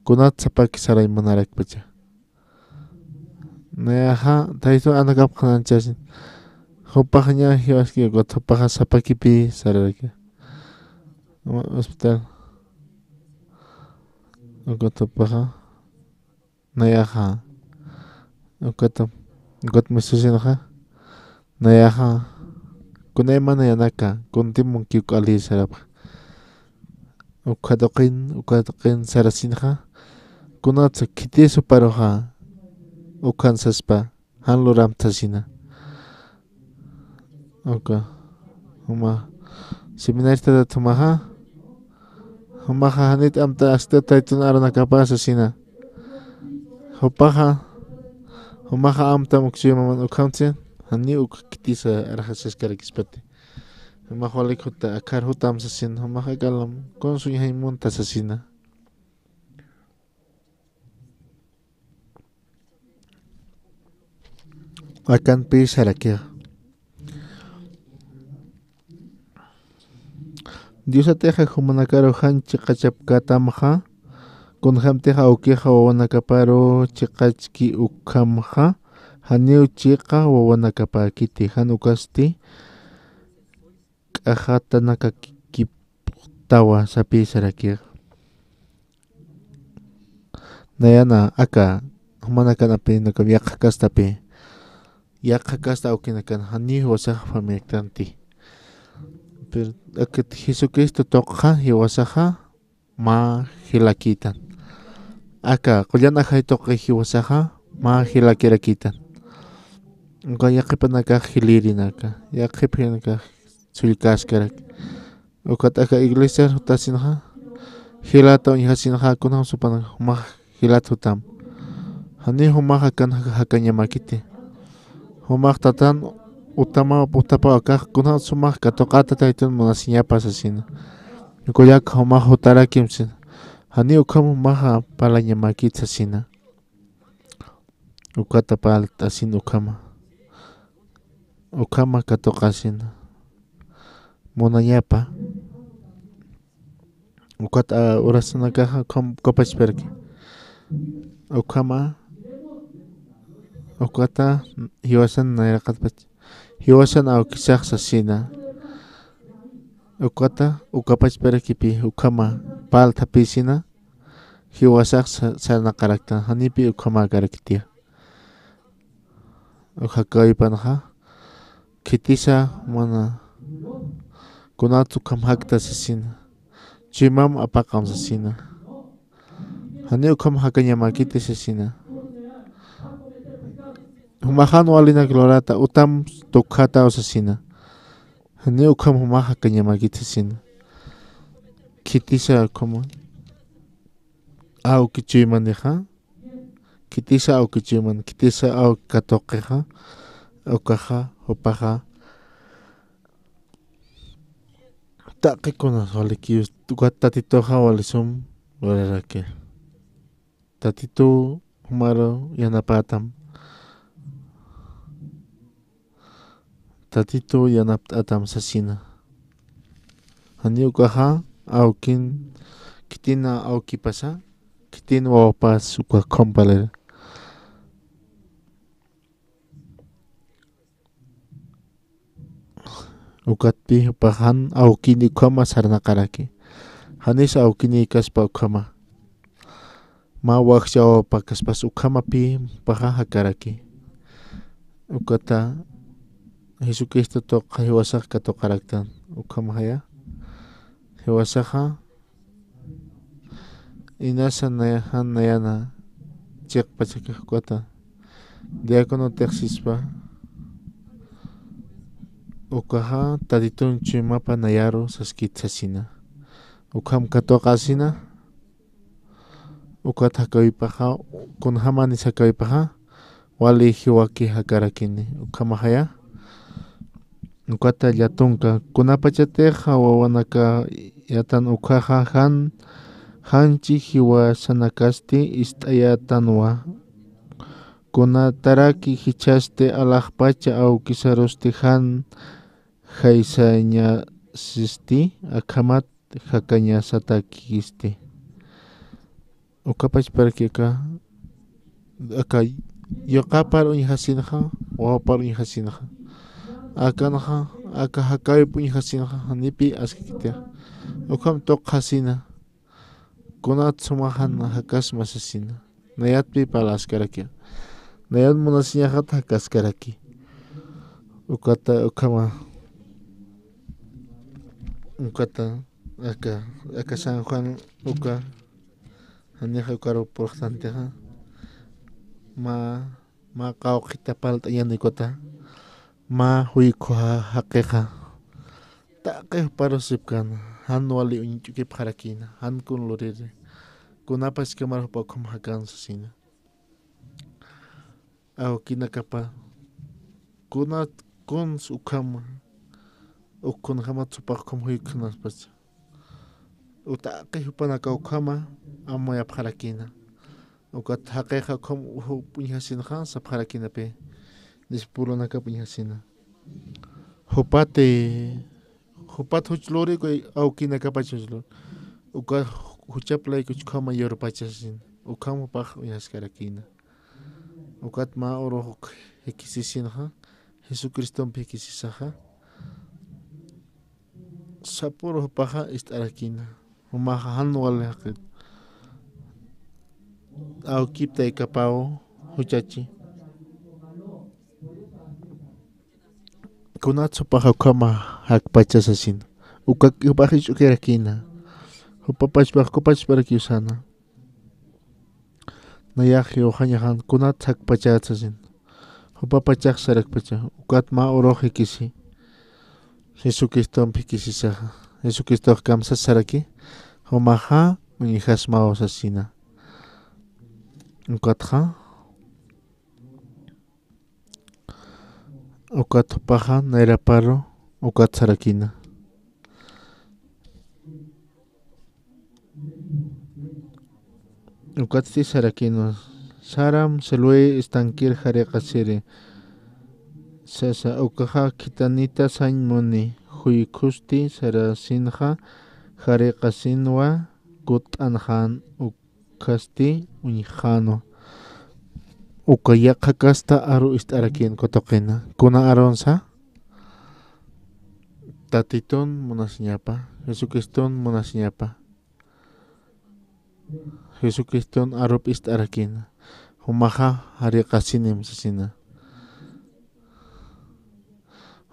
Kunat sapaki saraymanaraki pacha. Nayaxa, taytun anakapxananchasin. Jupaxaña jiwaski, ukat jupaxa sapakipi sararaki. Hospital. Ukat jupaxa. Nayaxa. Ukata, ukat mistusinxa. Nayaxa. Kunayma nayanaka, kunti munki uk ali sarapxa. Uka tuqin, uka tuqin sarasinxa. Kunatsa khitis juparuxa. Ukan saspa. Jan luramta sasina. Uka. Juma. Seminarista jumaxa. Jumaxa janit amta asta taytun aranakapa sasina. Jupaxa. Jumaxa amta mukchuymaman ukhamtsin. Jani uk khitisa arxasaskarakispati. Jumax walik juta akhar jutam sasin. Jumaxa kalam. Kunsuñjañ munta sasina. Akanpi sarakixa. Diosatixa jumanakaru jan chiqachapkatamxa, kunjamtixa awkixa wawanakaparu chiqachki ukhamxa, janiw chiqa wawanakapäkiti, jan ukasti k'axatanakakipxtawa sapï sarakixa. Nayana aka, jumanakan apinakam yaqha kastapi. Yaqha kasta awkinakan janiw jiwasax familiaktanti. Pero akit Jesucristo tuqxa jiwasaxa mä jilakïtan. Aka qullan ajay tuqi jiwasaxa mä jilakirakïtan. Uka yaqhipanakax jilïrinaka, yaqhipanakax sullkaskarak. Ukat aka iglesiar jutasinxa, jilata uñjasinxa, kunjam supan jumax jilat jutam. Jani jumax akan jakañamakiti. Jumax tatan utama, utapa akax, kunjam sumax katuqata taytun munasiñapa sasina. Kullak jumax jutarakim sina. Jani ukham jumaxa parlañamakit sasina. Ukata parlt'asin ukhama. Ukhama katuqasina. Munañapa. Ukat, a, urasanakaxa ukham ukapachparki. Ukhama. Ukata jiwasan nayraqatpach. Jiwasan awkisax sasina. Ukata ukapachparkipi ukhama parlt'apisina. Jiwasax sa-, sarnaqaraktan, janipi ukhamäkarakitiya. Uka kawkïpanxa, khitisa mana, kunatsa ukham jakta sasina, chuymam apaqam sasina. Jani ukham jakañamakiti sasina. Jumax jan walinak lurata, utam tukxataw sasina. Jani ukham jumax jakañamakiti sasina. Khitisa ukhama. Awki chuymanixa, khitisa awki chuyman, khitisa awki katuqixa, ukaxa, jupaxa, taqi kunas waliki, ukat Tatituxa wali sum luraraki. Tatitu jumaru yanapätam. Tatitu yanapt'atam sasina. Jani ukaxa, awkin, khitina awkipasa, khitin wawapas uka compañera. Ukatpi jupax jan awkini ukhama sarnaqaraki. Janis awkini kaspa ukhama. Mä wakcha wawapa kaspas ukhamapi jupaxa jakaraki. Ukata Jesucristo tuqxa jiwasax katuqaraktan. Ukhamaya. Jiwasaxa inasa naya, jan nayana chiqpachakax ukata. Diácono tixsispa. Ukaxa Tatitun chuymapa nayaru saskit sasina. Ukham katuqasina, ukat jakawaypaxa, kunjamanis jakawaypaxa, wali jiwaki jakarakini, ukhamaxaya. Ukata llatunka, kunapachatixa wawanaka yatan ukhaxa jan, janchi jiwasanakasti ist'ayatanwa. Kunataraki jichhasti alaxpacha awkisarusti jan jaysañasisti, akhamat jakañasatakisti. Uka pachparaki aka, aka yuqapar uñjasinxa, wawapar uñjasinxa. Akanxa, aka jakawip uñjasinxa, janipi askakitixa. Ukham tuqjasina. Kunat sumaxan jakasma sasina. Nayatpi parlaskaraki. Nayat munasiñaxat jakaskaraki. Ukata, ukhama. Ukata, aka, aka San Juan uka, janixa ukaru purxtantixa, mä, mä qawqhita parlt'añäni ukata, mä juykhu ja-, jaqixa. Taqi juparusipkana, jan wali uñch'ukipxarakïna, jan kun luriri. Kunapaskamaru jupa ukham jakan sasina. Awkinakapa, kunat, kuns ukhama, uk kunjamat supax ukham juykhanaspacha. Uka taqi jupanaka ukhama amuyapxarakïna. Ukat jaqixa ukham jup uñjasinxa sapxarakïnapi. Discipulonakap uñjasina. Jupati, jupat juch luri, uka awkinakapach juch luri. Uka juchap laykuch ukhama yurpachasin. Ukham jupax uñjaskarakïna. Ukat mä urux jikisisinxa, Jesucristompi jikisisaxa, sapüru jupaxa ist'arakïna. Jumaxa jan wali jaqit. Awkip taykapaw juchachi. Kunat supaxa ukhama jakpacha sasina. Uka jupax jichh'ukirakïna. Jupa pachpax, uka pachparakiw sana. Nayax jiwxañaxan kunat jakpachat sasin. Jupa pachax sarakpacha, ukat mä urux jikisi. Jesucristomp jikisisaxa. Jesucristox kamsas saraki, jumaxa uñjasmaw sasina. Ukatxa, ukat jupaxa nayraparu ukat sarakïna. Ukatsti sarakïnwa, saram Siloé estankir jariqasiri sasa, ukaxa khitinita sañ muni, juykhusti sarasinxa jariqasinwa, kutt'anxän, ukhasti uñjänwa. Uka yaqha kasta aru ist'arakïn kutuqina. Kuna arunsa? Tatitun munasiñapa, Jesucriston munasiñapa. Jesucriston arup ist'arakïna. Jumaxa jariqasinim sasina.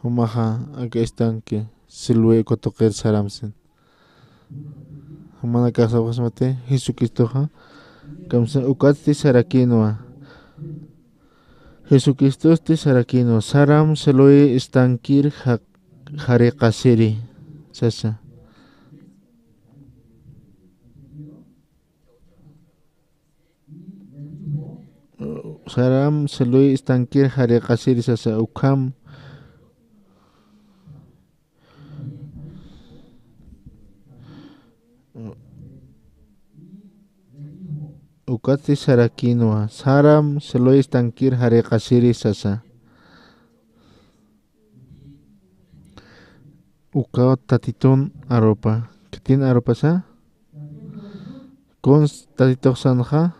Jumaxa aka estanque Siloé kutuqir saramsin. Jumanakax sapxasmati, Jesucristoxa kamsa, ukatsti sarakïnwa. Jesucristosti sarakïnwa, saram Siloé estankir ja-, jariqasiri sasa. Saram Siloé estankir jariqasiri sasa, ukham. Ukatsti sarakïnwa, saram Siloé estankir jariqasiri sasa. Uka Tatitun arupa. Khitin arupasa? Kuns Tatitux sanxa?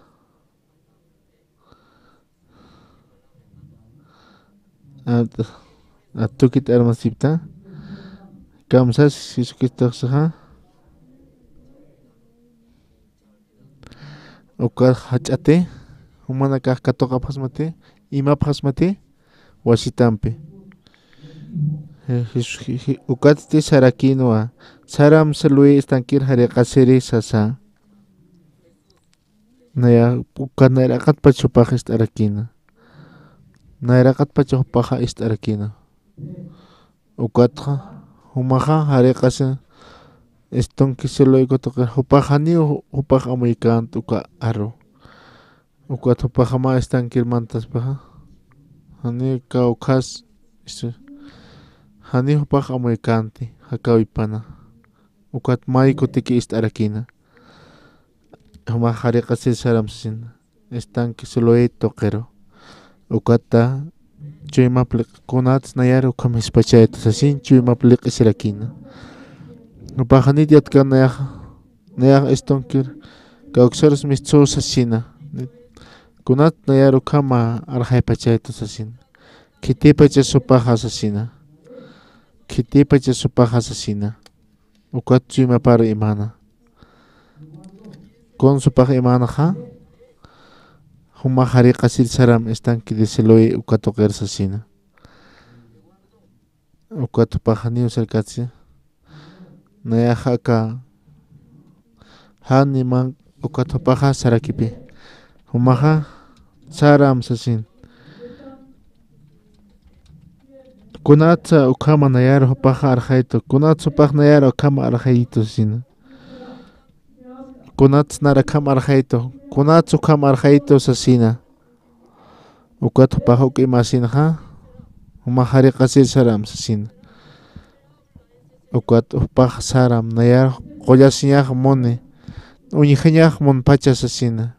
At-, atukit armasipta. Kamsas Jesucristoxa. Uka jach'ati, jumanakax katuqapxasmati, imapxasmati, wasitampi. Je-, Jes-, je-, je-, ukatsti sarakïnwa, saram Siloé estankir jariqasiri sasa. Naya, uka nayraqatpach jupax ist'arakïna. Nayraqatpach jupaxa ist'arakïna. Ukatxa, jumaxa jariqasi, Estanque Siloé uka tuqir, jupax janiw jupax amuykänti uka aru. Ukat jupax mä estankir mantaspaxa, janiw kawkhas, istu, janiw jupax amuykänti, jakäwipana. Ukat may kutiki ist'arakïna. Jumax jariqasir saram sasina. Estanque Siloé tuqiru. Ukata, chuymap liq, kunats nayar ukham jispachaytu sasin, chuymap liq'isirakïna. Jupax janit yatkan nayax, nayax estanquir, kawksarus mistsuw sasina. Kunats nayar ukhama arxaypachaytu sasina. Khitipachas jupaxa sasina. Khitipachas jupaxa sasina. Ukat chuymaparu imana. Kun jupax imanxa, jumax jariqasir saram estanque de Siloé uka tuqir sasina. Ukat jupax janiw sarkatsi. Nayaxa aka, jan iman ukat jupaxa sarakipi. Jumaxa saram sasin. Kunatsa ukhama nayar jupaxa arxaytu, kunats jupax nayar ukhama arxaytu sasina. Kunats nar akham arxaytu, kunats ukham arxaytu sasina. Ukat jupax uk imasinxa, jumax jariqasir saram sasina. Ukat jupax saram, nayar qullasiñax muni, uñjañax munpacha sasina.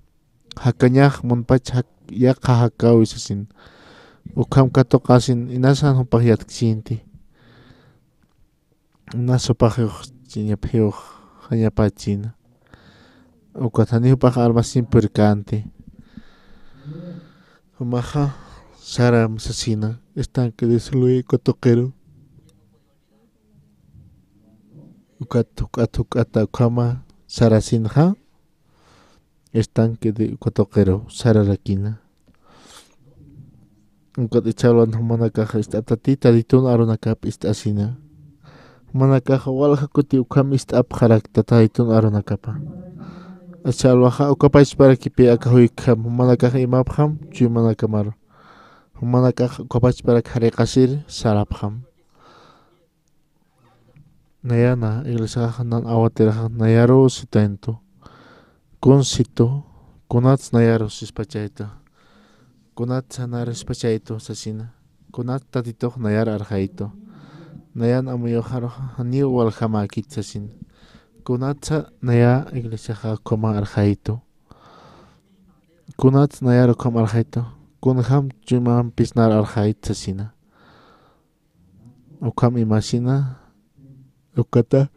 Jakañax munpach jak-, yaqha jakäwi sasin. Ukham katuqasin, inasan jupax yatksïnti. Inas jupax jiwxchiñap jiwxañapachina. Ukat janiw jupax armasin purkänti. Jumaxa saram sasina, estanque de Siloé uka tuqiru. Ukat juk'at juk'ata ukhama sarasinxa. Estanque de uka tuqiru sararakïna. Ukat ichhalwan jumanakax ist'aptati, Tatitun arunakap ist'asina. Jumanakax walja kuti ukham ist'apxarakta Tatitun arunakapa. Ichhalwaxa uka pachparakipi aka juykjam, jumanakax imapxam, chuymanakamaru. Jumanakax uka pachparak jariqasir sarapxam. Nayana, iglesiaxa nan awatiraxa nayaru sitaytu. Kun situ, kunats nayaru sispachaytu. Kunats nayaru sispachaytu sasina. Kunats Tatitux nayar arxaytu. Nayan amuyuxaruxa janiw waljamäkit sasina. Kunatsa naya iglesiaxa ukhama arxaytu. Kunats nayar ukham arxaytu. Kunjam chuymampis nar arxayt sasina. Ukham imasina, ukata,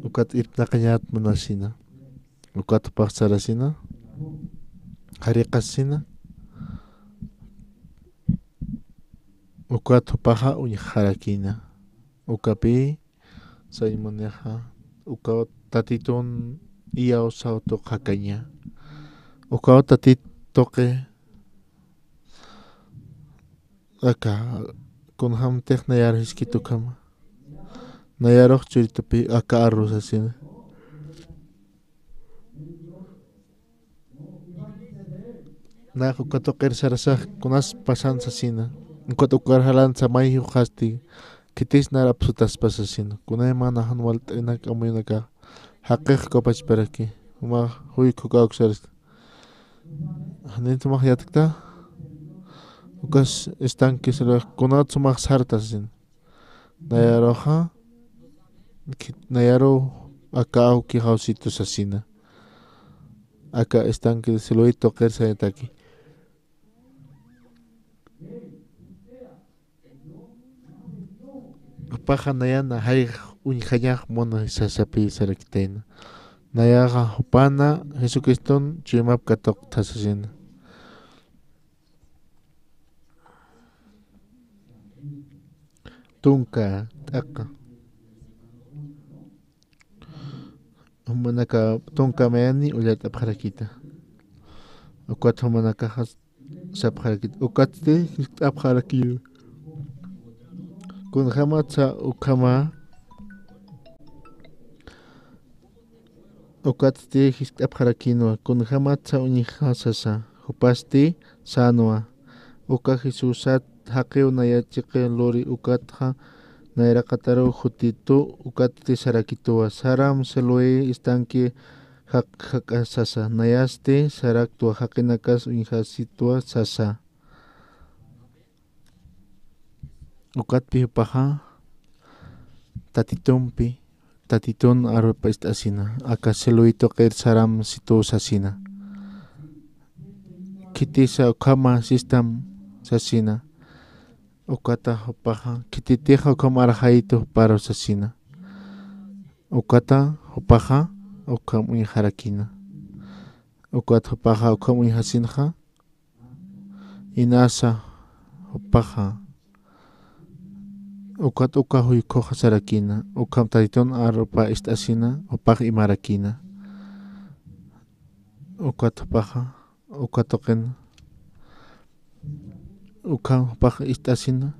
ukat irpnaqañat munasina, ukat jupax sarasina, jariqasina, ukat jupaxa uñjarakïna, ukapï, sañ munixa, ukaw Tatitun iyawsaw tuqi jakaña. Ukaw Tatit tuqi aka, kunjämtix nayar jiskit ukhama. Nayarux churitupi aka arru sasina. Nax uka tuqir sarasax kunas pasan sasina. Ukat ukar jalansa may jiwxasti, khitis nar apsutaspa sasina. Kunaymana jan walt'inak amuyunakax jaqix uka pachparaki. Jumax juykhu kawksarista. Janit jumax yatkta. Ukas estanque Siloé kunats jumax sarta sasina. Nayaruxa, khit-, nayaru aka awki jawsitu sasina. Aka estanque de Siloé tuqir sañataki. Jupaxa nayana jayx uñjañax muni sasapi sarakitayna. Nayaxa jupana Jesucriston chuymap katuqta sasina. Tunka t'aqa. Jumanaka tunka mayani ullat'apxarakita. Ukat jumanakaxa sapxarakita. Ukatsti jiskt'apxarakiwa. Kunjämatsa ukhama. Ukatsti jiskt'apxarakïnwa, kunjämatsa uñjasasa, jupasti sänwa. Uka Jesusat jaqiw naya chiqi luri ukatxa nayraqataru jutitu, ukatsti sarakituwa: Saram Siloé, estanque jaq jak'a sasa. Nayasti saraktwa, jaqinakas uñjasitwa sasa. Ukatpi jupaxa Tatitumpi, Tatitun arupa ist'asina, aka Siloé tuqir saram situ sasina. Khitisa ukhama sistam sasina. Ukata jupaxa, khititixa ukham arxayitu juparu sasina. Ukata jupaxa ukham uñjarakina. Ukat jupaxa ukham uñjasinxa, inasa jupaxa. Ukat uka juykhuxa sarakina, ukham Tatitun arupa ist'asina, jupax imarakina. Ukat jupaxa, uka tuqin, ukham jupax ist'asina.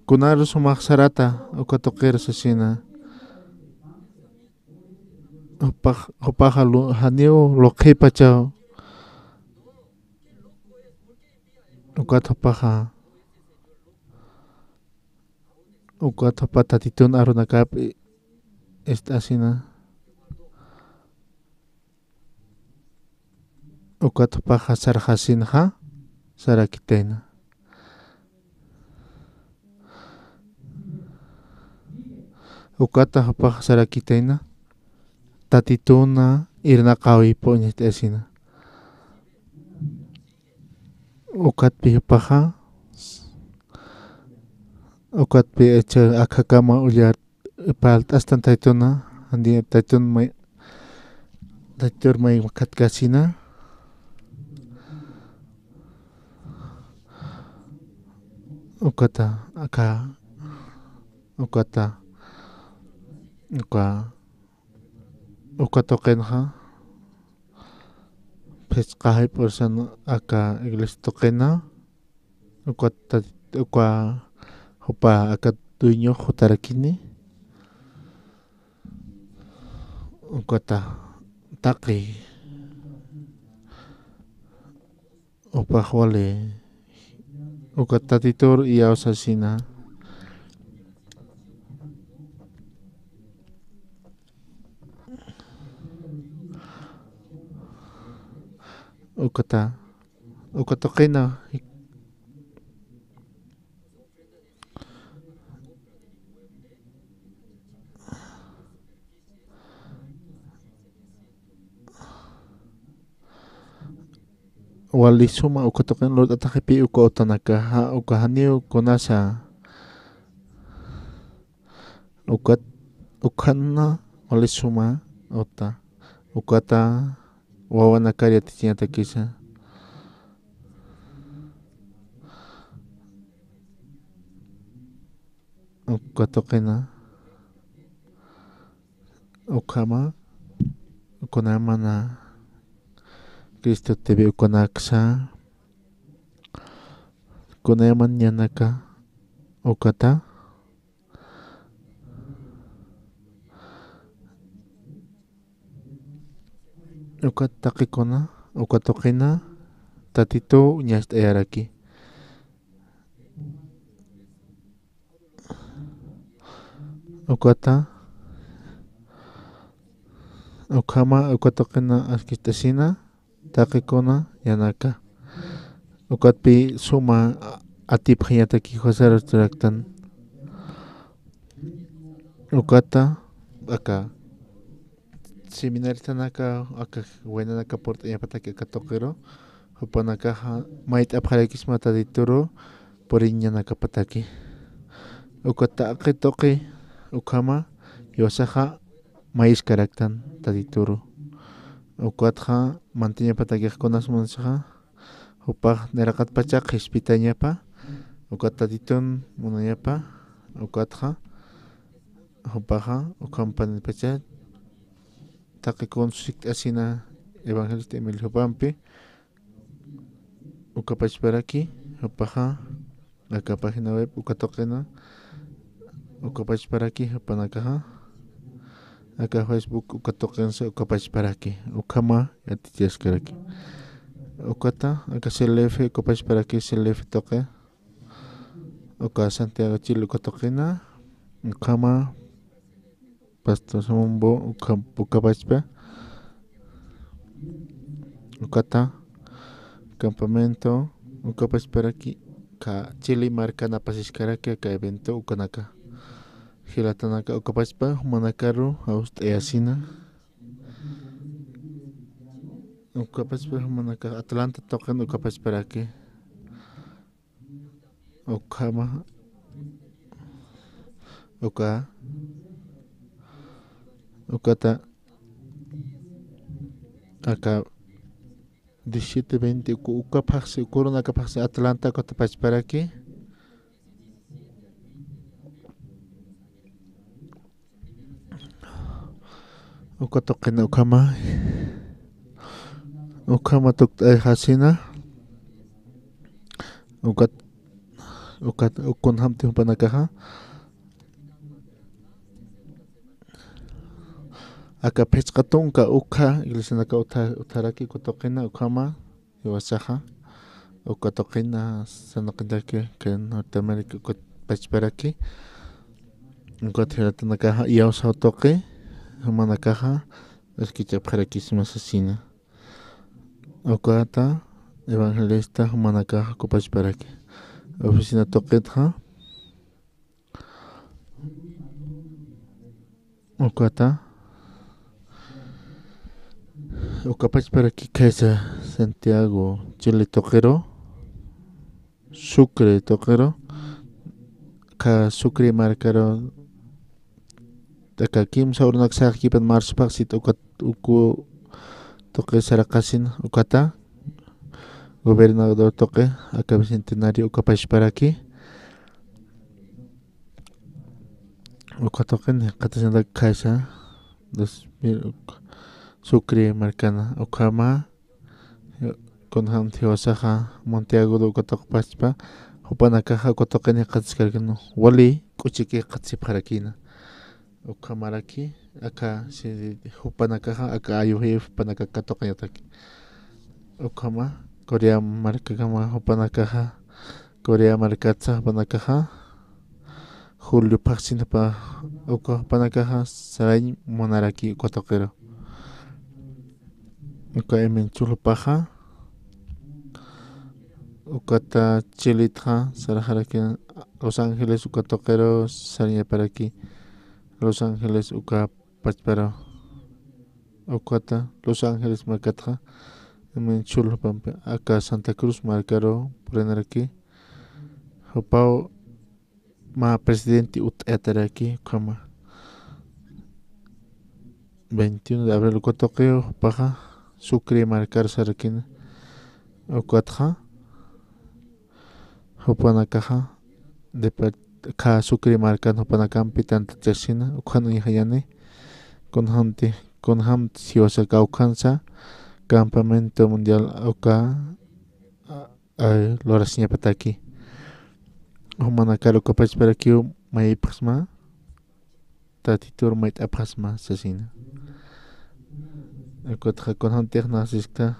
Kunaru sumax sarata, uka tuqir sasina. Jupax, jupaxa lu-, janiw luqhipachaw. Ukat jupaxa, ukat jupa Tatitun arunakap i-, ist'asina. Ukat jupaxa sarxasinxa, sarakitayna. Ukata jupax sarakitayna, Tatituna irnaqäwipa uñacht'ayasina. Ukatpi jupaxa, ukatpi echa akhakama ullar palt'astan Tatituna, jani Tatitun may, Tatitur may makhatkasina. Ukata, aka, ukata, uka, uka tuqinxa, phisqa jayp'ursan aka iglesia tuqina, uka ta-, uka jupa aka dueño jutarakini, ukata taqi, jupax wali, uka Tatitur iyawsasina. Ukata, uka tuqina. Wali suma uka tuqin lurt'ataxipi uka utanakaxa, uka janiw kunasa. Ukat, ukhana wali suma uta. Ukata wawanakar yatichiñatakisa. Uka tuqina, ukhama, kunayamana Cristo T V ukanaksa, kunayaman ñanaka, ukata, ukat taqikuna, uka tuqina, Tatitu uñacht'ayaraki. Ukata, ukhama, uka tuqina askist'asina, taqikuna, ñanaka. Ukatpi suma atipxiñataki José Restauractan. Ukata, aka seminaristanaka, aka waynanaka purt'añapataki aka tuqiru, jupanakaxa mayt'apxarakisma Tatituru puriñanakapataki. Uka taqi tuqi ukhama jiwasaxa mayiskaraktan Tatituru. Ukatxa mantañapatakix kunas munasixa, jupax nayraqatpacha qhispitañapa, ukat Tatitun munañapa, ukatxa, jupaxa, ukhampanpacha, taqi kun sikt'asina evangelista Emilio jupampi, ukapachparaki, jupaxa, aka página web uka tuqina, ukapachparaki, jupanakaxa, aka Facebook uka tuqinsa ukapachparaki, ukhama yatichaskaraki. Ukata, aka C L F, ukapachparaki C L F tuqi. Uka Santiago Chile uka tuqina. Ukhama, Pastor Samumbo, uka, ukapachpa. Ukata, campamento, ukapachparaki, ka Chile markana pasiskaraki, aka evento ukanaka. Jilatanaka ukapachpa, jumanakaru, awst'ayasina. Ukapachpa jumanaka Atlanta tuqin ukapachparaki. Ukhama, uka, ukata, aka diecisiete veinte, uku, uka phaxsi, uka urunaka phaxsi Atlanta, ukata pachparaki. Uka tuqina ukhama. Ukhama tukt'ayxasina. Ukat, ukat, kunjamti jupanakaxa. Aka phisqa tunka ukha iglesianaka utha-, utharaki uka tuqina ukhama. Jiwasaxa, uka tuqina, sarnaqintaki, kay Norteamérica, uka pachparaki, uka jilatanakaxa, iyawsaw tuqi, jumanakaxa, iskichapxarakisma sasina. Ukata, evangelista, jumanakaxa, uka pachparaki. Oficina tuqitxa, ukata, ukapachparaki khaysa Santiago Chile tuqiru, Sucre tuqiru, ka Sucre markaru, aka kimsa urunak saraqkipan marzo phaxsit ukat, uku tuqi saraqasin ukata, gobernador tuqi, aka bicentenario ukapachparaki. Uka tuqin jikxatasinata khaysa, dos mil, uk-, Sucre markana, ukhama, kunjamti jiwasaxa, Monteagudo uka tuqpachpa, jupanakaxa uka tuqin jikxataskarkanu, wali k'uchiki jikxatasipxarakina. Ukhamaraki, aka, si, jupanakaxa, aka ayuji jupanaka katuqañataki. Ukhama, Corea markakama jupanakaxa, Corea markatsa jupanakaxa, julio phaxsin jupa, uka jupanakaxa, sarañ munaraki uka tuqiru. Uka Emin Chul jupaxa, ukata Chiletxa, saraxaraki Los Ángeles uka tuqiru, sarañaparaki Los Ángeles uka pachparu. Ukata Los Ángeles markatxa, Emin Chul jupampi, aka Santa Cruz markaru purinaraki, jupaw mä presidente utt'ataraki, ukhama veintiuno de abril uka tuqiw, jupaxa Sucre markar sarakina, ukatxa, jupanakaxa, depart-, ka Sucre markan jupanakampi tantachasina, ukhan uñjayani, kunjamti, kunjamti jiwasa kawkhansa, campamento mundial uka, a, a, lurasiñapataki. Jumanakar uka pachparakiw mayipxsma, Tatitur mayt'apxasma sasina. Ukatxa kunjamtix nasiskta,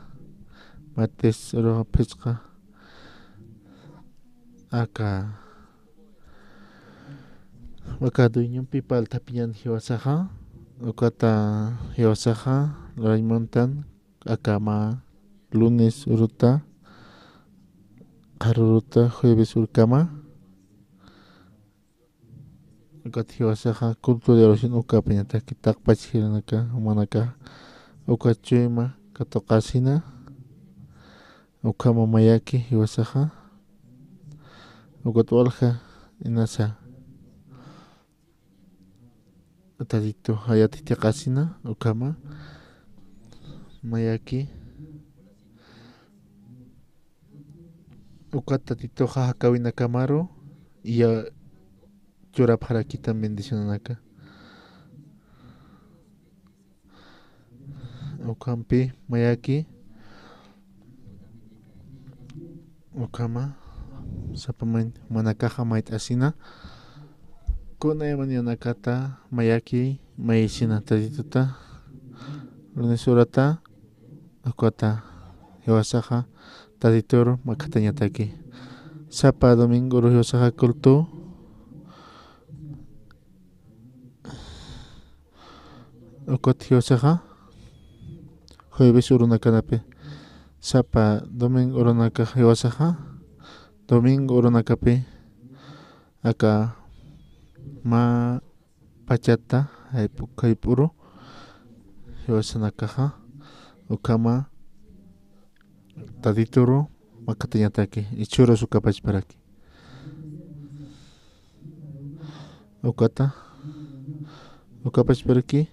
martes uruxa phisqa, aka, aka dueñompi parlthapiñan jiwasaxa, ukata jiwasaxa, lurañ muntan, aka mä lunes uruta, qhar uruta, jueves urkama, ukat jiwasaxa culto de oración ukapañataki taqpach jilanaka, jumanaka, uka chuyma katuqasina, ukhama mayaki jiwasaxa, ukat walja inasa, Tatitu jayat jithiqasina, ukhama, mayaki, ukat Tatituxa jakawinakamaru, iya churapxarakitan bendicionanaka. Ukhampi mayaki, ukhama, sapa mañ, jumanakaxa mayt'asina, kunay mañanakata mayaki, mayisina Tatituta, lunes urata, ukata, jiwasaxa Tatituru makatañataki. Sapa domingo uru jiwasaxa culto. Ukat jiwasaxa jueves urunakanapi. Sapa domingo urunaka jiwasaxa domingo urunakapi. Aka mä pachata jayp'u, jayp'uru jiwasanakaxa ukhama Tatituru makatañataki, ichhürus ukapachparaki. Ukata, ukapachparaki,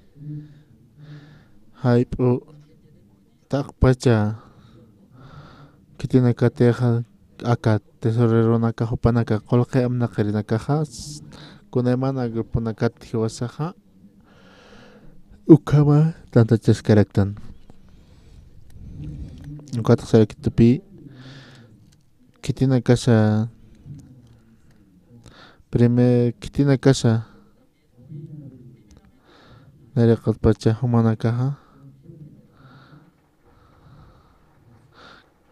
jayp'u taqpacha khitinakatixa aka tesoreronaka jupanaka qullqi amnaqirinakaxa, kunaymana gruponakat jiwasaxa ukhama tantachaskaraktan. Ukatxa sarakitupi khitinakasa, primer khitinakasa nayraqatpacha jumanakaxa,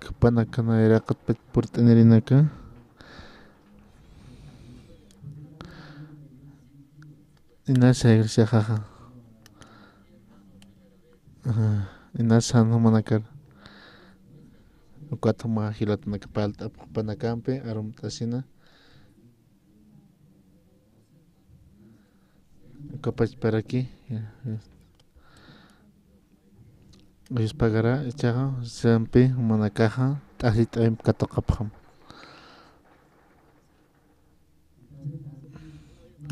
jupanaka nayraqatpach purt'anirinaka. Inasa iglesiaxaxa. Ajá. Inasa jan jumanakar. Ukat juma jilatanaka parlt'apxpanakampi arumt'asina. Ukapachparaki. Ya, ya. Yuspagara, ichaxa, sampi, jumanakaxa, t'asi t'awimp katuqapxam.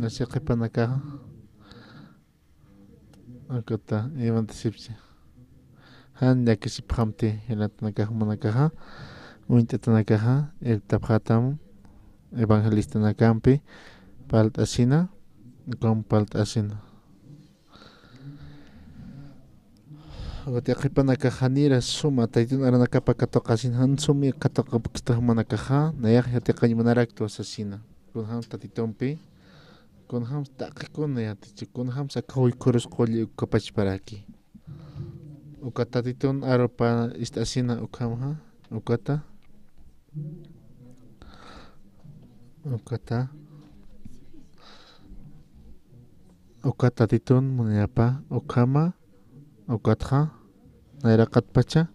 Nasi qhipanakaxa. Akata, imantasipchi. Jan llakisipxamti, jilatanakaxa, jumanakaxa, uñt'atanakaxa, irptapxatam, evangelistanakampi, parlt'asina, ukham parlt'asina. Ukat qhipanakax janira suma, Taytun aranakapa katuqasin, jan sumi katuqapkista jumanakaxa, nayax yatiqañ munaraktwa sasina. Kunjams Tatitumpi, kunjams taqikuna yatichi, kunjams aka juykhurus qulli ukapachparaki. Ukat Tatitun arupa ist'asina ukhamxa, ukata, ukata, ukat Tatitun munayapa, ukhama, ukatxa, nayraqatpacha,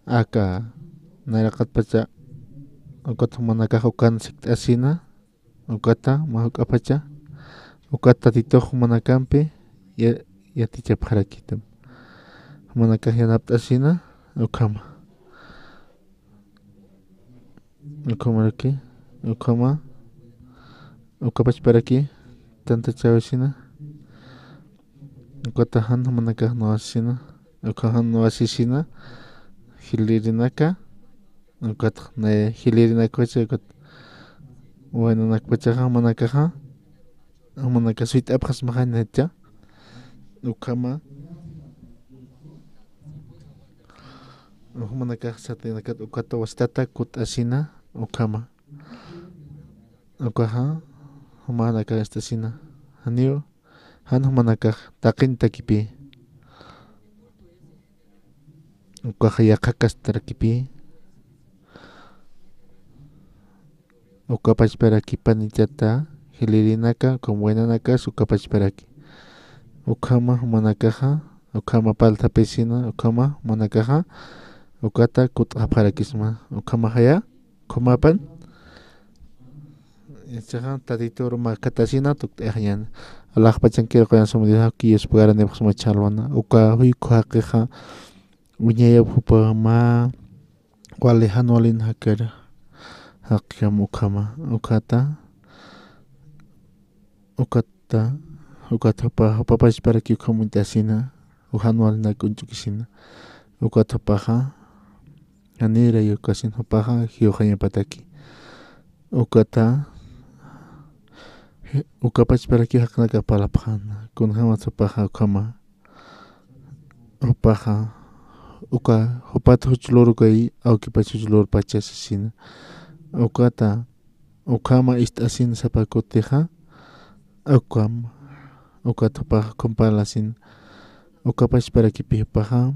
aka, nayraqatpacha, ukat jumanakax ukan sikt'asina, ukata, mä juk'apacha, ukat Tatitux jumanakampi, ya-, yatichapxarakitam. Jumanakax yanapt'asina, ukhama. Ukhamaraki, ukhama, ukapachparaki, tantachawasina, ukata jan jumanakax nuwasisina, ukha jan nuwasisina, jilirinaka, ukat nay jilirinakacha, ukat waynanakpachaxa, jumanakaxa, jumanakax suyt'apxasmaxañacha, ukhama, jumanakax satinakat, ukata wasitata kutt'asina, ukhama. Ukaxa, jumanakax ist'asina. Janiw, jan jumanakax taqintakipi. Ukaxa yaqhakastarakipi. Ukapachparaki panichata, jilirinaka, ukham waynanakas, ukapachparaki. Ukhama jumanakaxa, ukhama parlt'apisina, ukhama jumanakaxa, ukata kutt'apxarakisma, ukhamaya, Khumapan. Ichaxa Tatitur makatasina tukt'ayaxañäni. Alaxpachankir quyan suma Dios, jawki Dios pagara nipxsma chhalwana. Uka juykhu jaqixa uñayap jupa mä wali jan walin jakir jaqjam ukhama. Ukhata, ukhata, ukat jupa, jupapachparaki ukham uñt'asina, ujan walinak uñch'ukisina. Ukat jupaxa, janira yukasin jupaxa, jiwxañapataki. Ukata, ukapachparaki jaqinaka parlapxäna. Kunjamas jupaxa, ukhama. Jupaxa, uka, jupat juch lurukay, awkipach juch lurpacha sasina. Ukata, ukhama ist'asin sapa kutixa, ukham, ukat jupaxa, ukham parlasin, ukapachparakipi jupaxa,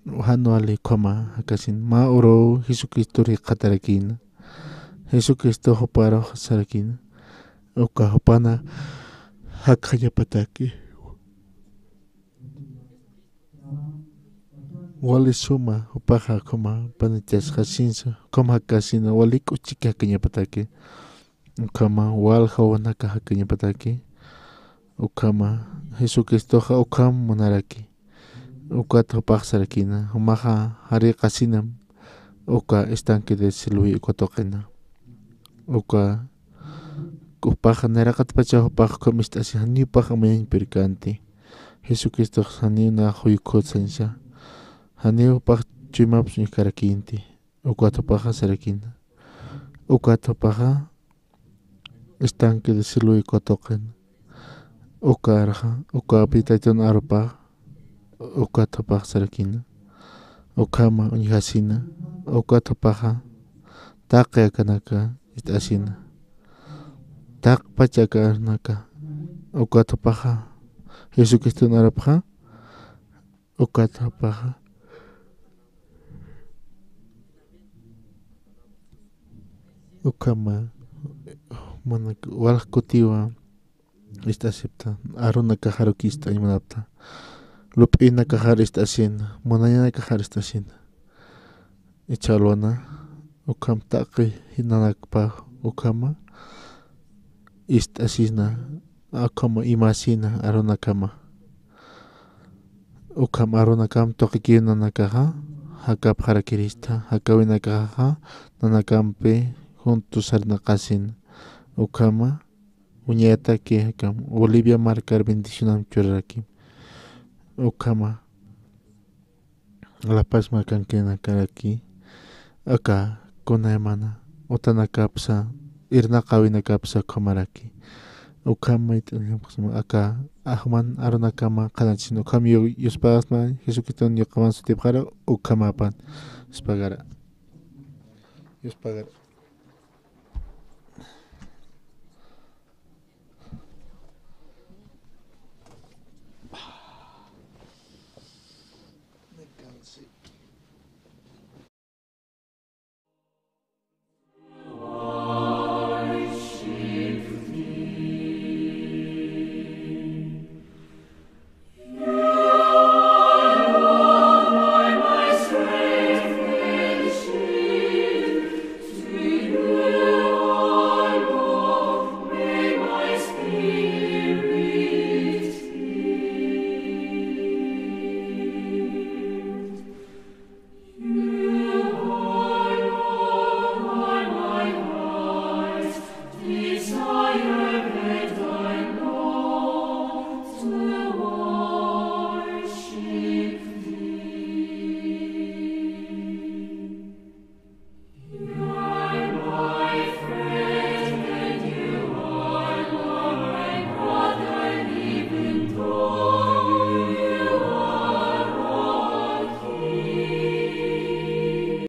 jan wali ukhama jakasin mä uruw Jesucristo jikxatarakïna. Jesucristo juparux sarakïna. Uka jupana jakxañapataki. Wali suma jupaxa ukhama panachasxasinsa, ukhama jakasina, wali k'uchiki jakañapataki. Ukhama walja wawanaka jakañapataki. Ukhama Jesucristoxa ukham munaraki. Ukat jupax sarakïna, jumaxa jariqasinam uka estanque de Siloé uka tuqina. Uka jupaxa nayraqatpacha jupax ukham ist'asi, janiw jupax amayañ pirkänti. Jesucristox janiw nax juykhutsansa. Janiw jupax chuymaps uñjkarakïnti. Ukat jupaxa sarakïna. Ukat jupaxa estanque de Siloé uka tuqina. Ukarxa, ukapi taytun arupax, ukat jupax sarakïna. Ukhama uñjasina, ukat jupaxa taqi akanaka ist'asina. Taqpach aka arunaka, ukat jupaxa Jesucristun arupxa, ukat jupaxa ukhama, mana walja kutiwa ist'asipta, arunakaxaruki ist'añ munapta. Lup'inakaxar ist'asina, munañanakaxar ist'asina. Ichhalwana, ukham taqi nanakpa ukhama ist'asina, ukhama imasina arunakama. Ukham arunakam tuqikiw nanakaxa jakapxarakirista, jakäwinakaxa nanakampi junto sarnaqasina. Ukhama uñayataki jakam Bolivia markar bendicionam churaraki. Ukhama La Paz markankinakaraki aka kunaymana utanakapsa, irnaqäwinakapsa ukhamaraki. Ukham mayt'añapxsma aka ajman arunakama qhanachisin, ukham yu-, yuspagasma Jesucriston yuqaman sutipxara, ukhamapan. Yuspagara. Yuspagara.